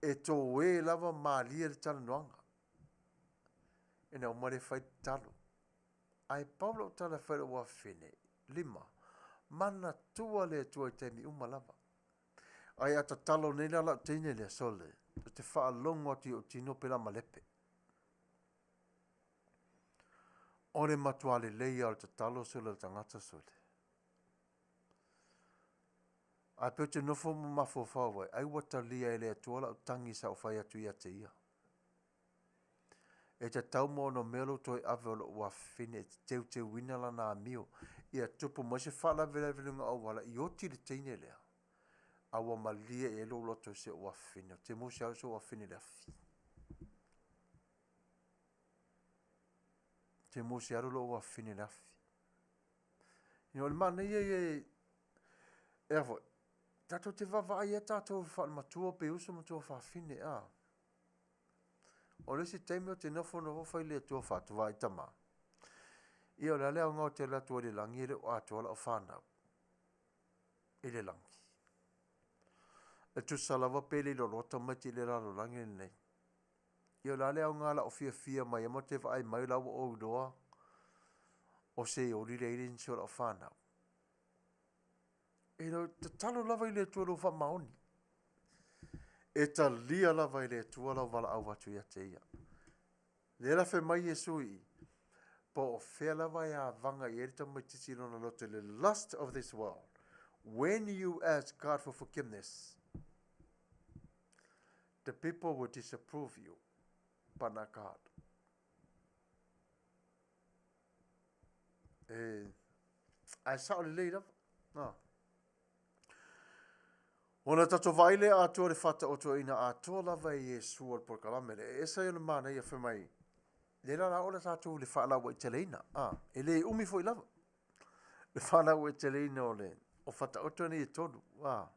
E tōē lava malie le talanoaga. Ina uma lea fai tatalo. Ae pau lau tala e fai lou afafine, lima, manatua le Atua i taimi uma lava. Ae a tatalo nei la lau teine lea, sole, ou te faalogo atu i ou tino pela malepe. O le matua lelei lava o le tatalo sole o le tagata sole. Ae pei ou te nofo ma mafaufau ai, ai ua talia e le Atua lau tagi sa ou fai atu ia te ia. E tatau ma ono mea lou toe ave o lou afafine e te teuteuina lana amio ia tupu mai se faalavelave i luga auala i oti le teine lea a ua malie i ai lou loto i si ou afafine. Ou te musu e alu si ou afafine i le afi. Ou te musu e alu lou afafine i le afi. Ia o le manaia ia e, e a foi, tatou te vaavaai ai tatou faalematua pe uso ma tuafafine, a. O le isi taimi ou te nofo nofo fai le Atua faatu ai tama. Ia o le a le aoga ou te alu atu ai i le lagi e le o atoa lau fanau i le lagi. E tusa lava pe le iloa loa tamaiti i le lalolagi lenei. Ia o le a le aoga lau fiafia mai ai ma te vaai mai la ua ou iloa o se oli lea i le nisi o lau fanau. E le tatalo lava i le Atua lou faamaoni. E talia lava e le Atua lau valaau atu ia te ia. Lea la fai mai Iesu i i, po o fea lava e avaga i ai le tamaitiiti i lona loto i le lust of this world. When you ask God for forgiveness, the people will disapprove you, but not God. E, ae sao lelei lava. Ah. Ona tatou vaai lea atoa le faataotoina atoa lava e Iesu o le polokalame lea. E ese ai ona manaia fai mai, lea la la o le tatou le faalauaiteleina. Ah, e le umi foi lava. Le faalauaiteleina o le o faataoto nei e tolu. Ah.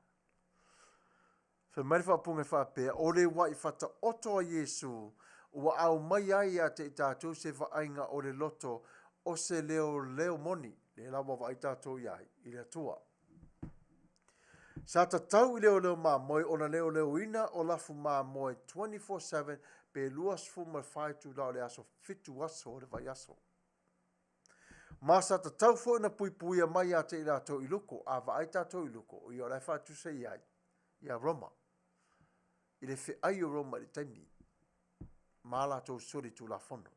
Fai mai le faaupuga e faapea, O le ua'i fataoto a Iesu ua aumai ai ia te i tatou se vaaiga o le loto o se leoleo moni, lea la ua vaai tatou i ai, i le Atua. Sa tatau i leoleo mamoe ona leoleoina o lafu mamoe 24/7 pe 24 itula o le aso, fitu aso o le vaiaso. Ma sa tatau foi ona puipuia mai ia te i latou i luko, a vaai tatou i luko, ia o la e faatusa i ai, ia Roma, i le feai o Roma i le taimi ma a latou solitulafono.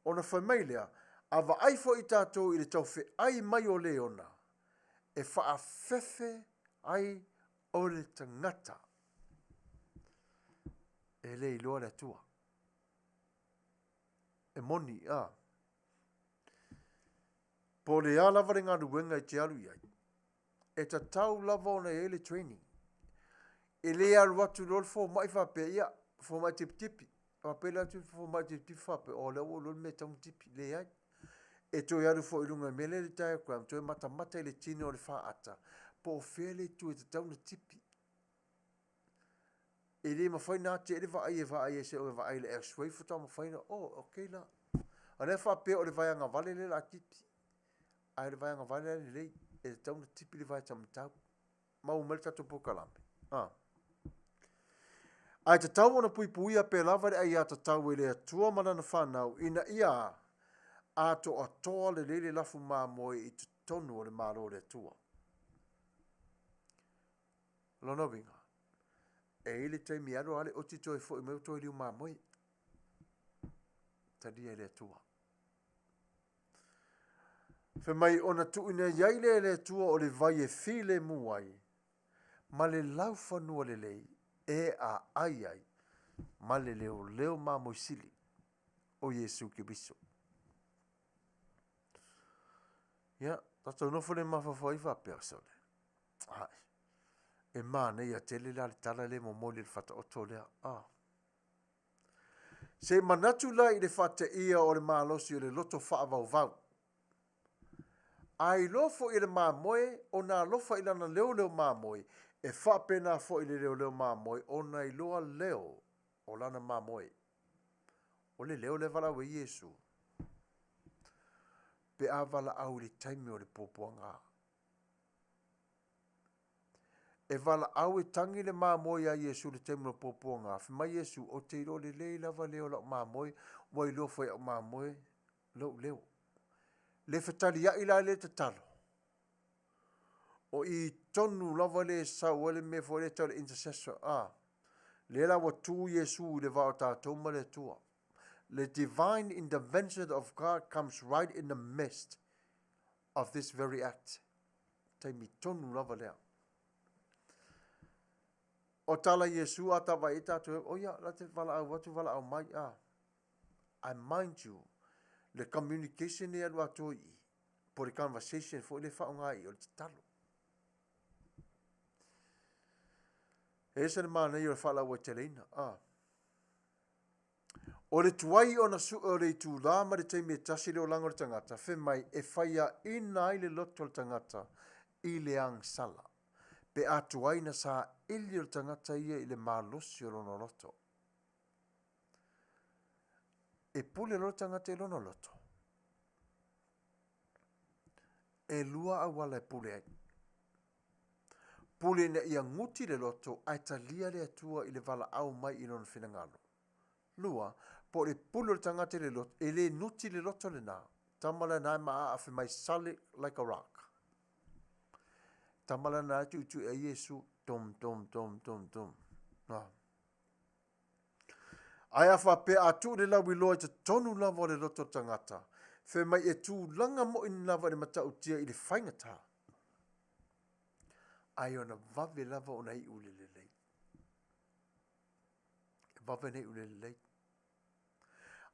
Ona fai mai lea, a vaai foi tatou i le taufeai mai o Leona, e faafefe ai o le tagata e le iloa le Atua. E moni, a. Po o le a lava le galuega e te alu i ai, e tatau lava ona i ai le training. E le alu atu loa le fomai faapea, ia, fomai tipitipi. Faapea le atu fomai tipitipi faapea, o lea ua ou iloa le mea e tatau ona tipi. Leai. E toe alu foi i luga i le mea lea le diagram, toe matamata i le tino o le faata, po o fea le itu e tatau ona tipi. E le mafai ona ati ai le vaai e vaai ai se o e vaai i le x-ray faatoa mafai ona, oh, okay la. A lea faapea o le vaeaga vale lea o le a tipi. Ae o le vaeaga vale la e lelei, e tatau ona tipi le vae taumatau. Maua mai le tatou polokalame. Ah. Ae tatau ona puipuia pea lava le aiatatau e le Atua ma lana fanau ina ia atoatoa lelei le lafu mamoe i totonu o le Malo o le Atua. Lona uiga, e i ai le taimi e alu lava le oti toe foi mai ua toe liu mamoe. Talia e le Atua. Fai mai ona tuuina i ai lea e le Atua o le vai e filemu ai, ma le laufanua lelei e aai ai, ma le leoleo mamoe sili, o Iesu Keriso. Ia, tatou nofo le mafaufau ai faapea, sole, ai, e manaia tele la le tala lea e momoli e le Faataoto lea. Ah. Se i manatu la i le faateia o le malosi o le loto faavauvau. A iloa foi e le mamoe ona alofa i lana leoleo mamoe, e faapena foi le leoleo mamoe ona iloa leo o lana mamoe. O le leo lea e valaau ai Iesu, pe a valaau i le taimi o le puapuaga. E valaau e tagi le mamoe iā Iesu i le taimi o le puapuaga. Fai mai Iesu, Ou te iloa lelei lava leo o lau mamoe, ua iloa foi e au mamoe lou leo. Le fetaliai la lea tatalo. O i tonu lava lea e sau ai le mea foi lea e tau le intercessor. Ah, lea la ua tu Iesu i le va o tatou ma le Atua. The divine intervention of God comes right in the midst of this very act. Taimi tonu lava lea. O tala Iesu a ta vaai ai tatou, o ia, la te valaau atu, valaau mai, ah. I mind you, le communication e alu atoa i i, po le conversation foi le faaaoga i i, o le tatalo. E ese le manaia o le faalauaiteleina. Ah. O le tuai ona sue o le itulā ma le taimi e tasi le olaga o le tagata, fai mai e faiaina ai le loto o le tagata i le agasala, pe a tuai na saili o le tagata ia i le malosi o lona loto. E pule loa le tagata i lona loto. E lua auala e pule ai. Pule ina ia guti le loto ae talia le Atua i le valaau mai i lona finagalo. Lua, po o le pule o le tagata i le loto, e le nuti le loto lena. Tama lena e maa fai mai solid like a rock. Tama lena e tuitui ai Iesu, dum dum dum dum dum. Ah. Ae a faapea a tuu le lauiloa i totonu lava o le loto o le tagata, fai mai e tulaga moʻi lava i le matautia i le faigata, ae ona vave lava ona iu i le lelei. E vave ona iu i le lelei.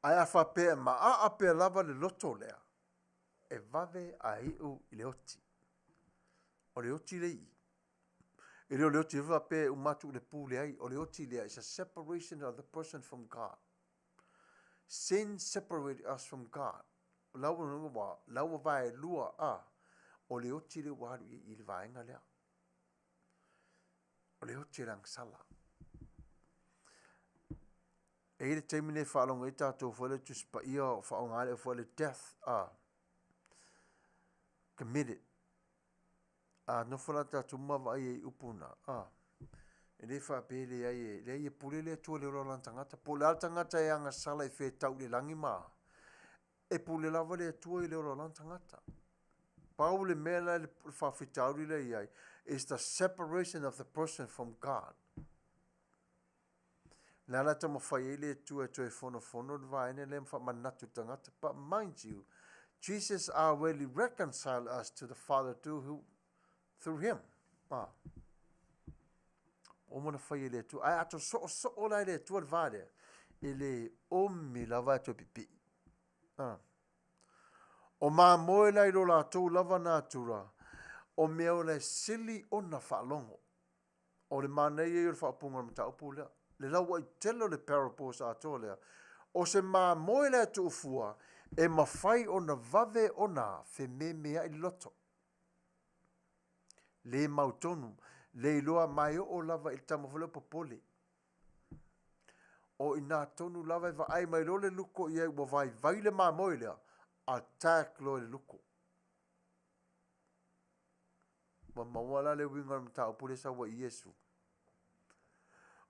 Ae a faapea e maaa pea lava le loto lea, e vave a iu i le oti. O le oti le i. E le o le oti e faapea e uma atu i le pu leai. O le oti lea is a separation of the person from God. Sin separated us from God. La ua, la ua vaelua a, o le oti lea ua alu i i le vaega lea. O le oti e le agasala. E i ai le taimi nei e faalogo ai tatou foi le Tusi Paia o faaaoga ai le foi le death a committed. A nofo la tatou ma vaai ai i upu na, a, e le faapea e leai e, leai e pule le Atua i le ola o lana tagata. Po o le a le tagata e agasala e fetau i le lagi ma a, e pule lava le Atua i le ola o lana tagata. Pau le mea la le faafitauli lea e i ai, is the separation of the person from God. Le a la e taumafai ai le Atua e toe fonofono le vaega lea ma faamanatu i le tagata. But mind you, Jesus already reconciled us to the Father through, who, through him. Ah. O mana fai e le Atua. Ae a to soosoo la e le Atua le va lea, e le omi lava e toe pipii. Ah. O mamoe la i lo latou lava natura, o mea ola e sili ona faalogo. O le manaia ia o le faaupuga o le mataupu lea. Le lauaʻi tele o le parables atoa lea. O se mamoe la e tuufua, e mafai ona vave ona fememeaʻi le loto. Le mautonu, le iloa ma e oo lava i le tama foi lea o popole. O inā tonu lava e vaai mai loa le luko i ai ua vaivai le mamoe lea, attack loa i le luko. Ua maua la le uiga o le mataupu lea e sau ai i Iesu.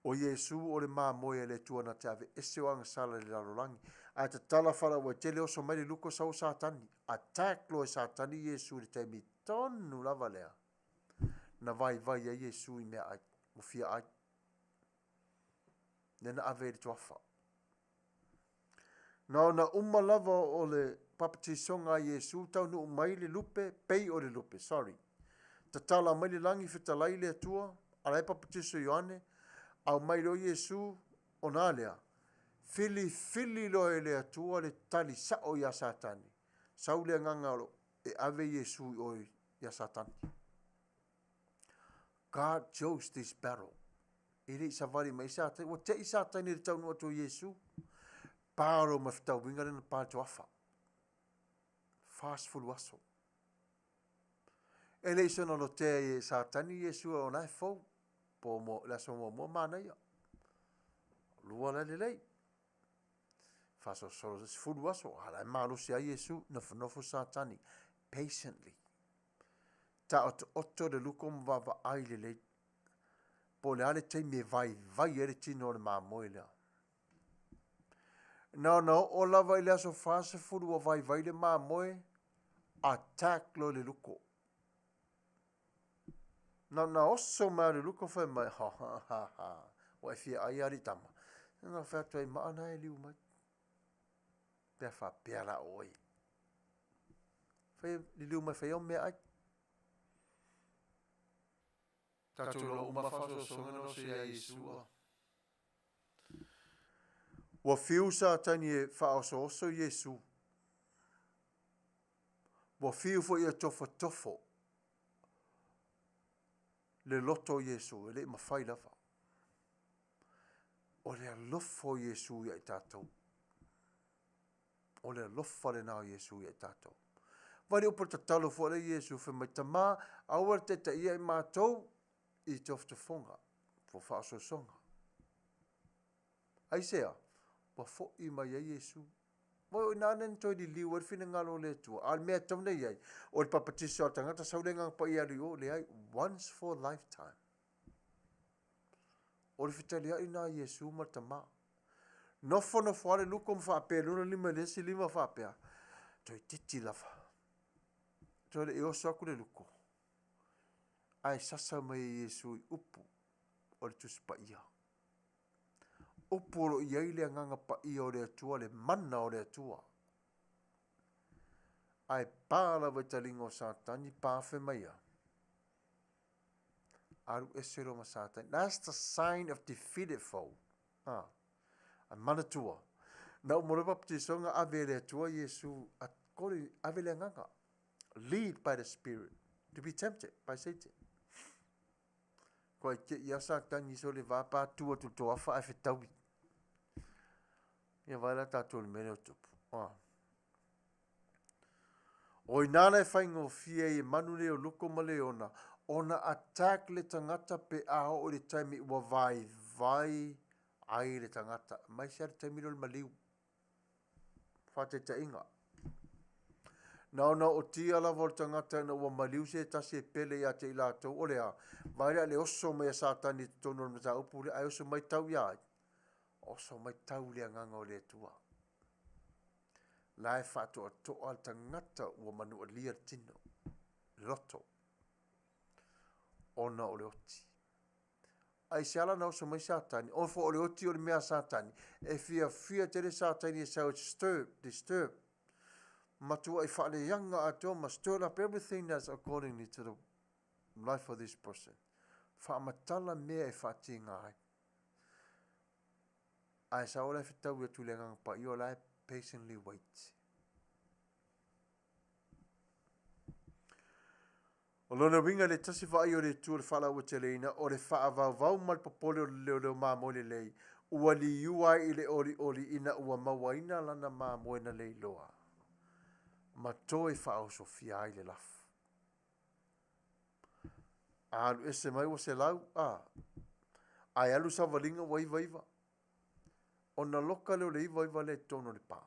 O Iesu o le mamoe a le Atua na te aveese o agasala i le lalolagi. Ae tatala faalauaitele oso mai le luko sau o Satani. Attack loa e Satani Iesu i le taimi tonu lava lea na vaivai ai Iesu i meaai. Ua fia ai. Lea na ave i le tuafa. Na ona uma lava o le papatisoga a Iesu taunuu mai le lupe, pei o le lupe, sorry. Tatala mai le lagi fetalai le Atua, a la e papatiso Ioane, aumai loa Iesu, ona a lea? Filifili loa e le Atua le tali sao ia Satani. Sau le agaga o lo e ave Iesu i o ia Satani. God chose this battle. E le i savali mai Satani. Ua te'i Satani i le taunuu atu o Iesu. Pa loa ma le fetauiga lea na pa i le toafa. 40 aso. E le i soona lotea e Satani Iesu o la e fou. Po mo, le aso muamua manaia. Lua la e lelei. Faasolosolo 10 aso, a la e malosi ai Iesu, nofonofo Satani. Patiently. Taotooto le luko ma vaavaai lelei. Po o le a le taimi e vaivai ai le tino o le mamoe lea. Na ona oo lava i le aso 40 ua vaivai le mamoe, attack loa le luko. Na ona oso mai le luko fai mai, ha ha ha ha, ua e fia ai alii tama. Na fai atu ai, maa na e liu mai. Pe a faapea la oe. Fai, liliu mai fai au meaai. Tatou iloa uma faaosoosoga na oso ia Iesu a. Ua fiu Satani e faaosooso Iesu. Ua fiu foi e tofotofo le loto o Iesu, e le i mafai lava. O le alofa o Iesu ia i tatou. O le alofa lena o Iesu ia i tatou. Vaai le upu o le tatalo foi lea Iesu fai mai, Tama, aua le taitaia i matou i tofotofoga, po o faaosoosoga. Aisea? Ua foi mai ai Iesu. Vaai o i ina na toe liliu ai le finagalo o le Atua. A o le mea e tatau ona i ai, o le papatiso a le tagata sau le Agaga Paia e alu i o, leai, once for lifetime. O le fetaliai lena a Iesu ma le Tama. Nofonofo lava le luko ma faapea i lona lima i le isi lima faapea, toeitiiti lava. Toe le i oso atu le luko, ae sasa mai e Iesu i upu o le Tusi Paia. Upu o lo o i ai le Agaga Paia o le Atua, le mana o le Atua. Ae pa lava i taliga o Satani, pa fai mai ia. Alu ese loa ma Satani. That's the sign of defeated foe. Ah. A manatua. Na uma loa baptisoga ave e le Atua Iesu a kore ave le agaga. Lead by the Spirit to be tempted by Satan. Kua te ia Satani so le va pa tu atu to afa ae fetaui. Ia vai la tātou le mea lea o tupu. Ah. O inā la e faigofie ai e manu nei o Luko ma Leona ona attack le tagata pe a oo i le taimi ua vaivai ai le tagata, aemaise lava le taimi lea o le maliu. Faataitaiga, na ona ootia lava o le tagata ina ua maliu se tasi e pele ia te i latou, o le a? Vaai la i le oso mai a Satani i totonu o le mataupu lea, ae oso mai tau ia ai? Oso mai tau i le Agaga o le Atua. La e faatoatoa le tagata ua manualia le tino, le loto, ona o le oti. Aisea la na oso mai Satani? Ona foi o le oti o le mea a Satani. E fiafia tele Satani e sau e disturb, disturb. Matuai faaleaga atoa ma stir up everything that's accordingly to the life of this person. Faamatala mea e faatiga ai. Ae sao la e fetaui atu i le Agaga Paia o la e patiently wait. O lona uiga le tasi vaai o le Atua i le faalauaiteleina o le faavauvau ma le popole o le leoleo mamoe lelei, ua liua ai i le olioli ina ua mauaina lana mamoe na leiloa ma toe faaosofia ai le lafu. A alu ese mai ua 100, a, ae alu savaliga ua 99. Ona loka lea o le 99 lea i totonu o le pa.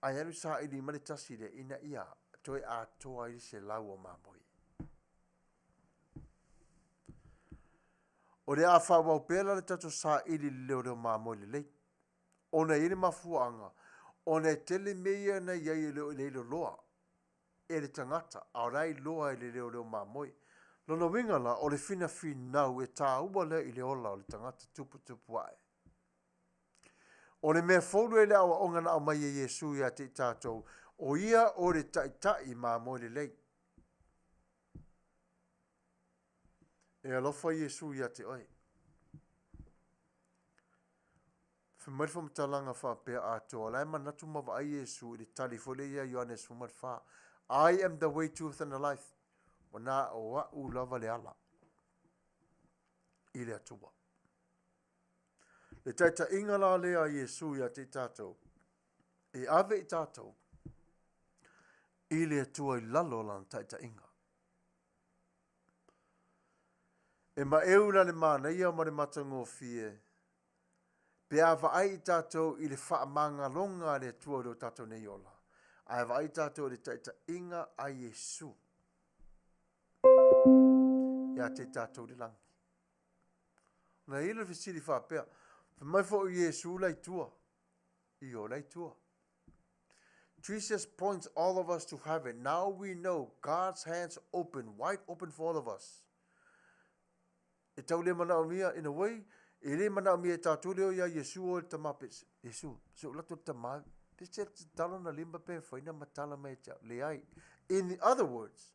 Ae alu saili mai le tasi lea ina ia toe atoa ai le 100 o mamoe. O le a faaauau pea la le tatou saili i le leoleo mamoe lelei. Ona e i ai le mafuaaga, ona e tele mea ia na i ai e le o leiloloa e le tagata, a o la e iloa e le leoleo mamoe. Lona uiga la, o le finafinau e tāua lea i le ola o le tagata tuputupu ae. O le mea fou lea i le aoaoga na aumai e Iesu ia te i tatou, o ia o le Taitai mamoe lelei. E alofa Iesu ia te oe. Fai mai le faamatalaga faapea atoa, la e manatu ma vaai Iesu i le tali foi lea ia Ioane 14. I am the way, truth and the life. Ua na o a'u lava le ala i le Atua. Le taitaiga la lea a Iesu ia te i tatou, e ave i tatou i le Atua i lalo o lana taitaiga. E maeu la le manaia ma le matagofie pe a vaai i tatou i le faamagaloga a le Atua i lo tatou nei ola, ae vaai tatou i le taitaiga a Iesu ia te i tatou i le lagi. Na i le fesili faapea, fai mai foi Iesu la i tua, Io, la i tua. Jesus points all of us to heaven. Now we know God's hands open, wide open for all of us. E tau le manaomia, in a way, e le manaomia e tātou leo ia Iesu o le tama pe, Iesu, se o lato le tama, pe se te talo na lima pe whaina matala mai te au. Leai. In the other words,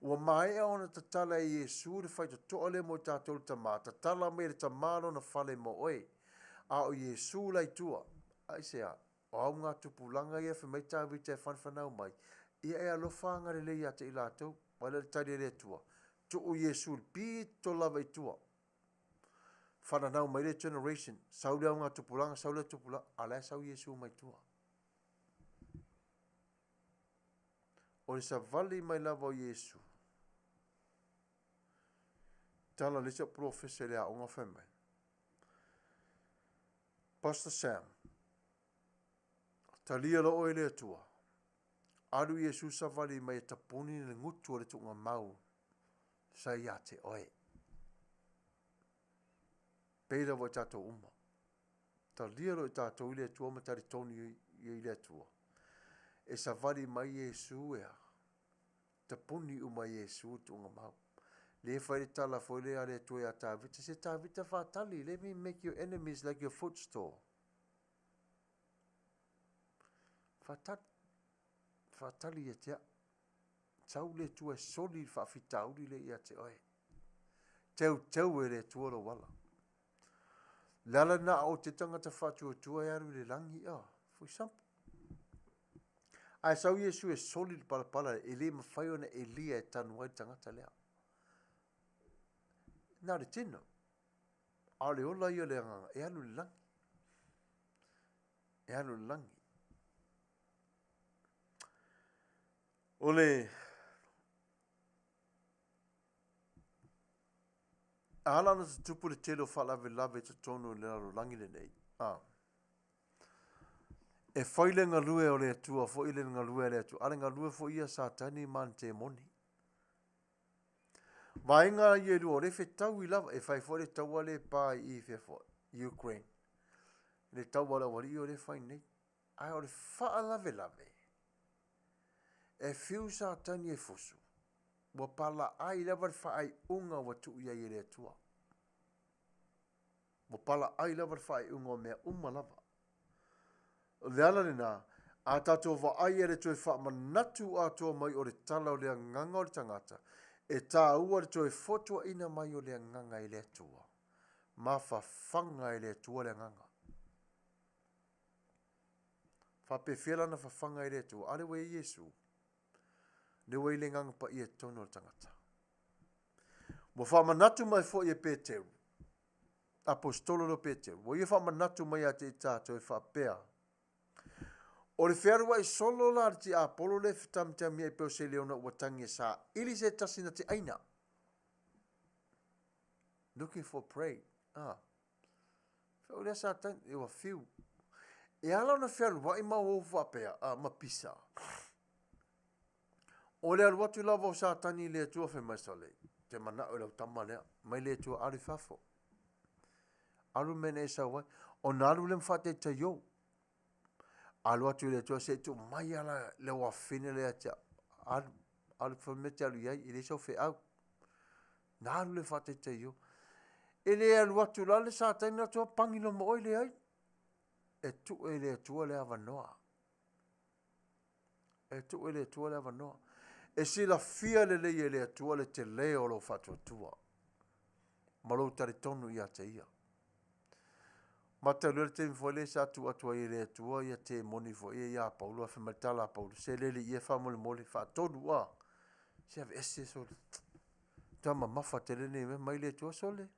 ua maea ona tatala e Iesu le whaitotoa le mo tātou le tama, tatala mai le tama lona fale mo oe. A o Iesu la i tua, aisea, o au ngā tupulaga ia fai mai Tavita e whanwhanau mai, ia e alofa agalelei ia te i latou, wale le tali a le Atua. Tuu Iesu le pito lava i tua. Whananau mai le generation, sau le au ngā tupulaga, sau le tupulaga, a la e sau Iesu mai tua. O le savali mai lava o Iesu. Tala le isi polofesa i le aoga fai mai. Pastor Sam, talia loa oe e le Atua. Alu Iesu savali mai e tapuni le gutu o le tuugamau sa ia te oe. Pei lava i tatou uma. Talia loa i tatou i le Atua ma talitonu i le Atua. E savali mai Iesu e a? Tapuni uma Iesu le tuugamau. Le fai le tala foi lea a le Atua ia Tavita, se Tavita faatali, let me make your enemies like your footstool. Faatali, faatali ia te au. Sau le Atua e soli le faafitauli lea ia te oe. Teuteu e le Atua lou ala. Le ala na o te tangata faatuatua e alu i le lagi, oh, for example. Ae sau Iesu e soli le palapala e le mafai ona elia e tanu ai le tagata lea. Na o le tino. A o le ola ia o le agaga, e alu i le lagi. E alu i le lagi. O le ala ona tutupu le tele o faalavelave i totonu o le lalolagi lenei. A. E fai le galue o le Atua foi le galue a le Atua, a le galue foi ia Satani ma ana temoni. Vaega ia e lua, o le fetaui lava, e fai foi le taua le pa i i fea foi, Ukraine. Le taua a le aualii o le fai nei. Ae o le faalavelave, e fiu Satani e fusu, ua palaai lava le faaiuga ua tuu i ai e le Atua. Ua palaai lava le faaiuga o mea uma lava. O le ala lena, a tatou vaai e le toe faamanatu atoa mai o le tala o le agaga o le tagata, e tāua le toe fotuaina mai o le agaga i le Atua. Mafafaga e le Atua le agaga. Faapefea lana fafaga e le Atua? A lea ua i ai Iesu. Lea ua i ai le agaga paia i totonu o le tagata. Ua faamanatu mai foi e Peteru, aposetolo lea o Peteru, ua ia faamanatu mai ia te i tatou e faapea, O le fealuai solo la a le tiapolo lea e fetamitamiai pei o se leona ua tagi e saili se tasi na te ʻaina. Looking for prey. Ah. Feau lea Satani, e ua fiu. E ala ona fealuai ma ou faapea, ah, ma pisa. O le alu atu lava o Satani i le Atua fai mai, Sole, te manao i lau tama lea, mai le Atua alu i fafo. Alu mea na e sau ai. Ona alu lea ma faataitai ou. Alu atu i le Atua se i tuu mai ala le wafine lea te alu. Alu fai mea te alu i ai, e leai sau feau. Na alu le faataitai i o. E le alu atu la le Satani atu pangi loa ma oe leai. E tuu e le Atua le avanoa. E tuu e le Atua le avanoa. E silafia lelei e le Atua le tele o lou faatuatua ma lou talitonu ia te ia. Matalia le taimi foi lea sa tuu atu ai e le Atua ia temoni foi ia ia Paulo, fai mai le tala a Paulo, se le alii e faamolemole, faatolu a, se aveese sole. Matua mamafa tele lenei mea mai le Atua, sole.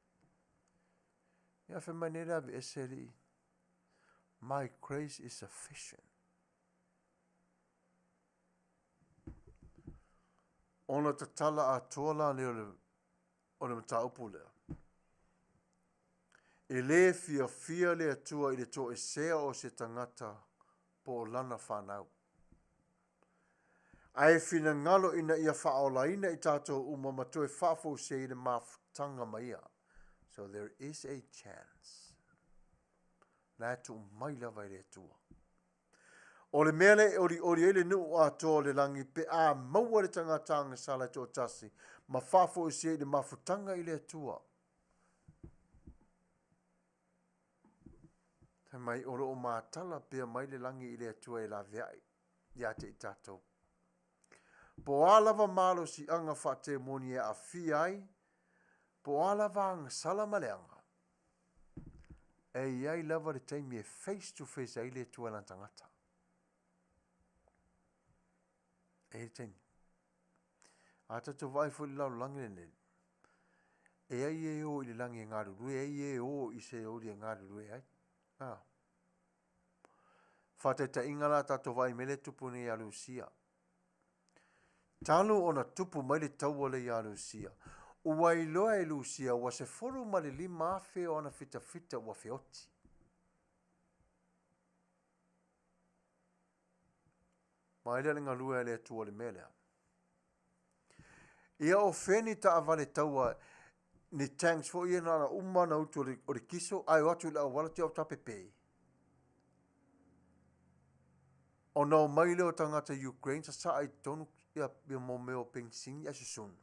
Ia fai mai nei le aveese alii. My grace is sufficient. Ona tatala atoa la lea o le mataupu lea. E lē fiafia le Atua i le toesea o se tagata po o lana fanau. Ae finagalo ina ia faaolaina i tatou uma ma toe faafoisia i le mafutaga ma Ia. So there is a chance. La e tuu mai lava e le Atua. O le mea lea e olioli ai le nuu atoa o le lagi pe a maua le tagata agasala e toatasi ma faafoisia i le mafutaga i le Atua. Fai mai, o lo o matala pea mai le lagi i le Atua e laveai ia te i tatou. Po o a lava malosiaga faatemoni e aafia ai, po o a lava agasala ma leaga, e i ai lava le taimi e face to face ai le Atua i lana tagata. E i ai le taimi. A tatou vaai foi i le lalolagi lenei, e ai e o i le lagi e galulue, e ai e o i Seoli e galulue ai. Ah. Faataitaiga la tatou vaai mai le tupu nei ia Lusia. Talu ona tupu mai le taua lea ia Lusia, ua iloa e Lusia ua 15,000 o ana fitafita ua feoti. Vaai lea le galue a le Atua i le mea lea. Ia o fea ni taavale taua, ni tanks foi ia na ona uma ona utu o le kiso, ae o atu i le auala te o tapepe. Ona o mai lea o tagata Ukraine sasaa i totonu ia, ia mo mea o penisini ae susunu.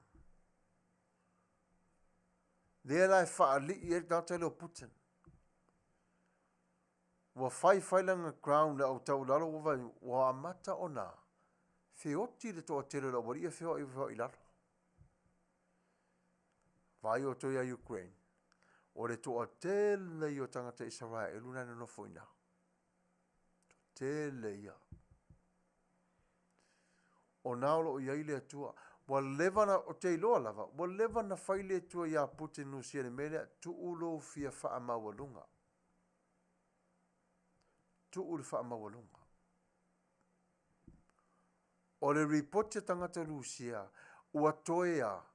Lea la e faalii ai le tagata lea o Putin. Ua fai fai lana ground le au tau lalo ua vaai ua amata ona feoti le toatele o le aualii e feoai feoai i lalo. Vaai outou ia Ukraine, o le toatele ia o tagata Isaraelu na e nonofo i ina. Toatele ia. O na o lo o i ai le Atua. Ua leva na, ou te iloa lava, ua leva na fai le Atua ia Putin Rusia i le mea lea, tuu lou fia faamaualuga. Tuu le faamaualuga. O le ripoti a tagata Rusia, ua toe a,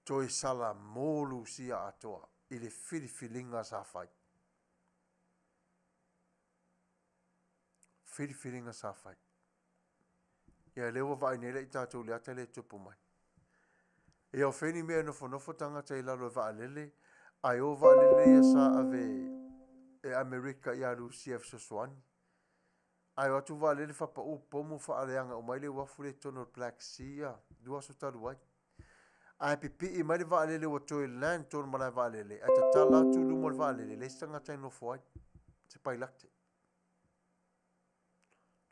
toe salamo Rusia atoa i le filifiliga sa fai. Filifiliga sa fai. Ia lea ua vaai nei la i tatou i le ata lea e tupu mai. Ia o fea ni mea e nofonofo tagata i lalo e vaalele, ae o vaalele ia sa ave e Amerika ia Rusia e fesoasoani. Ae o atu vaalele faapau pomu faaleaga uma ai le uafu lea i totonu o le Black Sea a, 2 aso talu ai. Ae pipii mai le vaalele ua toe land tonu malae vaalele, ae tatala atu i luma o le vaalele, leai se tagata e nofo ai, se pailate.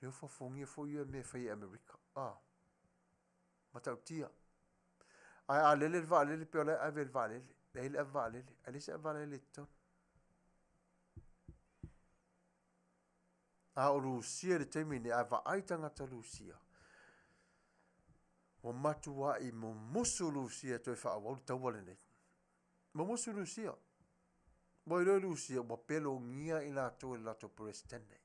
Lea ua fofogia foi ia mea e fai e Amerika. Ah. Matautia. Ae a lele le vaalele pe o la e ave le vaalele. Leai le ave vaalele. Ae leai se ave vaalele i totonu. A o Rusia i le taimi nei, a vaai tagata Rusia, ua matuai mumusu Rusia e toe faaauau le taua lenei. Mumusu Rusia. Ua iloa e Rusia, ua pelogia i latou e le latou Peresetene.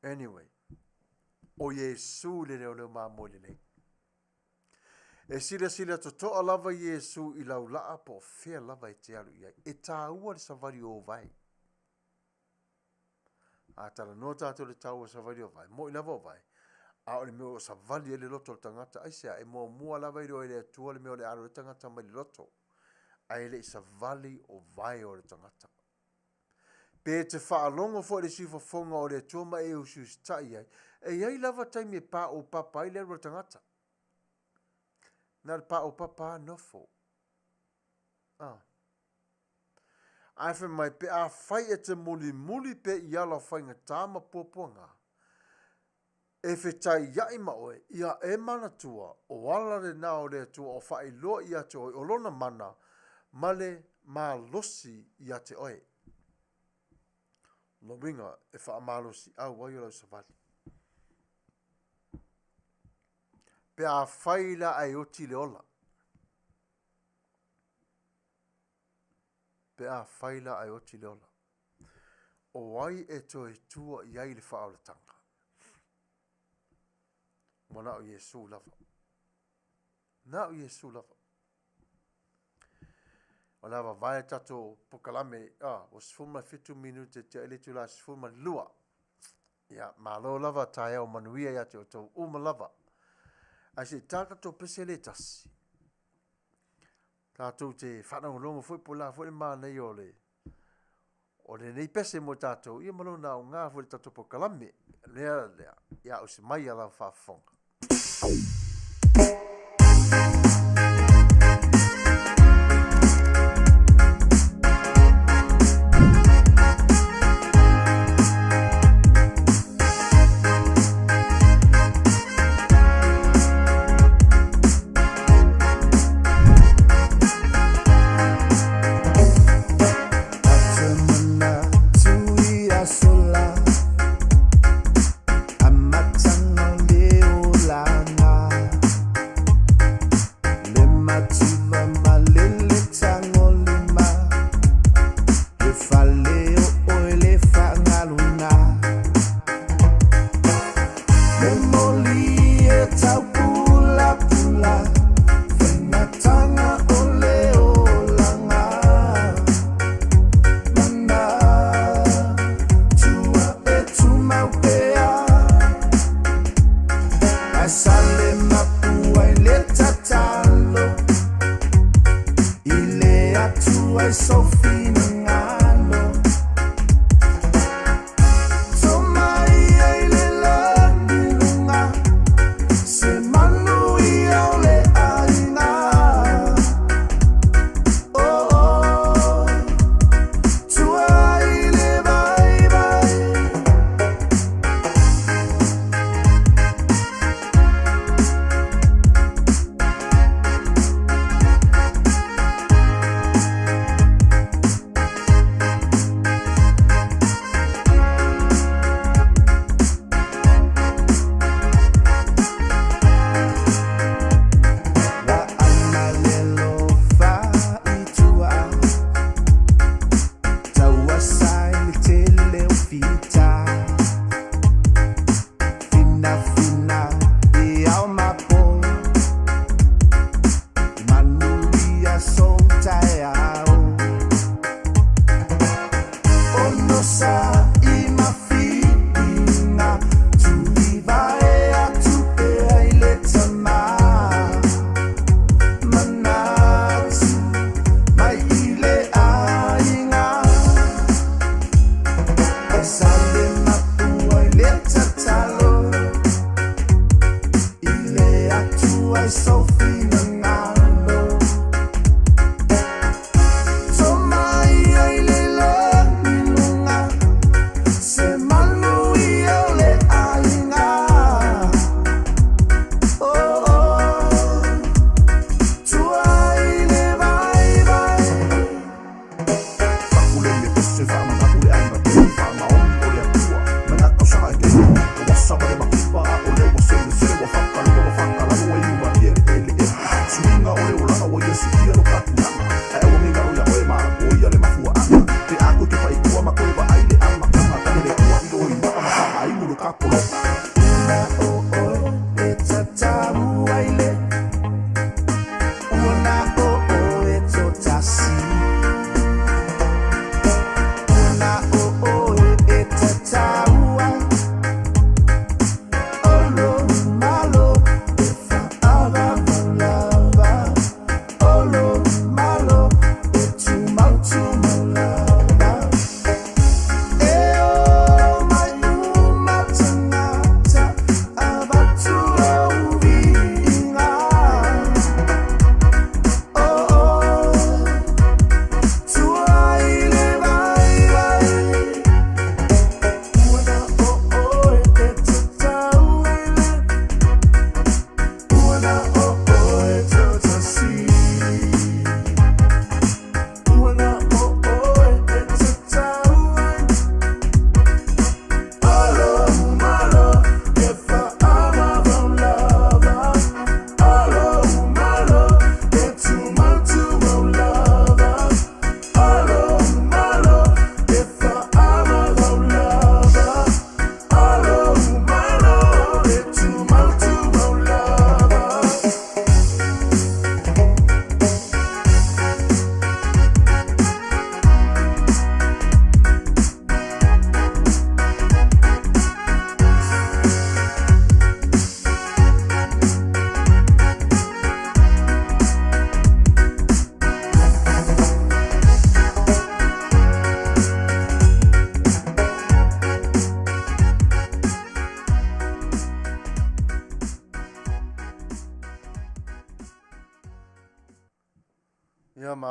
Anyway, o Iesu le leoleo mamoe lelei. E silasila totoa lava Iesu i lau laa po o fea lava e te alu i ai. E tāua le savali o vae. A talanoa tātou le tāua savali o vae, mo'i lava o vae, a o le mea o savali ai le loto o le tagata, aisea, e muamua lava iloa e le Atua le mea o le alo ai le tagata mai le loto, ae le i savali o vae o le tagata. Pe te faalogo foi i le siufofoga o le Atua ma e usiusitai ai, e i ai lava taimi e paopapa ai le alu a le tagata. Na o le paopapa lava nofo. A. Ae fai mai, pe afai e te mulimuli pea i ala o faigata ma puapuaga, e fetaiaʻi ma oe, ia e manatua, o ala lena o le Atua o faailoa ia te oe o Lona mana ma le malosi ia te oe. Lona uiga, e faamalosiau ai o lau savali. Pe afai la ae oti le ola, pe afai la ae oti le ola, o ai e toe tua i ai le faaolataga? Ua na o Iesu lava. Na o Iesu lava. O le a vavae le tatou pokalame, ah, ua 17 minute tiai le itula 12. Ia, malo lava taeao manuia ia te outou uma lava. Ae se i ta tatou pese le tasi. Tatou te faalogologo foi po o le a foi le manaia o le o lenei pese mo tatou, ia ma lona aoga foi i le tatou polokalame. Lea, lea, ia ausi mai a lau faafofoga.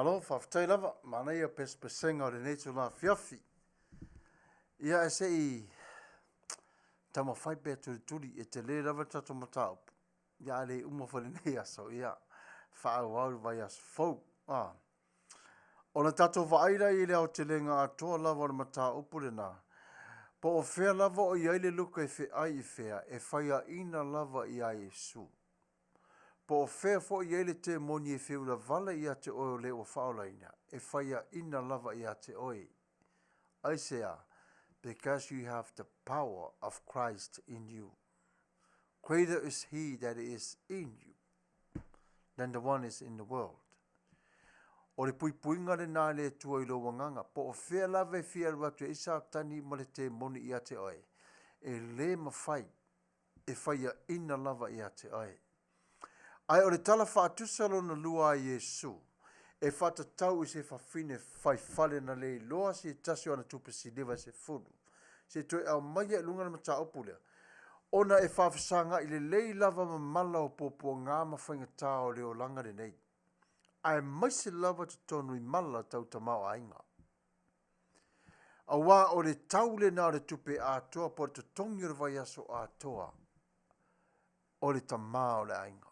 Malo, faafetai lava, manaia pesepesega o lenei itula afiafi. Ia ae se i taumafai pea e tulituli, e tele lava le tatou mataupu, ia a le uma foi i lenei aso, ia faaauau i le vaiaso fou. A. Ona tatou vaai lea i le aotelega atoa lava o le mataupu lena, po o fea lava o i ai le luka e feai i fea, e faiaina lava iā Iesu. Po o fea foi e i ai le temoni e fia ulavala ia te oe o le ua faaolaina, e faiaina lava ia te oe. Aisea? Because you have the power of Christ in you. Greater is he that is in you than the one is in the world. O le puipuiga lena a le Atua i lou agaga, po o fea lava e fia alu atu ai Satani ma le temoni ia te oe, e le mafai e faiaina lava ia te oe. Ae o le tala faatusa lona lua a Iesu, e faatatau i se fafine faifale na le iloa se tasi o ana tupe siliva e sefulu, se i toe aumaia i luga le mataupu lea, ona e faafesaga'i lelei lava ma mala o puapuaga ma faigatā o le olaga lenei, aemaise lava totonu i mala tau tamaoaiga. Aua o le tau lena o le tupe atoa po o le totogi o le vaiaso atoa o le tamā o le aiga.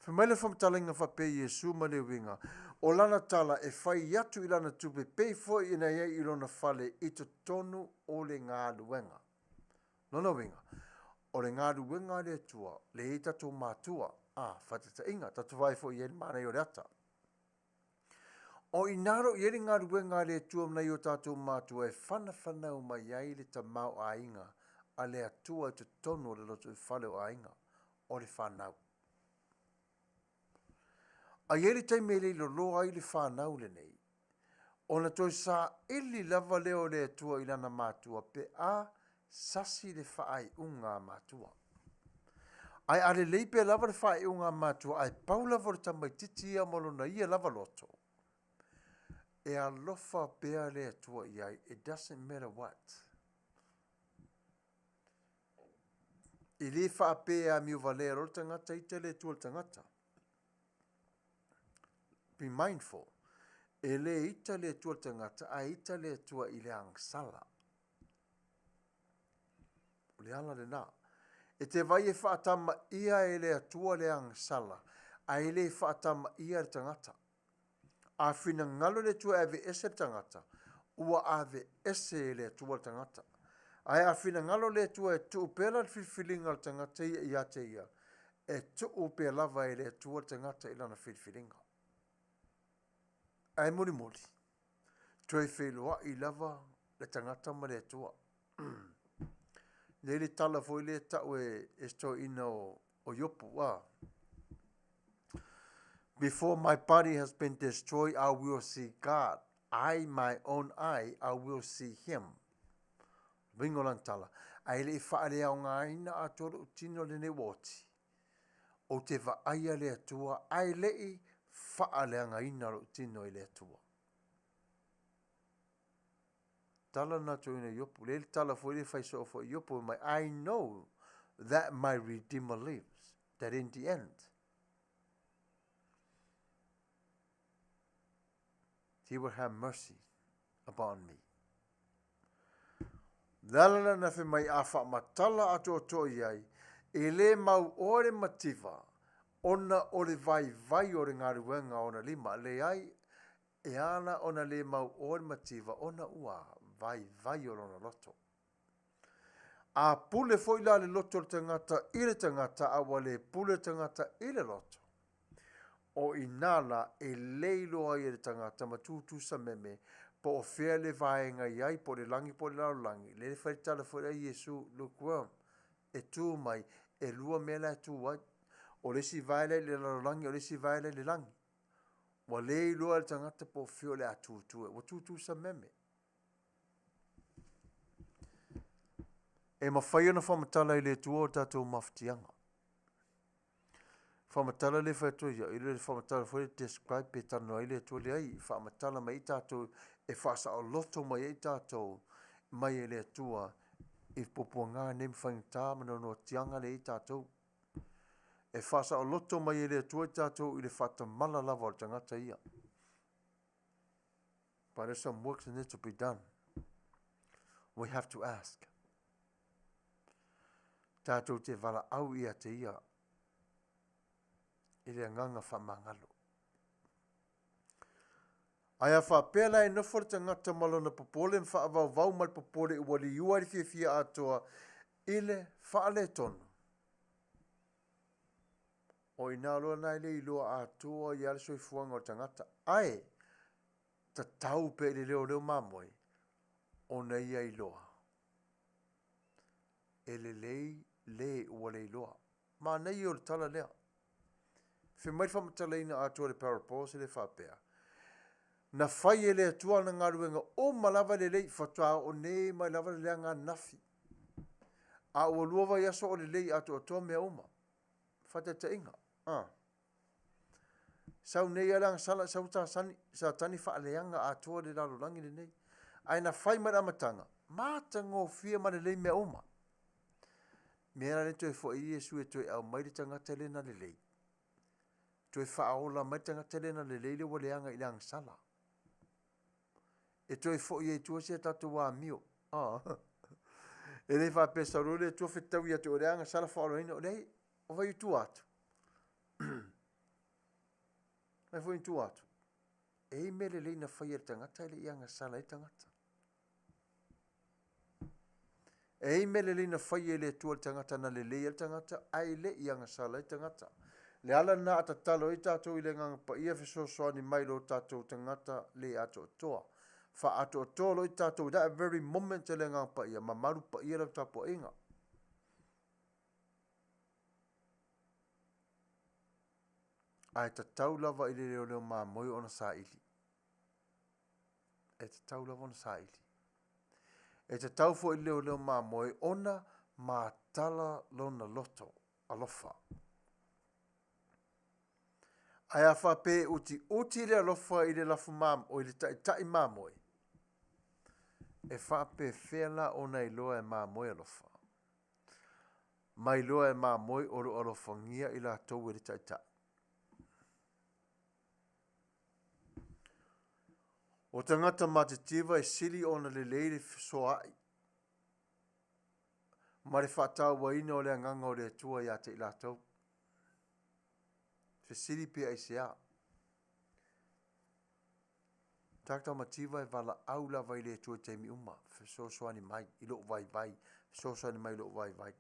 Fai mai le faamatalaina faapea Iesu ma le uiga, o lana tala e fai atu i lana tupe pei foi ina i ai i lona fale i totonu o le galuega. Lona uiga, o le galuega a le Atua, lea e i ai tatou matua, a, faataitaiga, tatou vaai foi i ai i le manaia o le ata. O i ina lo i ai le galuega a le Atua ma nai o tatou matua e fanafanau mai ai le tamaoaiga a le Atua i totonu o le lotoifale o aiga, o le fanau. A i ai le taimi e le loloa ai le fanau lenei, ona toe saili lava lea o le Atua i lana matua pe a sasi le faaiuga a matua. Ae a lelei pea lava le faaiuga a matua ae pau lava o le tamaititi ia ma lona ia lava loto, e alofa pea le Atua i ai, it doesn't matter what. E le faapea e amio valea loa le tagata ita le Atua i le tagata. Be mindful. E le ita le Atua i le tagata, ae ita le Atua i le agasala. O le ala lena. E te vai e faatamaia e le Atua le agasala, ae le faatamaia le tagata. A finagalo le Atua e aveese le tagata, ua aveese e le Atua le tagata. Ae a finagalo le Atua e tuu pea lana filifiliga o le tagata ia ia te ia, e tuu pea lava e le Atua le tagata i lana filifiliga. Ae mulimuli, toe feiloai lava le tagata ma le Atua. Nei le tala foi lea tau e, e se toeaina o, o Iopu, a. Before my body has been destroyed, I will see God. I, my own eye, I will see him. Uiga o lana tala, ae le i faaleaogaina atoa lou tino lenei ua oti. Ou te vaaia le Atua ae le i faaleagaina lou tino i le Atua. Tala na toeaina Iopu, lea le tala foi lea fai soo foi Iopu mai, I know that my Redeemer lives, that in the end, he will have mercy upon me. Le ala lea na fai mai a faamatala atoatoa i ai, e le mau oe le mativa ona o le vaivai o le galuega a ona lima. Leai, e ala ona le mau oe le mativa ona ua vaivai o lona loto. A pule foi la le loto o le tagata i le tagata, a ua le pule le tagata i le loto, o i nā la e le iloa ai e le tagata ma tūtū sameme po o fea le vaega i ai, po o le lagi po o le lalolagi. Lea le fai le tala foi lea a Iesu, lukewarm, e tū mai, e lua mea la e tū ai. O le isi vae la i le lalolagi, o le isi vae la i le lagi. Ua le iloa e le tagata po o fea o le a tūtū ai. Ua tūtū sameme. E mafai ona faamatala e le Atua o tatou mafatiaga. Faamatala lea e fai atu ai au, e le o le faamatala foi lea describe pe talanoa ai le Atua, leai, faamatala mai ai tatou, e faasaoloto mai ai tatou mai e le Atua i puapuaga nei ma faigata ma noanoatiaga lea e i ai tatou. E faasaoloto mai e le Atua i tatou i le faatamala lava o le tagata ia. But there's some work that needs to be done. We have to ask. Tātou te valaau ia te ia i le agaga faamagalo. Ae a faapea la e nofo le tagata ma lona popole ma faavauvau ma le popole ua liua ai le fiafia atoa i le faaletonu, o i ina loa lena e le iloa atoa ai lava le soifuaga o le tagata, ae tatau pea i le leoleo mamoe ona ia iloa e lelei le ua le iloa. Manaia o le tala lea. Fai mai le faamatalaina atoa o le parables e le faapea, Na fai e le Atua ana galuega uma lava e lelei, faatoa oo nei mai lava le leaga ananafi. A ua lua vaiaso o lelei atoatoa mea uma. Faataitaiga, a. Sau nei lava le agasala, sau Satani, Satani faaleaga atoa le lalolagi lenei. Ae na fai mai le amataga, matagofie ma lelei mea uma. Mea la lea toe foi Iesu e toe aumai le tagata lea na lelei. Toe faaola mai le tagata lea na lelei lea ua leaga i le agasala. E toe foi ai i tua si a tatou amio. Ah. E le faapea sau loa le Atua fetaui ia te oe le agasala faaolaina. Leai, o vai i tua atu. Vai foi i tua atu. E i ai mea lelei na faia e le tagata e le i agasala ai le tagata. E i ai mea lelei na faia e le Atua i le tagata na lelei ai le tagata ae le i agasala ai le tagata. Le ala lena a tatalo ai tatou i le Agaga Paia fesoasoani mai i lo tatou tagata le atoatoa. Faaatoatoa loa i tatou i that very moment e le Agaga Paia, mamalu paia lau tapuaiga. Ae tatau lava i le leoleo mamoe ona saili. E tatau lava ona saili. E tatau foi i le leoleo mamoe ona matala lona loto alofa. Ae a faapea e utiuti le alofa i le lafu mamoe, i le taitai mamoe, e faapefea la ona iloa e mamoe alofa? Ma iloa e mamoe o lo o alofagia i latou e le taitai. O tagata matitiva e sili ona lelei le fesoaai ma le faatauaina o le agaga o le Atua ia te i latou. Fesili pe aisea? Tagata mativa e valaau lava i le Atua i taimi uma, fesoasoani mai i lou vaivai, fesoasoani mai i lou vaivai.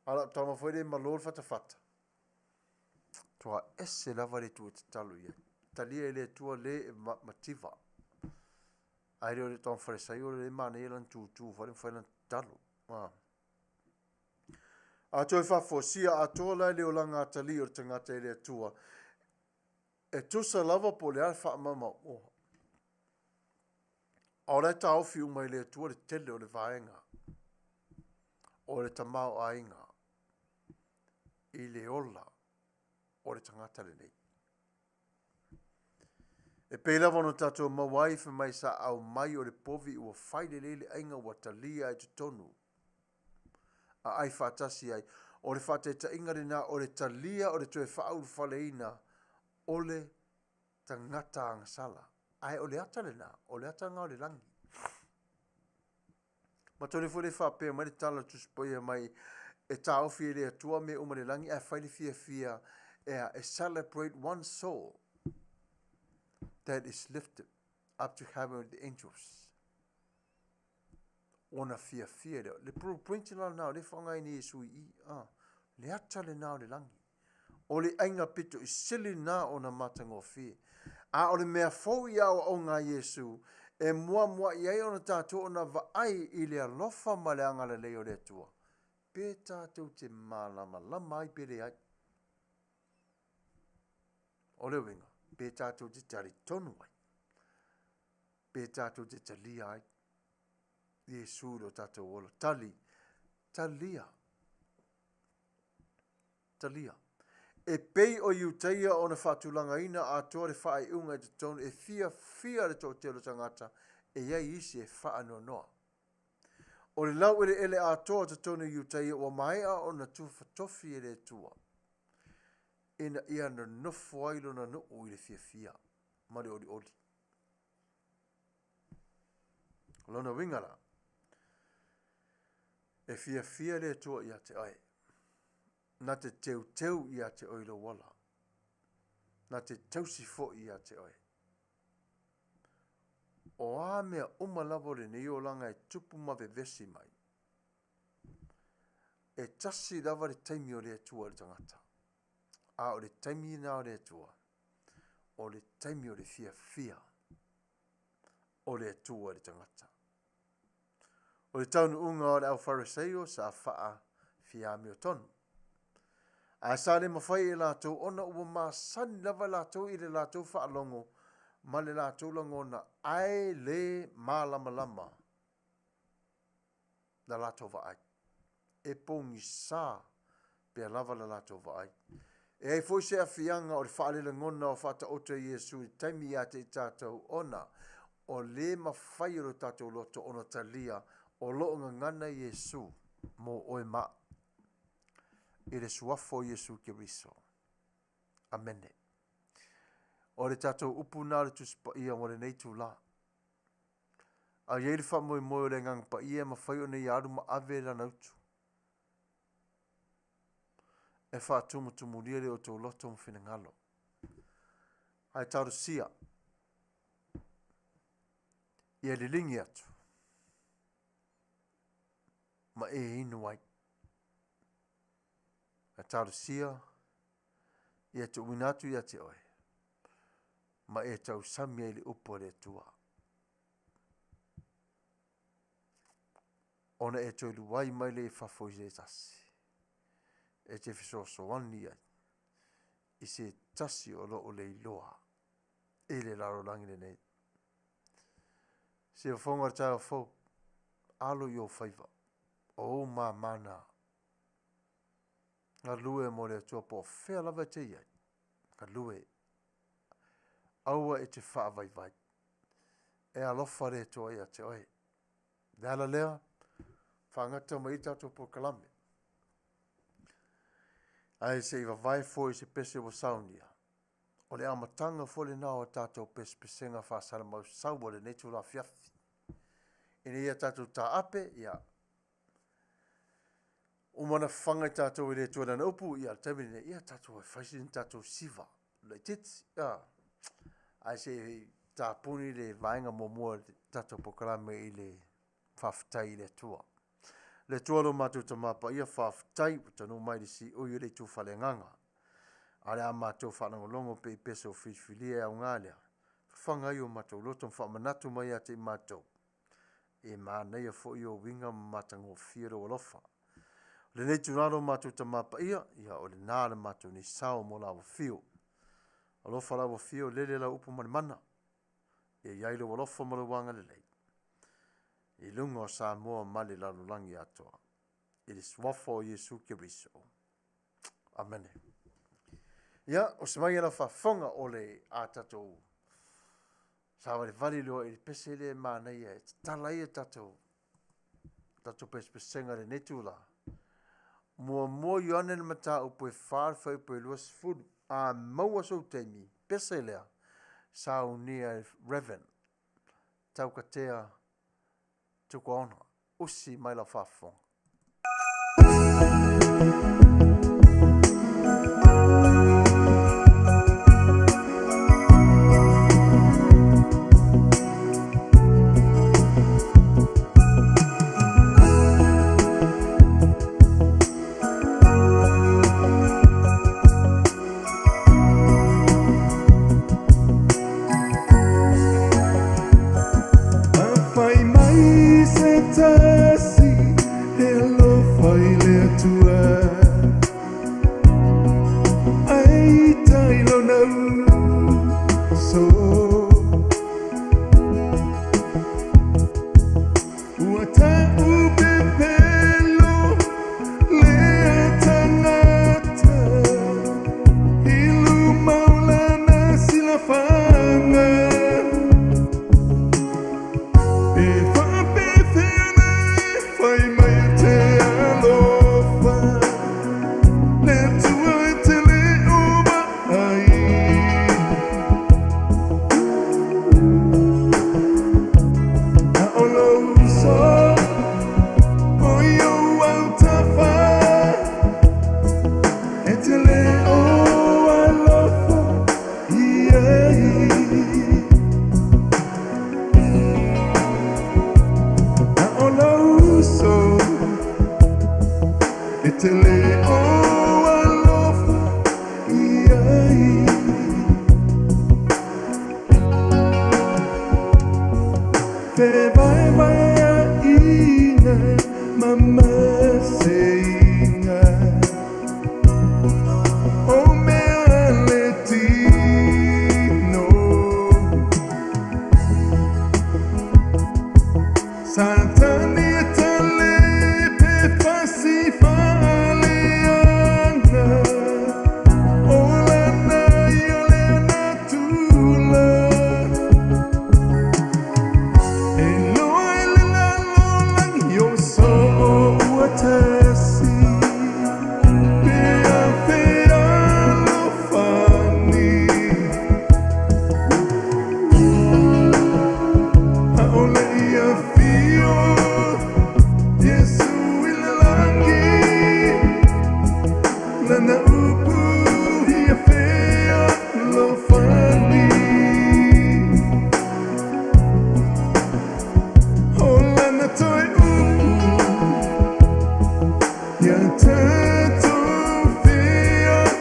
A o lau tama foi lea e malo le fatafata, matua ese lava le Atua e tatalo i ai. Talia e le Atua le e mativa. Ae le o le tama Farisaio le manaia lana tutu foi le mafai lana tatalo. Ah. A toe faafosia atoa la le olaga atalii o le tagata e le Atua, e tusa lava po o le a le faamaumauga. A o la e taofi uma e le Atua le tele o le vaega o le tamaoaiga i le ola o le tagata lenei. E pei lava ona tatou maua ai fai mai sa aumai o le povi ua fai lelei le aiga ua talia i totonu a ai faatasi ai. O le faataitaiga lena o le talia o le toe faaulufaleina o le tagata agasala. Ae o le ata lena, o le ata lena o le lagi. Manatua foi le faapea mai le tala o le Tusi Paia mai e taofi e le Atua mea uma i le lagi ae fai le fiafia ea e celebrate one soul that is lifted up to heaven with the angels. Ona fiafia lea. Le blueprint la lena o lea e faaaogaina e Iesu i i. Ah, le ata lena o le lagi. O le aiga pito i sili lena ona matagofie. A o le mea fou i aoaoga a Iesu, e muamuai ai ona tatou ona vaai i le alofa ma le agalelei o le Atua, pe tatou te malamalama ai pe leai. O le uiga, pe tatou te talitonu ai, pe tatou te talia ai Iesu i lo tatou ola. Tali, talia. Talia. E pei o Iutaia ona faatulagaina atoa le faaiuga i totonu e fiafia le toatele o tagata e i ai isi e faanoanoa. O le laueleele atoa o totonu o Iutaia ua maea ona tufatofi e le Atua, ina ia nonofo ai lona nuu i le fiafia ma le olioli. O lona uiga la, e fiafia le Atua ia te oe, na te teuteu ia te oe i lou ola, na te tausi foi ia te oe. O a mea uma lava o lenei olaga e tupu ma vevesi mai, e tasi lava le taimi o le Atua i le tagata, a o le taimi lena o le Atua, o le taimi o le fiafia o le Atua i le tagata. O le taunuuga o le au Fariseio sa faa-fiamiotonu. Ae sa le mafai e latou ona ua masani lava latou i le latou faalogo ma le latou lagona ae le malamalama la latou vaai. E pogisa pea lava la latou vaai. E ai foi se afiaga o le faalelagona o faataoto e Iesu i le taimi ia te i tatou ona o le mafai e lo tatou loto ona talia o lo o gagana Iesu mo oe ma au i le suafa o Iesu Keriso. Amene. O le tatou upu na o le Tusi Paia mo lenei itula. A i ai le faamoemoe o le Agaga Paia e mafai ona ia alu ma ave lana utu e faatumutumulia le outou loto ma finagalo. Ae talosia ia liligi atu ma e inu ai. Ae talosia ia tuuina atu ia te oe ma e tausami ai le upu a le Atua. Ona e toe luai mai lea i fafo i se tasi, e te fesoasoani ai i se tasi o lo o le iloa i le lalolagi lenei. Se fofoga o le taeao fou, alo i ou faiva, o ou māmā na. Galue mo le Atua po o fea lava e te i ai. Galue. Aua e te faavaivai. E alofa le Atua ia te oe. Le ala lea, faagata mai ai tatou polokalame. Ae se i vavae foi se pese ua saunia. O le amataga foi lena o tatou pesepesega faasalamausau o lenei itula afiafi. Ina ia tatou taape, ia, uma ona fafaga i tatou e le Atua i Lana upu, ia, le taimi lenei, ia, tatou e fai sina tatou siva laitiiti, a, ae se i tapuni le vaega muamua o le tatou polokalame i le faafetai i le Atua. Le Atua lo matou Tama Paia, faafetai ua taunuu mai i le siui o le itu faaleagaga. A o le a matou faalogologo pea i pese o filifilia e aoga lea, fafaga ai o matou loto ma faamanatu mai ia te i matou. E manaia foi o uiga ma matagofie lou alofa. O lenei itula lo matou Tama Paia, ia o lena le matou nei sao mo lau afio. Alofa lau afio, lele lau upu ma le mana. Ia i ai lou alofa ma lou agalelei i luga o Samoa ma le lalolagi atoa. I le suafa o Iesu Keriso. Amene. Ia, o se mai e lau faafofoga o le a tatou savalivali loa i le pese lea e manaia e tatala ai a tatou tatou pesepesega i lenei itula. Muamua Ioane le mataupu e 4 le fuaiupu e 20. A maua sou taimi, pese lea, saunia e Reverend Taukatea Tukuaona. Usi mai lau faafofoga. Afai mai se tasi e alofa i le Atua, Ae ita i lona uso. Ua ta'u pepelo lea tagata i luma o lana silafaga. E faapefea ona e fai Fevaevaeaiga ma maseiga O mea le tino Satani e tale pe fasi faaleaga O lana ia lea natura E loa i le lalolagi o soo ua tasi Pe a fealofani ʻAʻole i afio Iesu i le lagi Lana upu ia fealofani O lana toe upu Ia tatou fealofani.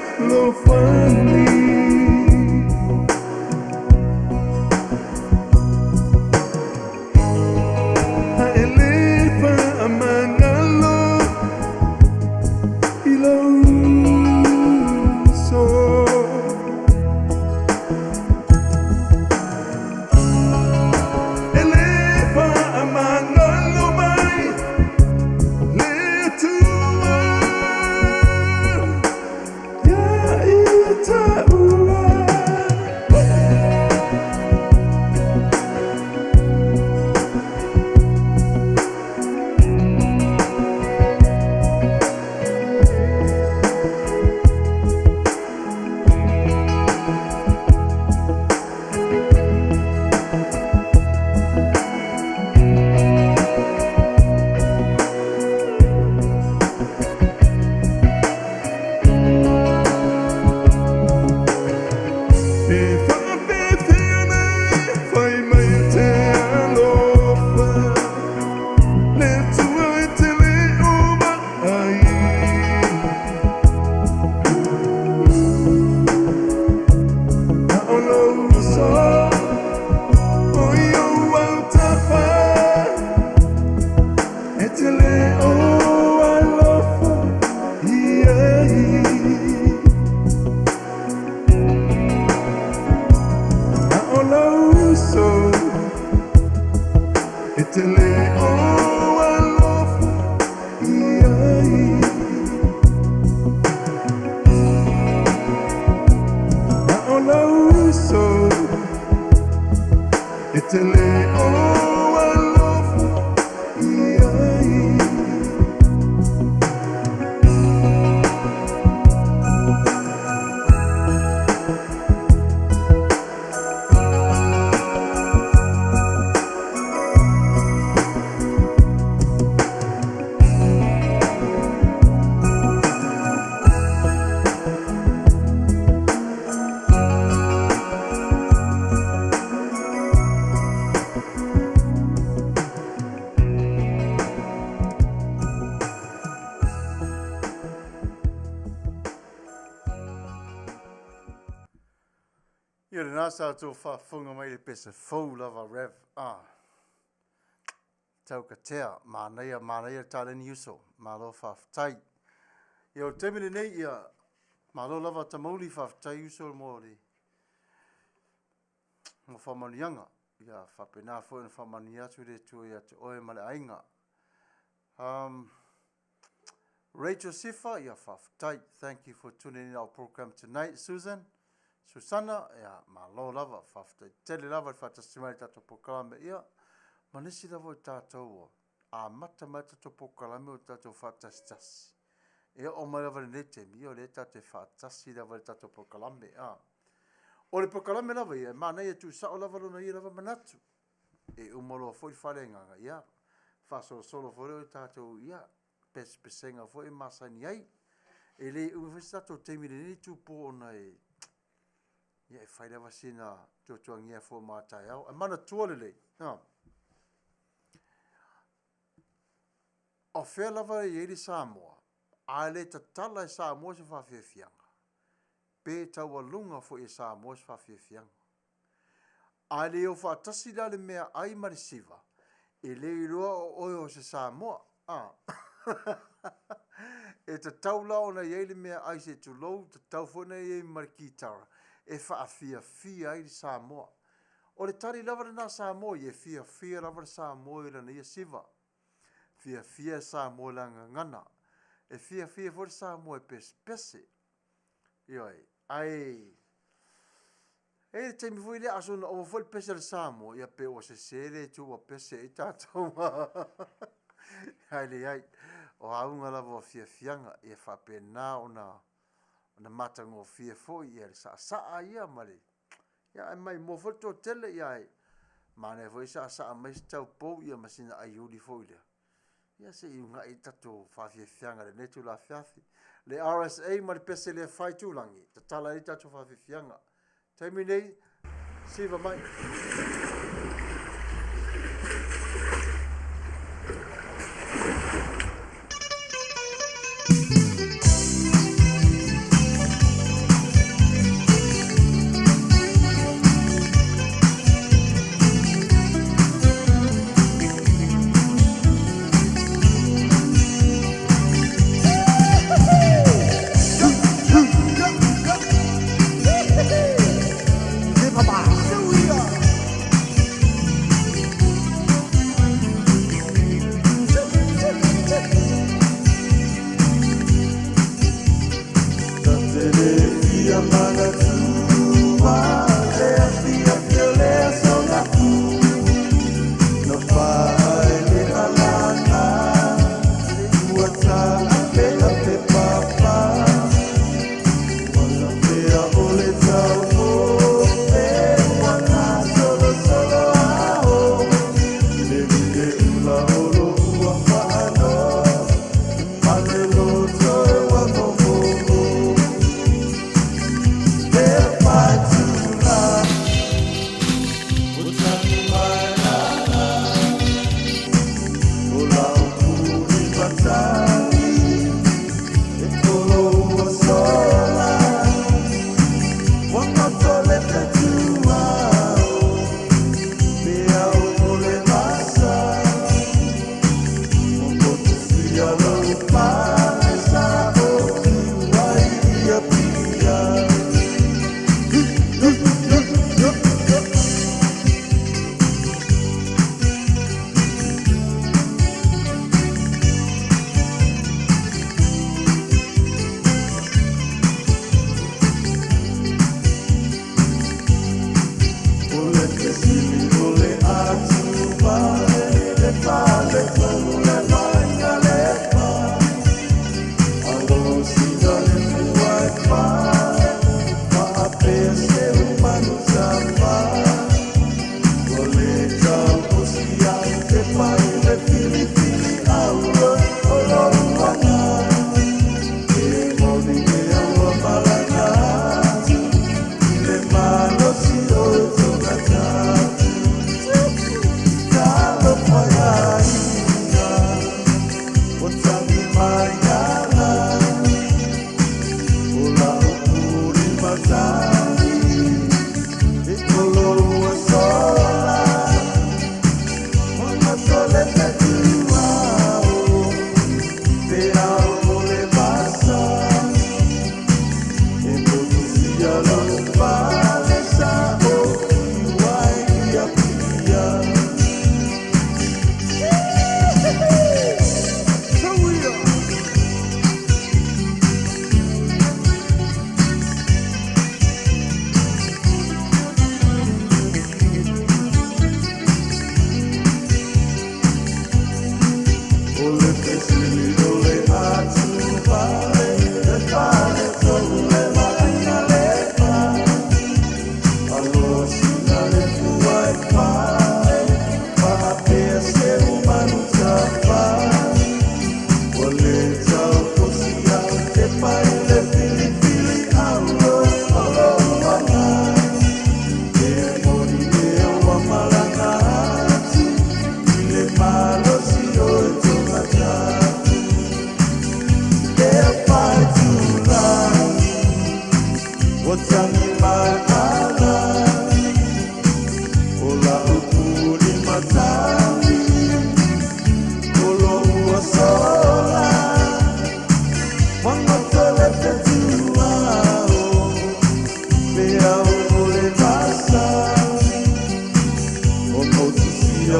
Haelefa magalo i lou uso. E le faamagalo mai le Atua ia i taua. E faapefea nei fai mai e te alofa Le Atua e te le o vaai A o lou uso o i ou autafa E te le o alofa i ai A o lou uso e te le o alofa i ai A o lou uso e te le o alofa i ai. Ia lena sa outou faafofoga mai i le pese fou lava Rev. Ah. Tau katea, manaia, manaia le taleni uso. Malo faafetai. Ia o le taimi lenei, ia, malo lava Tamauli, faafetai uso mo le mo faamanuiaga. Ia faapena foi ona faamanuia atu le Atua ia te oe ma le aiga. Rachel Sifa, ia faafetai. Thank you for tuning in our program tonight, Susan. Susana, ia malo lava, faafetai tele lava le faatasi mai i le tatou polokalame. Ia, ma nisi lava o tatou ua amata mai le tatou polokalame o tatou faatasitasi. E oo mai lava i lenei taimi, ia o lea tatou te faatasi lava i le tatou polokalame. A. O le polokalame lava ia, e manaia e tuusao lava lona ia lava manatu. E uma loa foi le faaleagaga, ia, faasolosolo foi lea o tatou, ia, pesepesega foi e masani ai. E le umi foi se tatou taimi i lenei itupo ona e, ia, e fai lava sina tuatuagia foi ma taeao. Ae manatua lelei, ha. O fea lava e i ai le Samoa, a le tatala e Samoa se faafiafiaga, pe taualuga foi e Samoa se faafiafiaga. A le o faatasi la le meaai ma le siva, E le iloa o oe o se Samoa. A. E tatau la ona i ai le meaai se i tulou, tatau foi ona i ai ma le kitara e faafiafia ai le Samoa. O le tali lava lena a Samoa ia, e fiafia lava le Samoa i lana ia siva. Fiafia le Samoa i lana gagana. E fiafia foi le Samoa e pesepese. Ioe. Ae e i ai le taimi foi lea a soona ova foi le pese a le Samoa, ia pe ua sese le itu ua pese ai tatou. Ae leai, o auga lava o fiafiaga, ia faapena ona ona matagofie foi ia le saasaa ia ma le ia ae maimoa foi le toatele ia ae manaia foi le saasaa mai se taupou ia ma sina aiuli foi lea. Ia se i uunai le tatou faafiafiaga i lenei itula afiafi. Le RSA ma le pese le faaitulagi, tatala ai le tatou faafiafiaga. Taimi nei, siva mai.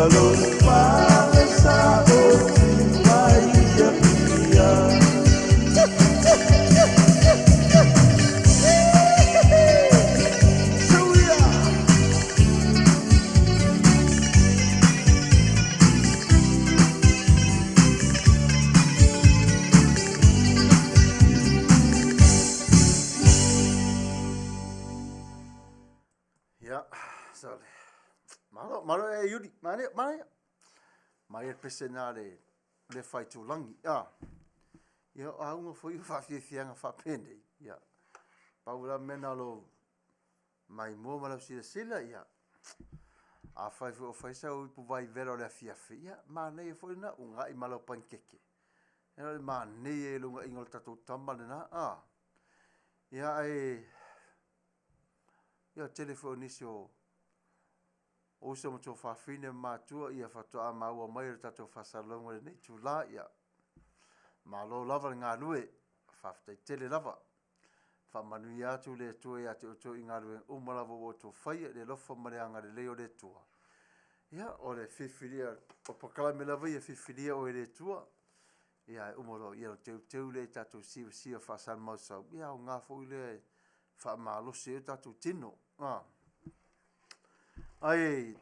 lou fale sa oti mai i Apia. Suia! Ia, sole. Malo, malo e Yuri, mane, mane. Mai e pese nā le, le whaitulangi. Ah. Ia, o aunga foi o whaafiafianga whaapenei. Ia, pau la mena lo mai mua ma lau silasila, ia, afai foi o fai sau ipu vaivela o le afiafi, ia, manaia foi lena, uga'i ma lau panikeke. Ia, o le manaia ia o le ugaiga o le tatou tama lena, a. Ia, ae, ia, o le tele foi o nisi o uso ma tuafafine ma matua, ia, faatoa maua mai o le tatou faasalalauga i lenei itulā, ia, malo lava le galue, faafetai tele lava. Faamanuia atu le Atua ia te outou i galuega uma lava ua outou faia i le alofa ma le agalelei o le Atua. Ia, o le filifilia, o polokalame lava ia filifilia oe e le Atua. Ia, e uma loa, ia ona teuteu lea i tatou sivasia faasalamausau. Ia, aoga foi lea e faamalosi ai o tatou tino. Ah. Ae,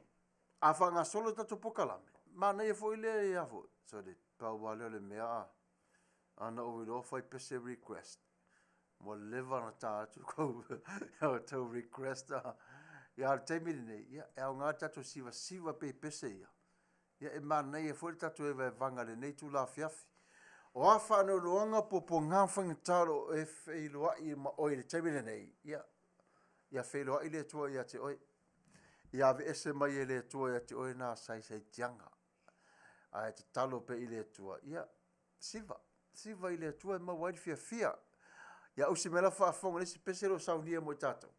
a faagasolo le tatou polokalame, manaia foi lea ia foi. So, le pau lava lea o le mea, ah, ana ou iloa fai pese request. Ua leva ona ta atu kou tou request a. Ia, a o le taimi lenei, ia, e aoga le tatou sivasiva pea i pese ia. Ia, e manaia foi le tatou evaevaga i lenei itula afiafi. O a faanoanoaga puapuaga ma faigata o lo o e feiloai ma oe i le taimi lenei, ia, ia feiloai le Atua ia te oe. Ia aveese mai e le Atua ia te oe na saisaitiaga. Ae tatalo pea i le Atua, ia, siva, siva i le Atua e maua ai le fiafia. Ia usi mai lau faafofoga i le isi pese o lo o saunia mo i tatou.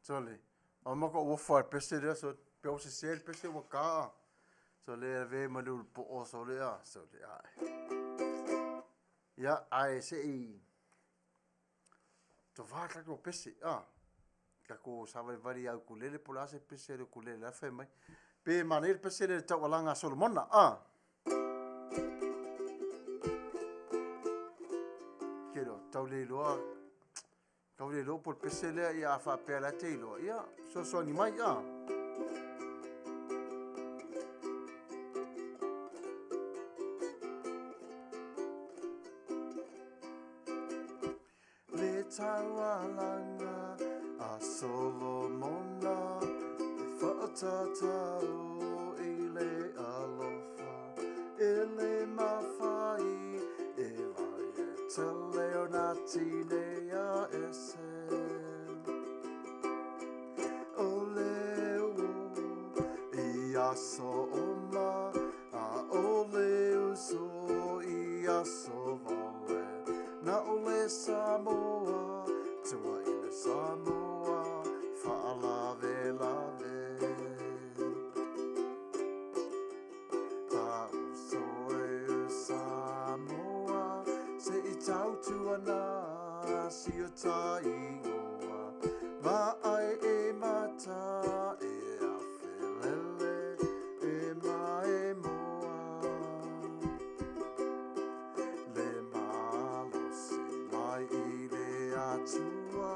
Sole, o maka ua fa pese lea so pe o se sel pese ua ka. Sole ave ma le po o sole a sole a. Ia ai se i to va ta ko pese a. Tatou savalivali ia ukulele po o le a se pese a le ukulele la e fai mai. Pe manaia le pese lea i le taualaga a Solomona, a? Ke loa, tau le iloa, tau le iloa po o le pese lea, ia a faapea la e te iloa, ia, fesoasoani mai, a? Le taualaga a Solomona e faatatau i le alofa e le mafai e vai e tele ona tineia ese. O le uo i aso uma A o le uso i aso vale, na o le Samoa, tua i le Samoa, faalavelave. Ta uso e Samoa, se i tautuana si o ta ingoa, vaai e mata e afelele e maimoa. Le malosi mai i le Atua,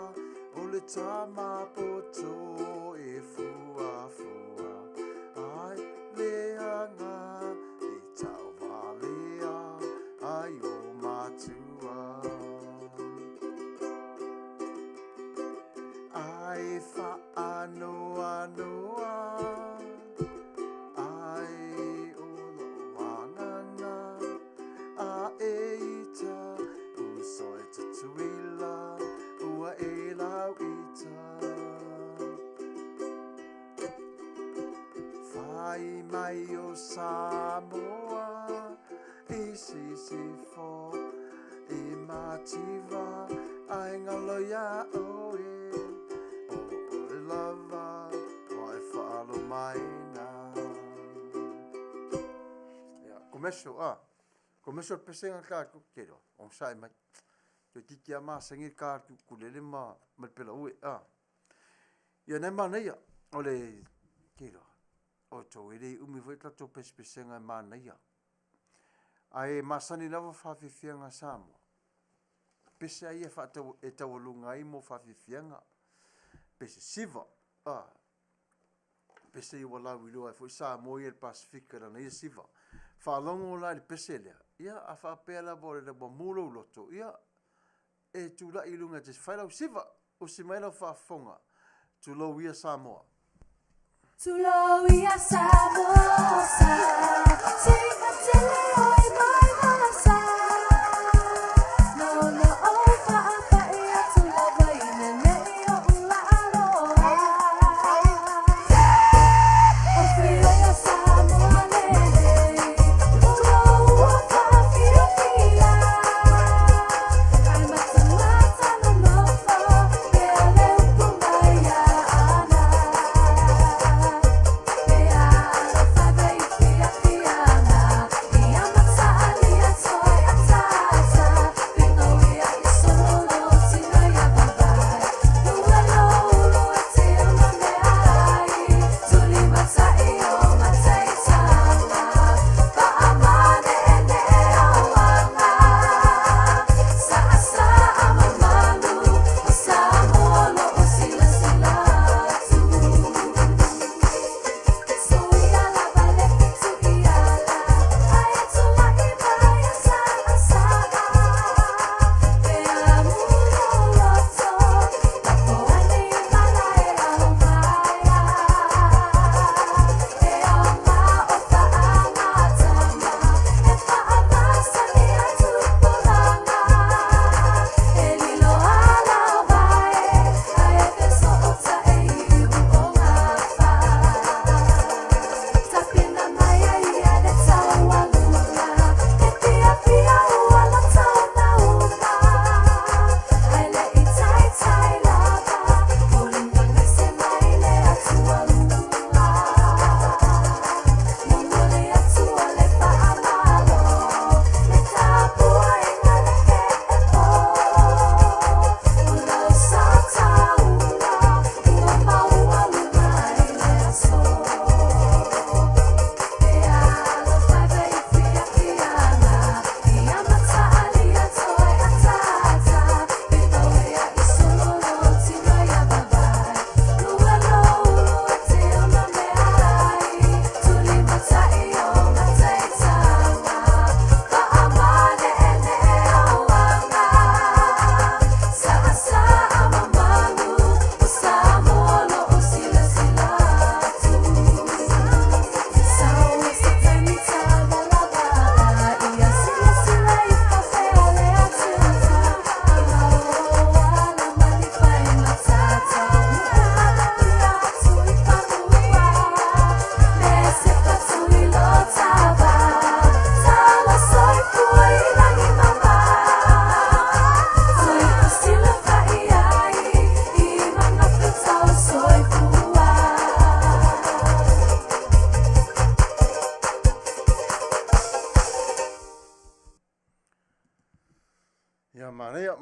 o le tama poto e fuafua ai le aga i tauvalea ai o matua. Ai faanoanoa, ai o lou agaga, a e ita, uso e Tutuila, ua e lau ita. Fai mai o Samoa i Sisifo, i Mativa, ai ngalo iā ʻoe, ʻo ʻoe lava ua e faalomaina. Ia, commercial, ah. Commercial pesega tatou, ke iloa, onosai mai. Toeitiiti lava masani le ta ukulele ma ma le pelaue, ah. Ia na e manaia, o le, ke iloa, outou e le umi foi tatou pesepesega e manaia. Ae masani lava faafiafiaga a Samoa. Pese lava ia e faatau e taualuga ai mo faafiafiaga. Pese siva, a, pese ia ua lauiloa ai foi Samoa ia i le Pasefika i lana ia siva. Faalogo la i le pese lea, ia a faapea lava o le ua mu lou loto, ia e tulai i luga e te fai lau siva, usi mai lau faafofoga. Tulou ia Samoa. Tulou ia Samoa sa, se i tele oi mai vasa. No no o faapai atu lava i lenei oʻu laaloa. O fia Samoa lenei, tulou ua faafiafia. Ai matamata nonofo, pea le upu mai ia Ana. E alofa vei fiafiaga, ia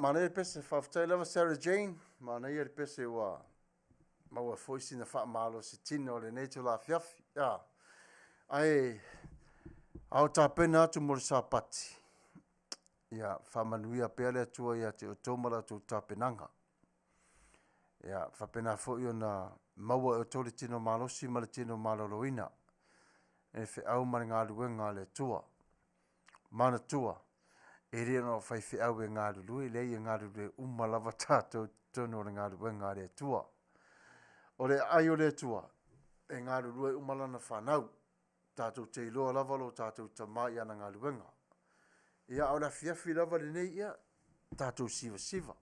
manaia le pese, faafetai lava Sarah Jane, manaia le pese ua maua foi sina faamalosi tino o lenei itula afiafi. Ia, ae a o tapena atu mo le Sapati, ia faamanuia pea le Atua ia te outou ma la outou tapenaga. Ia faapena foi ona maua e outou le tino malosi ma le tino maloloina i le feau ma le galuega a le Atua. Manatua, e le na o faifeau e galulue, leai e galulue uma lava tatou i totonu o le galuega a le Atua. O le aai o le Atua, e galulue uma lana fanau. Tatou te iloa lava lo tatou Tama i ana galuega. Ia, a o le afiafi lava lenei, ia, tatou sivasiva.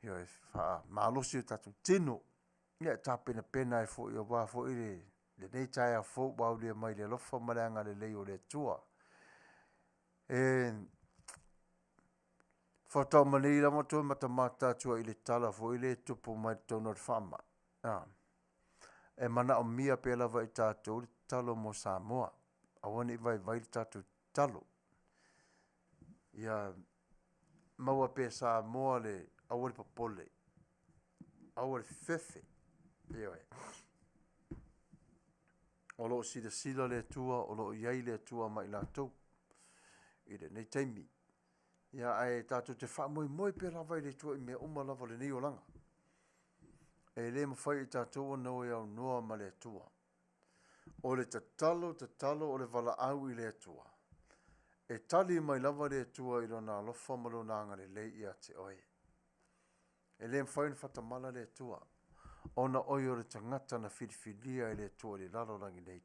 Ioe, faamalosi o tatou tino. Ia, e tapenapena ai foi aua foi le lenei taeao fou ua aulia mai i le alofa ma le agalelei o le Atua. E faatoa uma nei lava toe matamata atu ai i le tala foi lea e tupu mai totonu o le faamai. A, e manaomia pea lava e tatou le tatalo mo Samoa. Aua ne i vaivai le tatou tatalo. Ia maua pea e Samoa le aua le popole, aua le fefe. Ioe. O lo o silasila le Atua, o lo o i ai le Atua ma i latou i lenei taimi. Ia, ae tatou te faamoemoe pea lava i le Atua i mea uma lava o lenei olaga. E le mafai e tatou ona o e aunoa ma le Atua. O le tatalo, tatalo o le valaau i le Atua. E tali mai lava le Atua i lona alofa ma lona agalelei ia te oe. E le mafai ona faatamala le Atua, ona oe o le tagata na filifilia e le Atua i le lalolagi nei.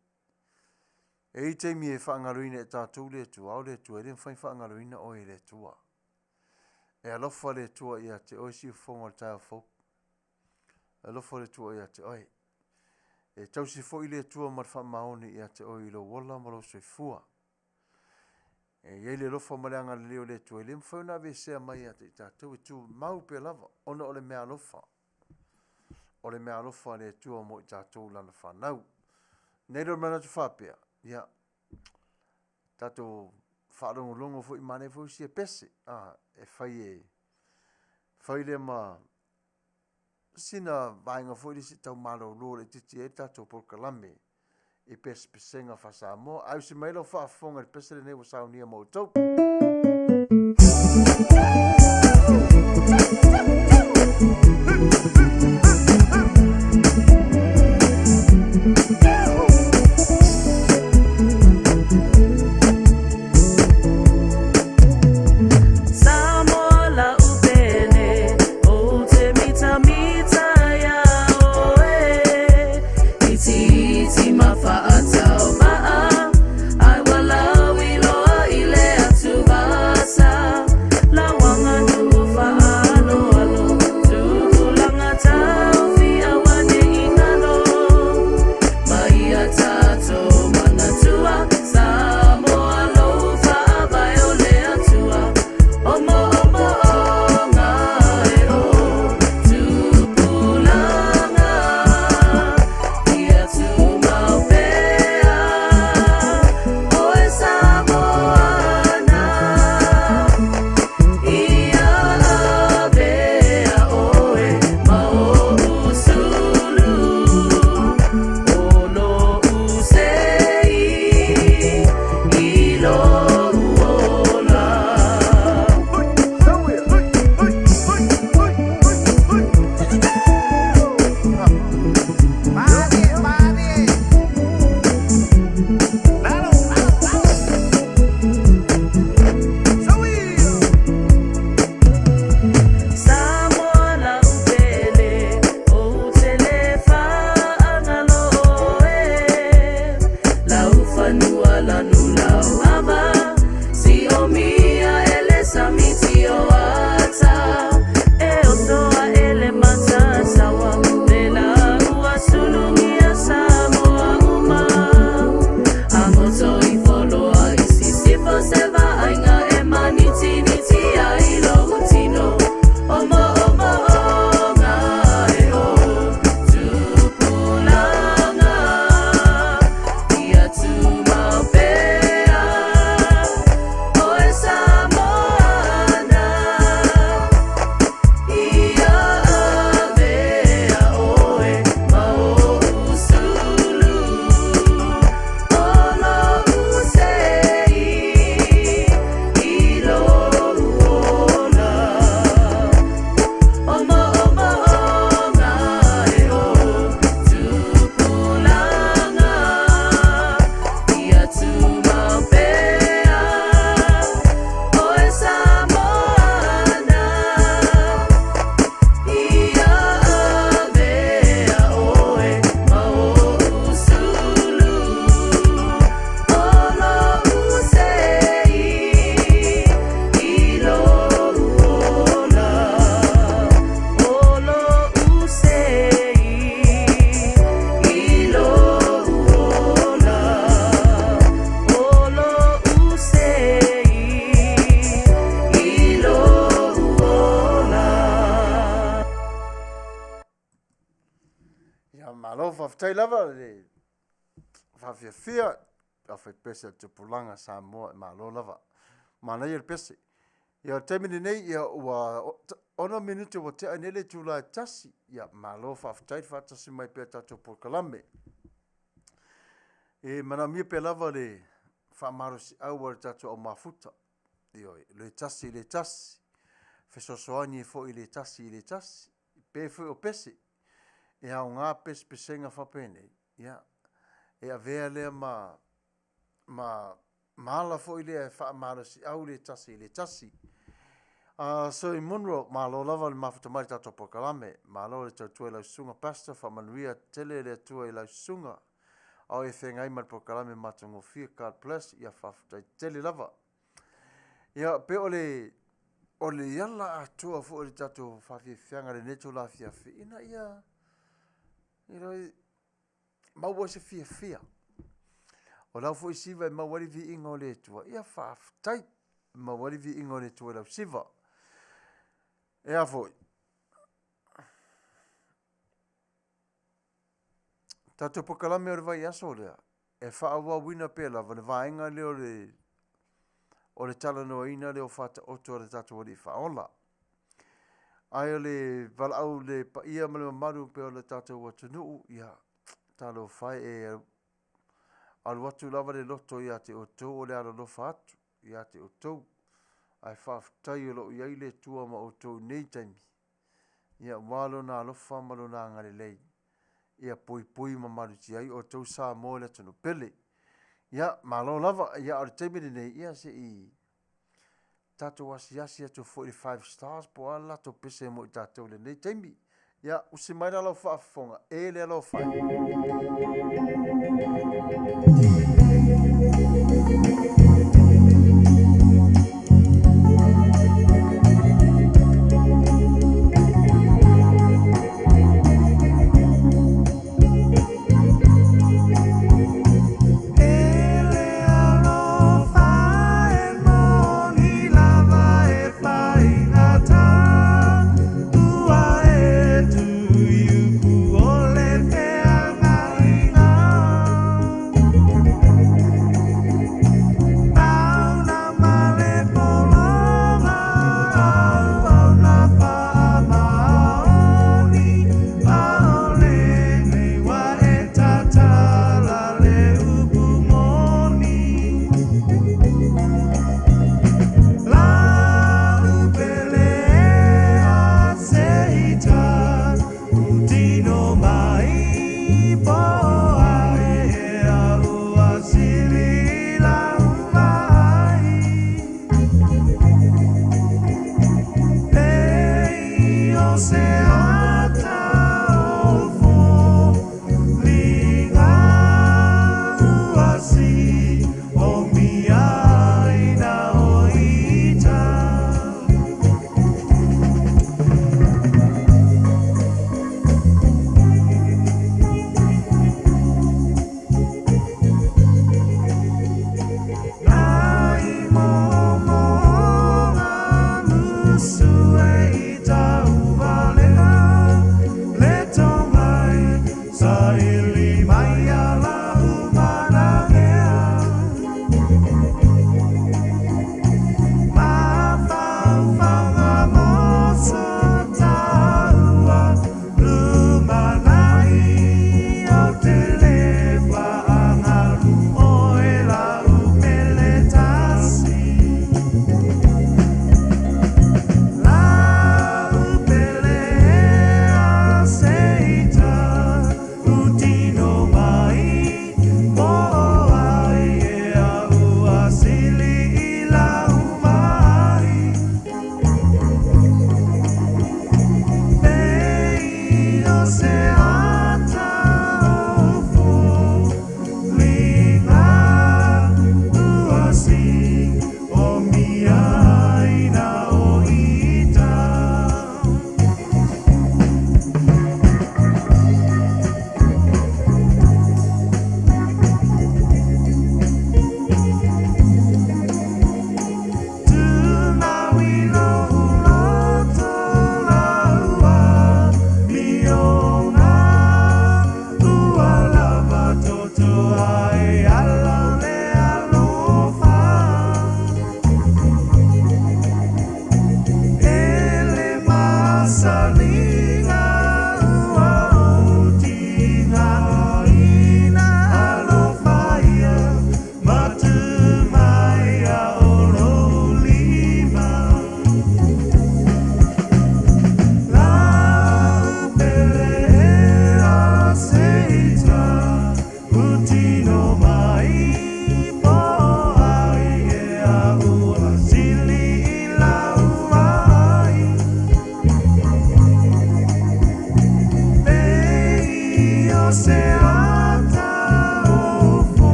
E i ai taimi e faagaloina e tatou le Atua, a o le Atua e le mafai ona faagaloina oe e le Atua. E alofa le Atua ia te oe siufofoga o le taeao fou. E alofa le Atua ia te oe. E tausi foi le Atua ma le faamaoni ia te oe i lou ola ma lou soifua. E i ai le alofa ma le agalelei o le Atua e le mafai ona aveesea mai ia te i tatou, e tumau pea lava ona o le meaalofa. O le meaalofa a le Atua mo i tatou lana fanau. Nei lea o le manatu faapea, ia, tatou faalogologo foi, manaia foi sia pese, a, e fai e fai lea ma sina vaega foi lea se i tau malolo laitiiti ai le tatou polokalame i pesepesega faa-Samoa. Ae usi mai lau faafofoga i le pese lenei ua saunia mo outou. Samoa lau pele, ou te mitamita ia oe. Itiiti ma faatauvaa, ai ua lauiloa i le atuvasa. Lauga Ia malo faafetai lava le faafiafia aufaipese a le Tupulaga Samoa e malo lava. Manaia le pese. Ia o le taimi lenei ia ua 6 minute ua tea nei le itula e 1. Ia malo faafetai le faatasi mai pea i le tatou polokalame. E manaomia pea lava le faamalosiau a le tatou au mafuta. Ioe, le tasi i le tasi, fesoasoani ai foi i le tasi i le tasi. E pei foi o pese, e aoga pesepesega faapenei, ia, e avea lea ma ala foi lea e faamalosiau le tasi i le tasi. Sir Munro, malo lava le mafuta mai i le tatou polokalame. Malo le tautua i lau susuga Pastor, faamanuia tele le Atua i lau susuga. A o e feagai ma le polokalame matagofie, God bless, ia faafetai tele lava. Ia, pe o le o le ala atoa foi o le tatou faafiafiaga i lenei itula afiafi, ina ia you know, maua se fiafia. O lau foi siva e maua ai le viiga o le Atua, ia faafetai. Maua ai le viiga o le Atua i lau siva. E a foi? Tatou polokalame o le vaiaso lea, e faaauauina pea lava le vaega lea o le o le talanoaina lea o Faataoto a le tatou Alii Faaola. Ae o le valaau i le paia ma le mamalu pei o le tatou atunuu, ia, talofa e, e alu atu lava le loto ia te outou o le alolofa atu ia te outou. Ae faafetai o lo o i ai le Atua ma outou i nei taimi, ia aua Lona alofa ma Lona agalelei ia puipui ma malutia ai outou Samoa le atunuu pele. Ia, malo lava. Ia, a o le taimi lenei, ia se i tatou asiasi atu foi i le Five Stars po o a le latou pese mo i tatou i lenei taimi. Ia, usi mai la lau faafofoga e le alofa e.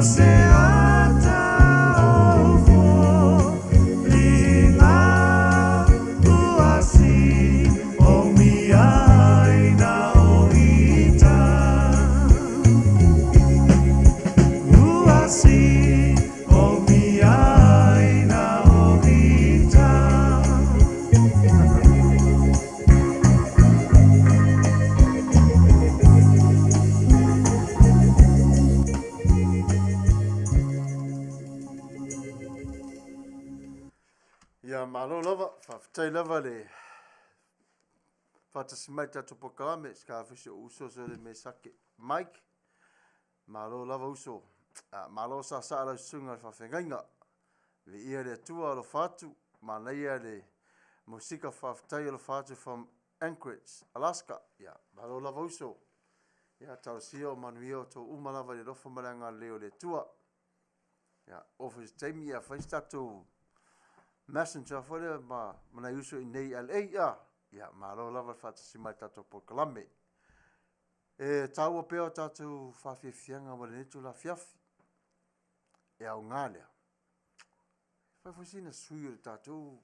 o se ata o foliga ua si o mia ai na o ita. Ua si o mia ai na o ita. Ia, malo lava, faafetai lava le faatasi mai i le tatou polokalame, se ka foi si ou uso se le Mesake Mike. Malo lava uso. Ah, malo saasaa lau susuga i le faafeagaiga. Viia le Atua, alofa atu, manaia le musika faafetai alofa atu from Anchorage, Alaska. Ia, malo lava uso. Ia, talosia o manuia outou uma lava i le alofa ma le agalelei o le Atua. Ia, oo foi i se taimi, ia fai se tatou messenger foi lea ma, ma nai uso i inei i LA. Ia, ia malo lava le faatasi mai i le tatou polokalame. E taua pea o tatou faafiafiaga mo lenei itula afiafi. E aoga lea. E fai foi sina sui o le tatou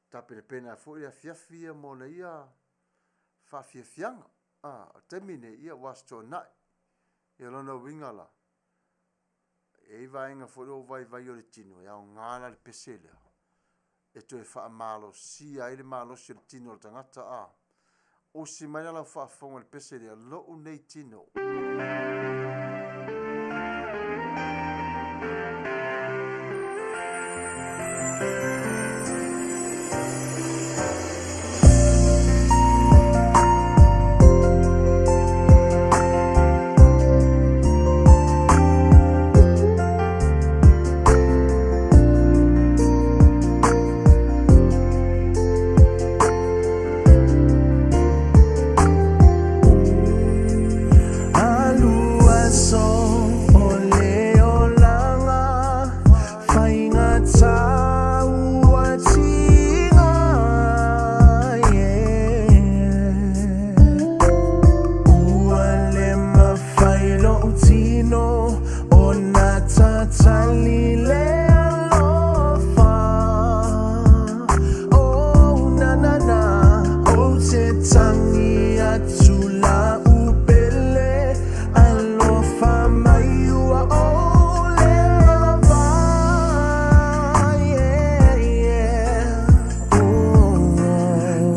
tapenapena ai foi le afiafi ia mo ia faafiafiaga. Ah, o le taimi nei, ia ua Aso Toonai. Ia o lona uiga la, e i ai vaega foi lea ua vaivai o le tino, e aoga la le pese lea e toe faamalosia ai le malosi o le tino o le tagata. A usi mai la lau faafofoga i le pese lea, lou nei tino. Alu aso o le olaga, faigata ua tiga, yeah. Ua le mafai lou tino ona tatali le alofa. Oh na na na, ou te tagi atu lau pele, alofa mai ua ou le lava. Yeah, yeah. Oh,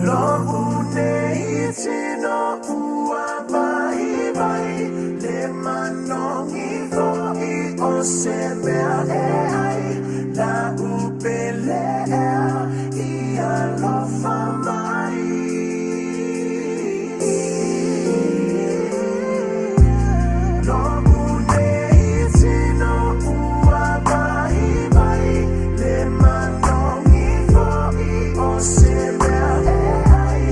lou nei tino ua vaivai, le manogi fo'i o se mea e ai, lau pele ea i alofa mai. Lou nei tino ua vaivai, le manogi fo'i o se mea e ai,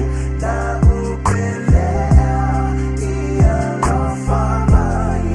lau pele ea i alofa mai.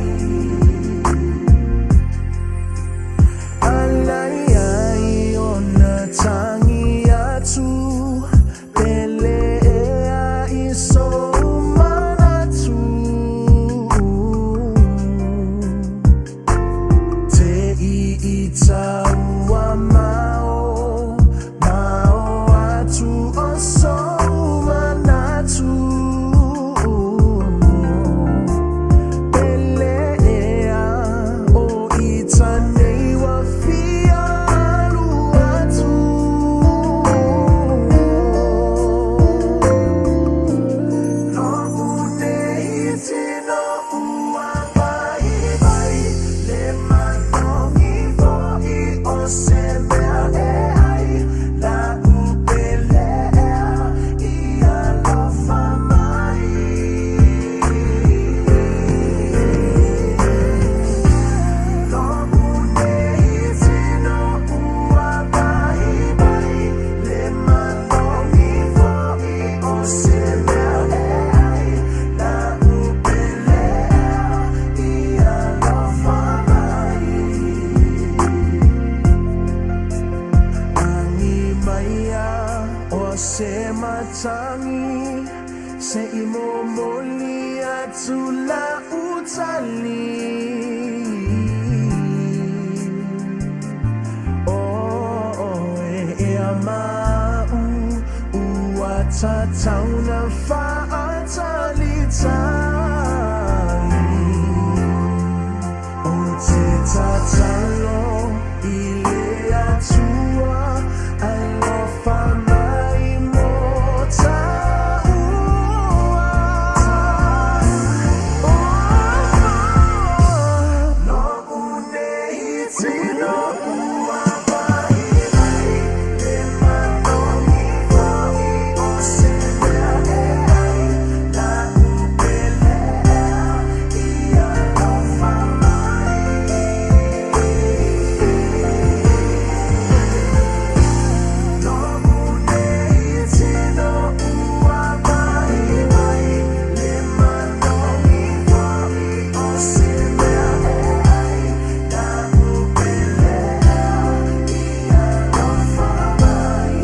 Tatau na faatalitali Ou te tatalo i le Atua Alofa mai mo taua Lo'u nei tino ua waiwai Le manogi fo'i o se mea e ai La'u pele ea i alofa mai Lo'u nei tino ua waiwai Le manogi fo'i o se mea e ai La'u pele ea i alofa mai.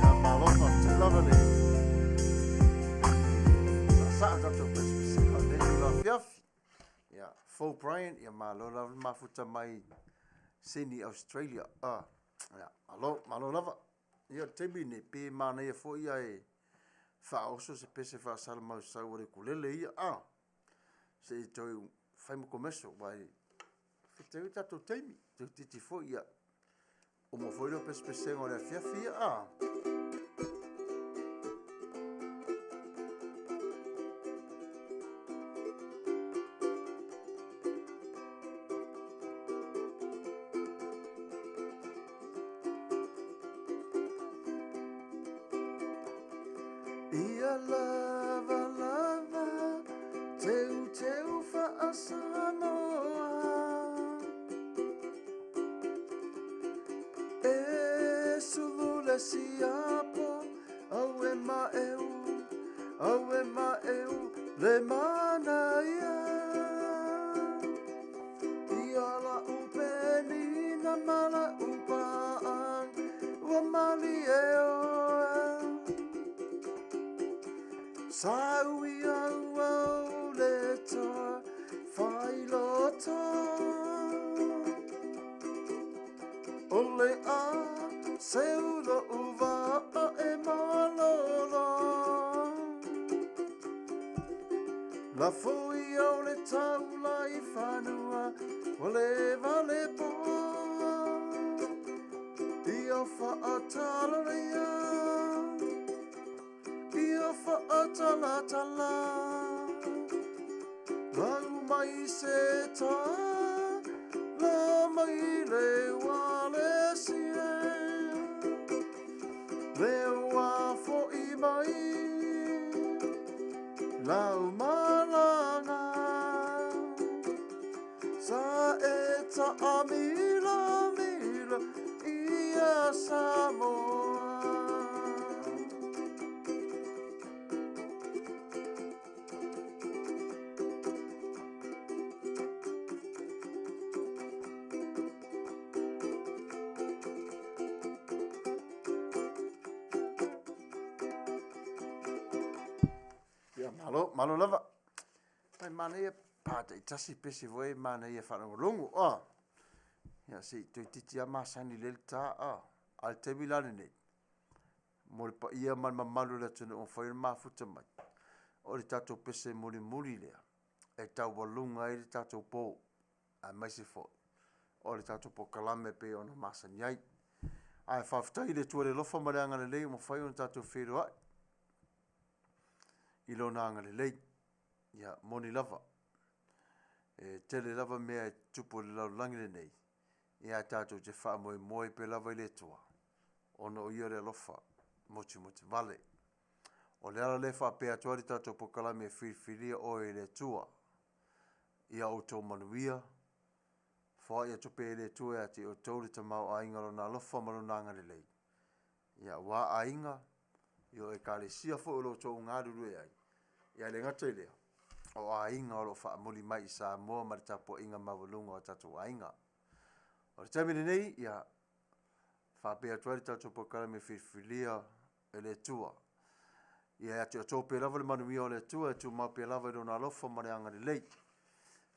Ia, malo faafetai lava le saasaa tatou pesepesega o lenei itula afiafi. Ia, Fou Brian, ia malo lava le mafuta mai Sydney, Australia. Ah, ia, malo, malo lava. Ia, o le taimi lenei, pe manaia foi ae faaoso se pese faasalamausau a le ukulele ia, ah, se i toe fai ma commercial, aua e fetaui tatou taimi, toeitiiti foi ia uma foi lea o pesepesega o le afiafi ia, ah. Ia lava lava teuteu faa-Samoa E sulu le siapo au e maeu au e maeu le manaia Ia la'u penina ma la'u pa'aga ua malie oe Sau ia ua ou le toe failoto O le a seu lo'u vaa e malolo Lafo ia o le taula i fanua ua leva le po Ia faatalalaia Ia faatalatala Lau mai se tala mai le ualesi e Le ua fo'i mai lau malaga Sa e taamiloamilo ia Samoa. Ia, malo, malo lava. Mai manaia pa taitasi pese foi e manaia faalogologo. Ah. Ia, se i toeitiiti lava masani i lea ta. Ah. A o le taimi la lenei, mo le paia ma le mamalu o le atunuu ua mafai ona mafuta mai, o le tatou pese mulimuli lea e taualuga ai le tatou po, aemaise foi o le tatou polokalame e pei ona masani ai. Ae faafetai i le Atua i le alofa ma le agalelei ua mafai ona tatou feiloai i Lona agalelei. Ia, moni lava, e tele lava mea e tutupu i le lalolagi lenei, ia ae tatou te faamoemoe pea lava i le Atua, ona o Ia le alofa motumotu vale. O le ala lea e faapea atu ai le tatou polokalame e filifilia oe e le Atua, ia outou manuia, foai atu pea e le Atua ia te outou le tamaoaiga o Lona alofa ma Lona agalelei, ia aua aiga, i o Ekalesia foi o lo o outou galulue ai. Ia e le gata i lea, o aiga o lo o faamuli mai i Samoa ma le tapuaiga maualuga o tatou aiga. O le taimi lenei, ia, faapea atu ai le tatou polokalame filifilia e le Atua. Ia ia te outou pea lava le manuia o le Atua e tumau pea lava i lona alofa ma le agalelei.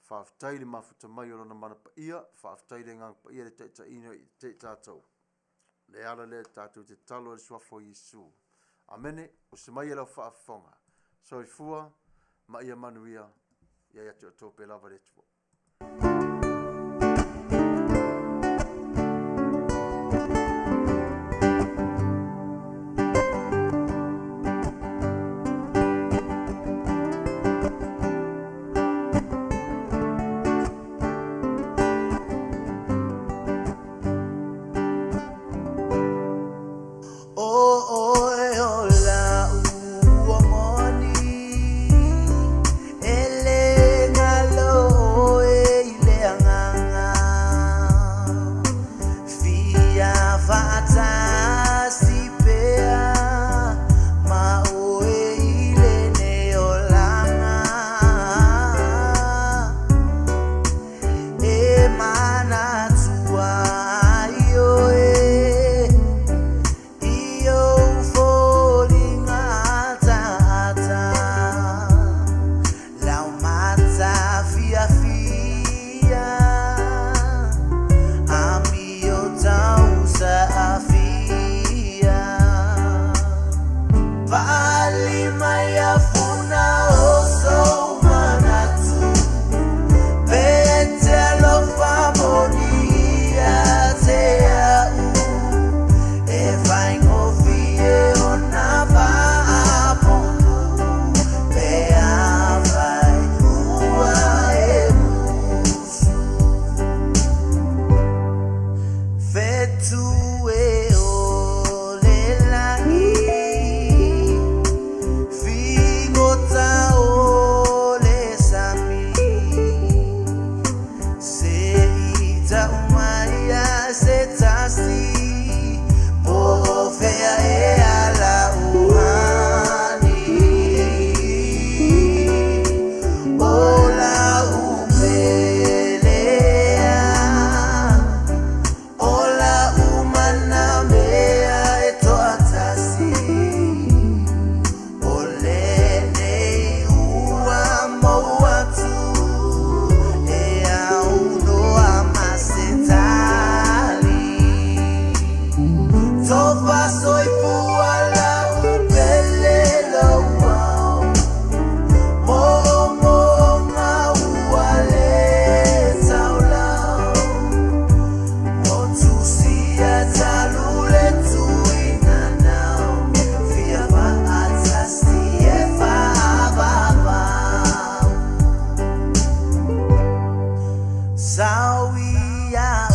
Faafetai i le mafuta mai o lona mana paia, faafetai i le agaga paia i le taitaiina i te i tatou. Le ala lea tatou te tatalo i le suafa o Iesu. Amene. Usi mai e lau faafofoga. Soifua ma ia manuia. Ia ia te outou pea lava le Atua. O oe o la'u ua moni E le galo oe i le agaga Fia faatasi pea Ma oe i lenei olaga E manatua ai oe I ou foliga ataata Laumata fiafia Amio tau saafia Faaali mai afuna o sou manatu Pe e te alofa moni ia te a'u E faigofie ona faapopo Pe afai ua e musu Fetu e o le lagi Figota o le sami Se i tau mai ai se tasi Po o fea e ala uhani O lau pele O la'u mana mea e toatasi O lenei ua mou atu E aunoa ma se tali Tofa soifua la'u pele louau Moomooga ua le taulau Motusia talu le tuina nau Fia faatasi e faavavau Sau ia.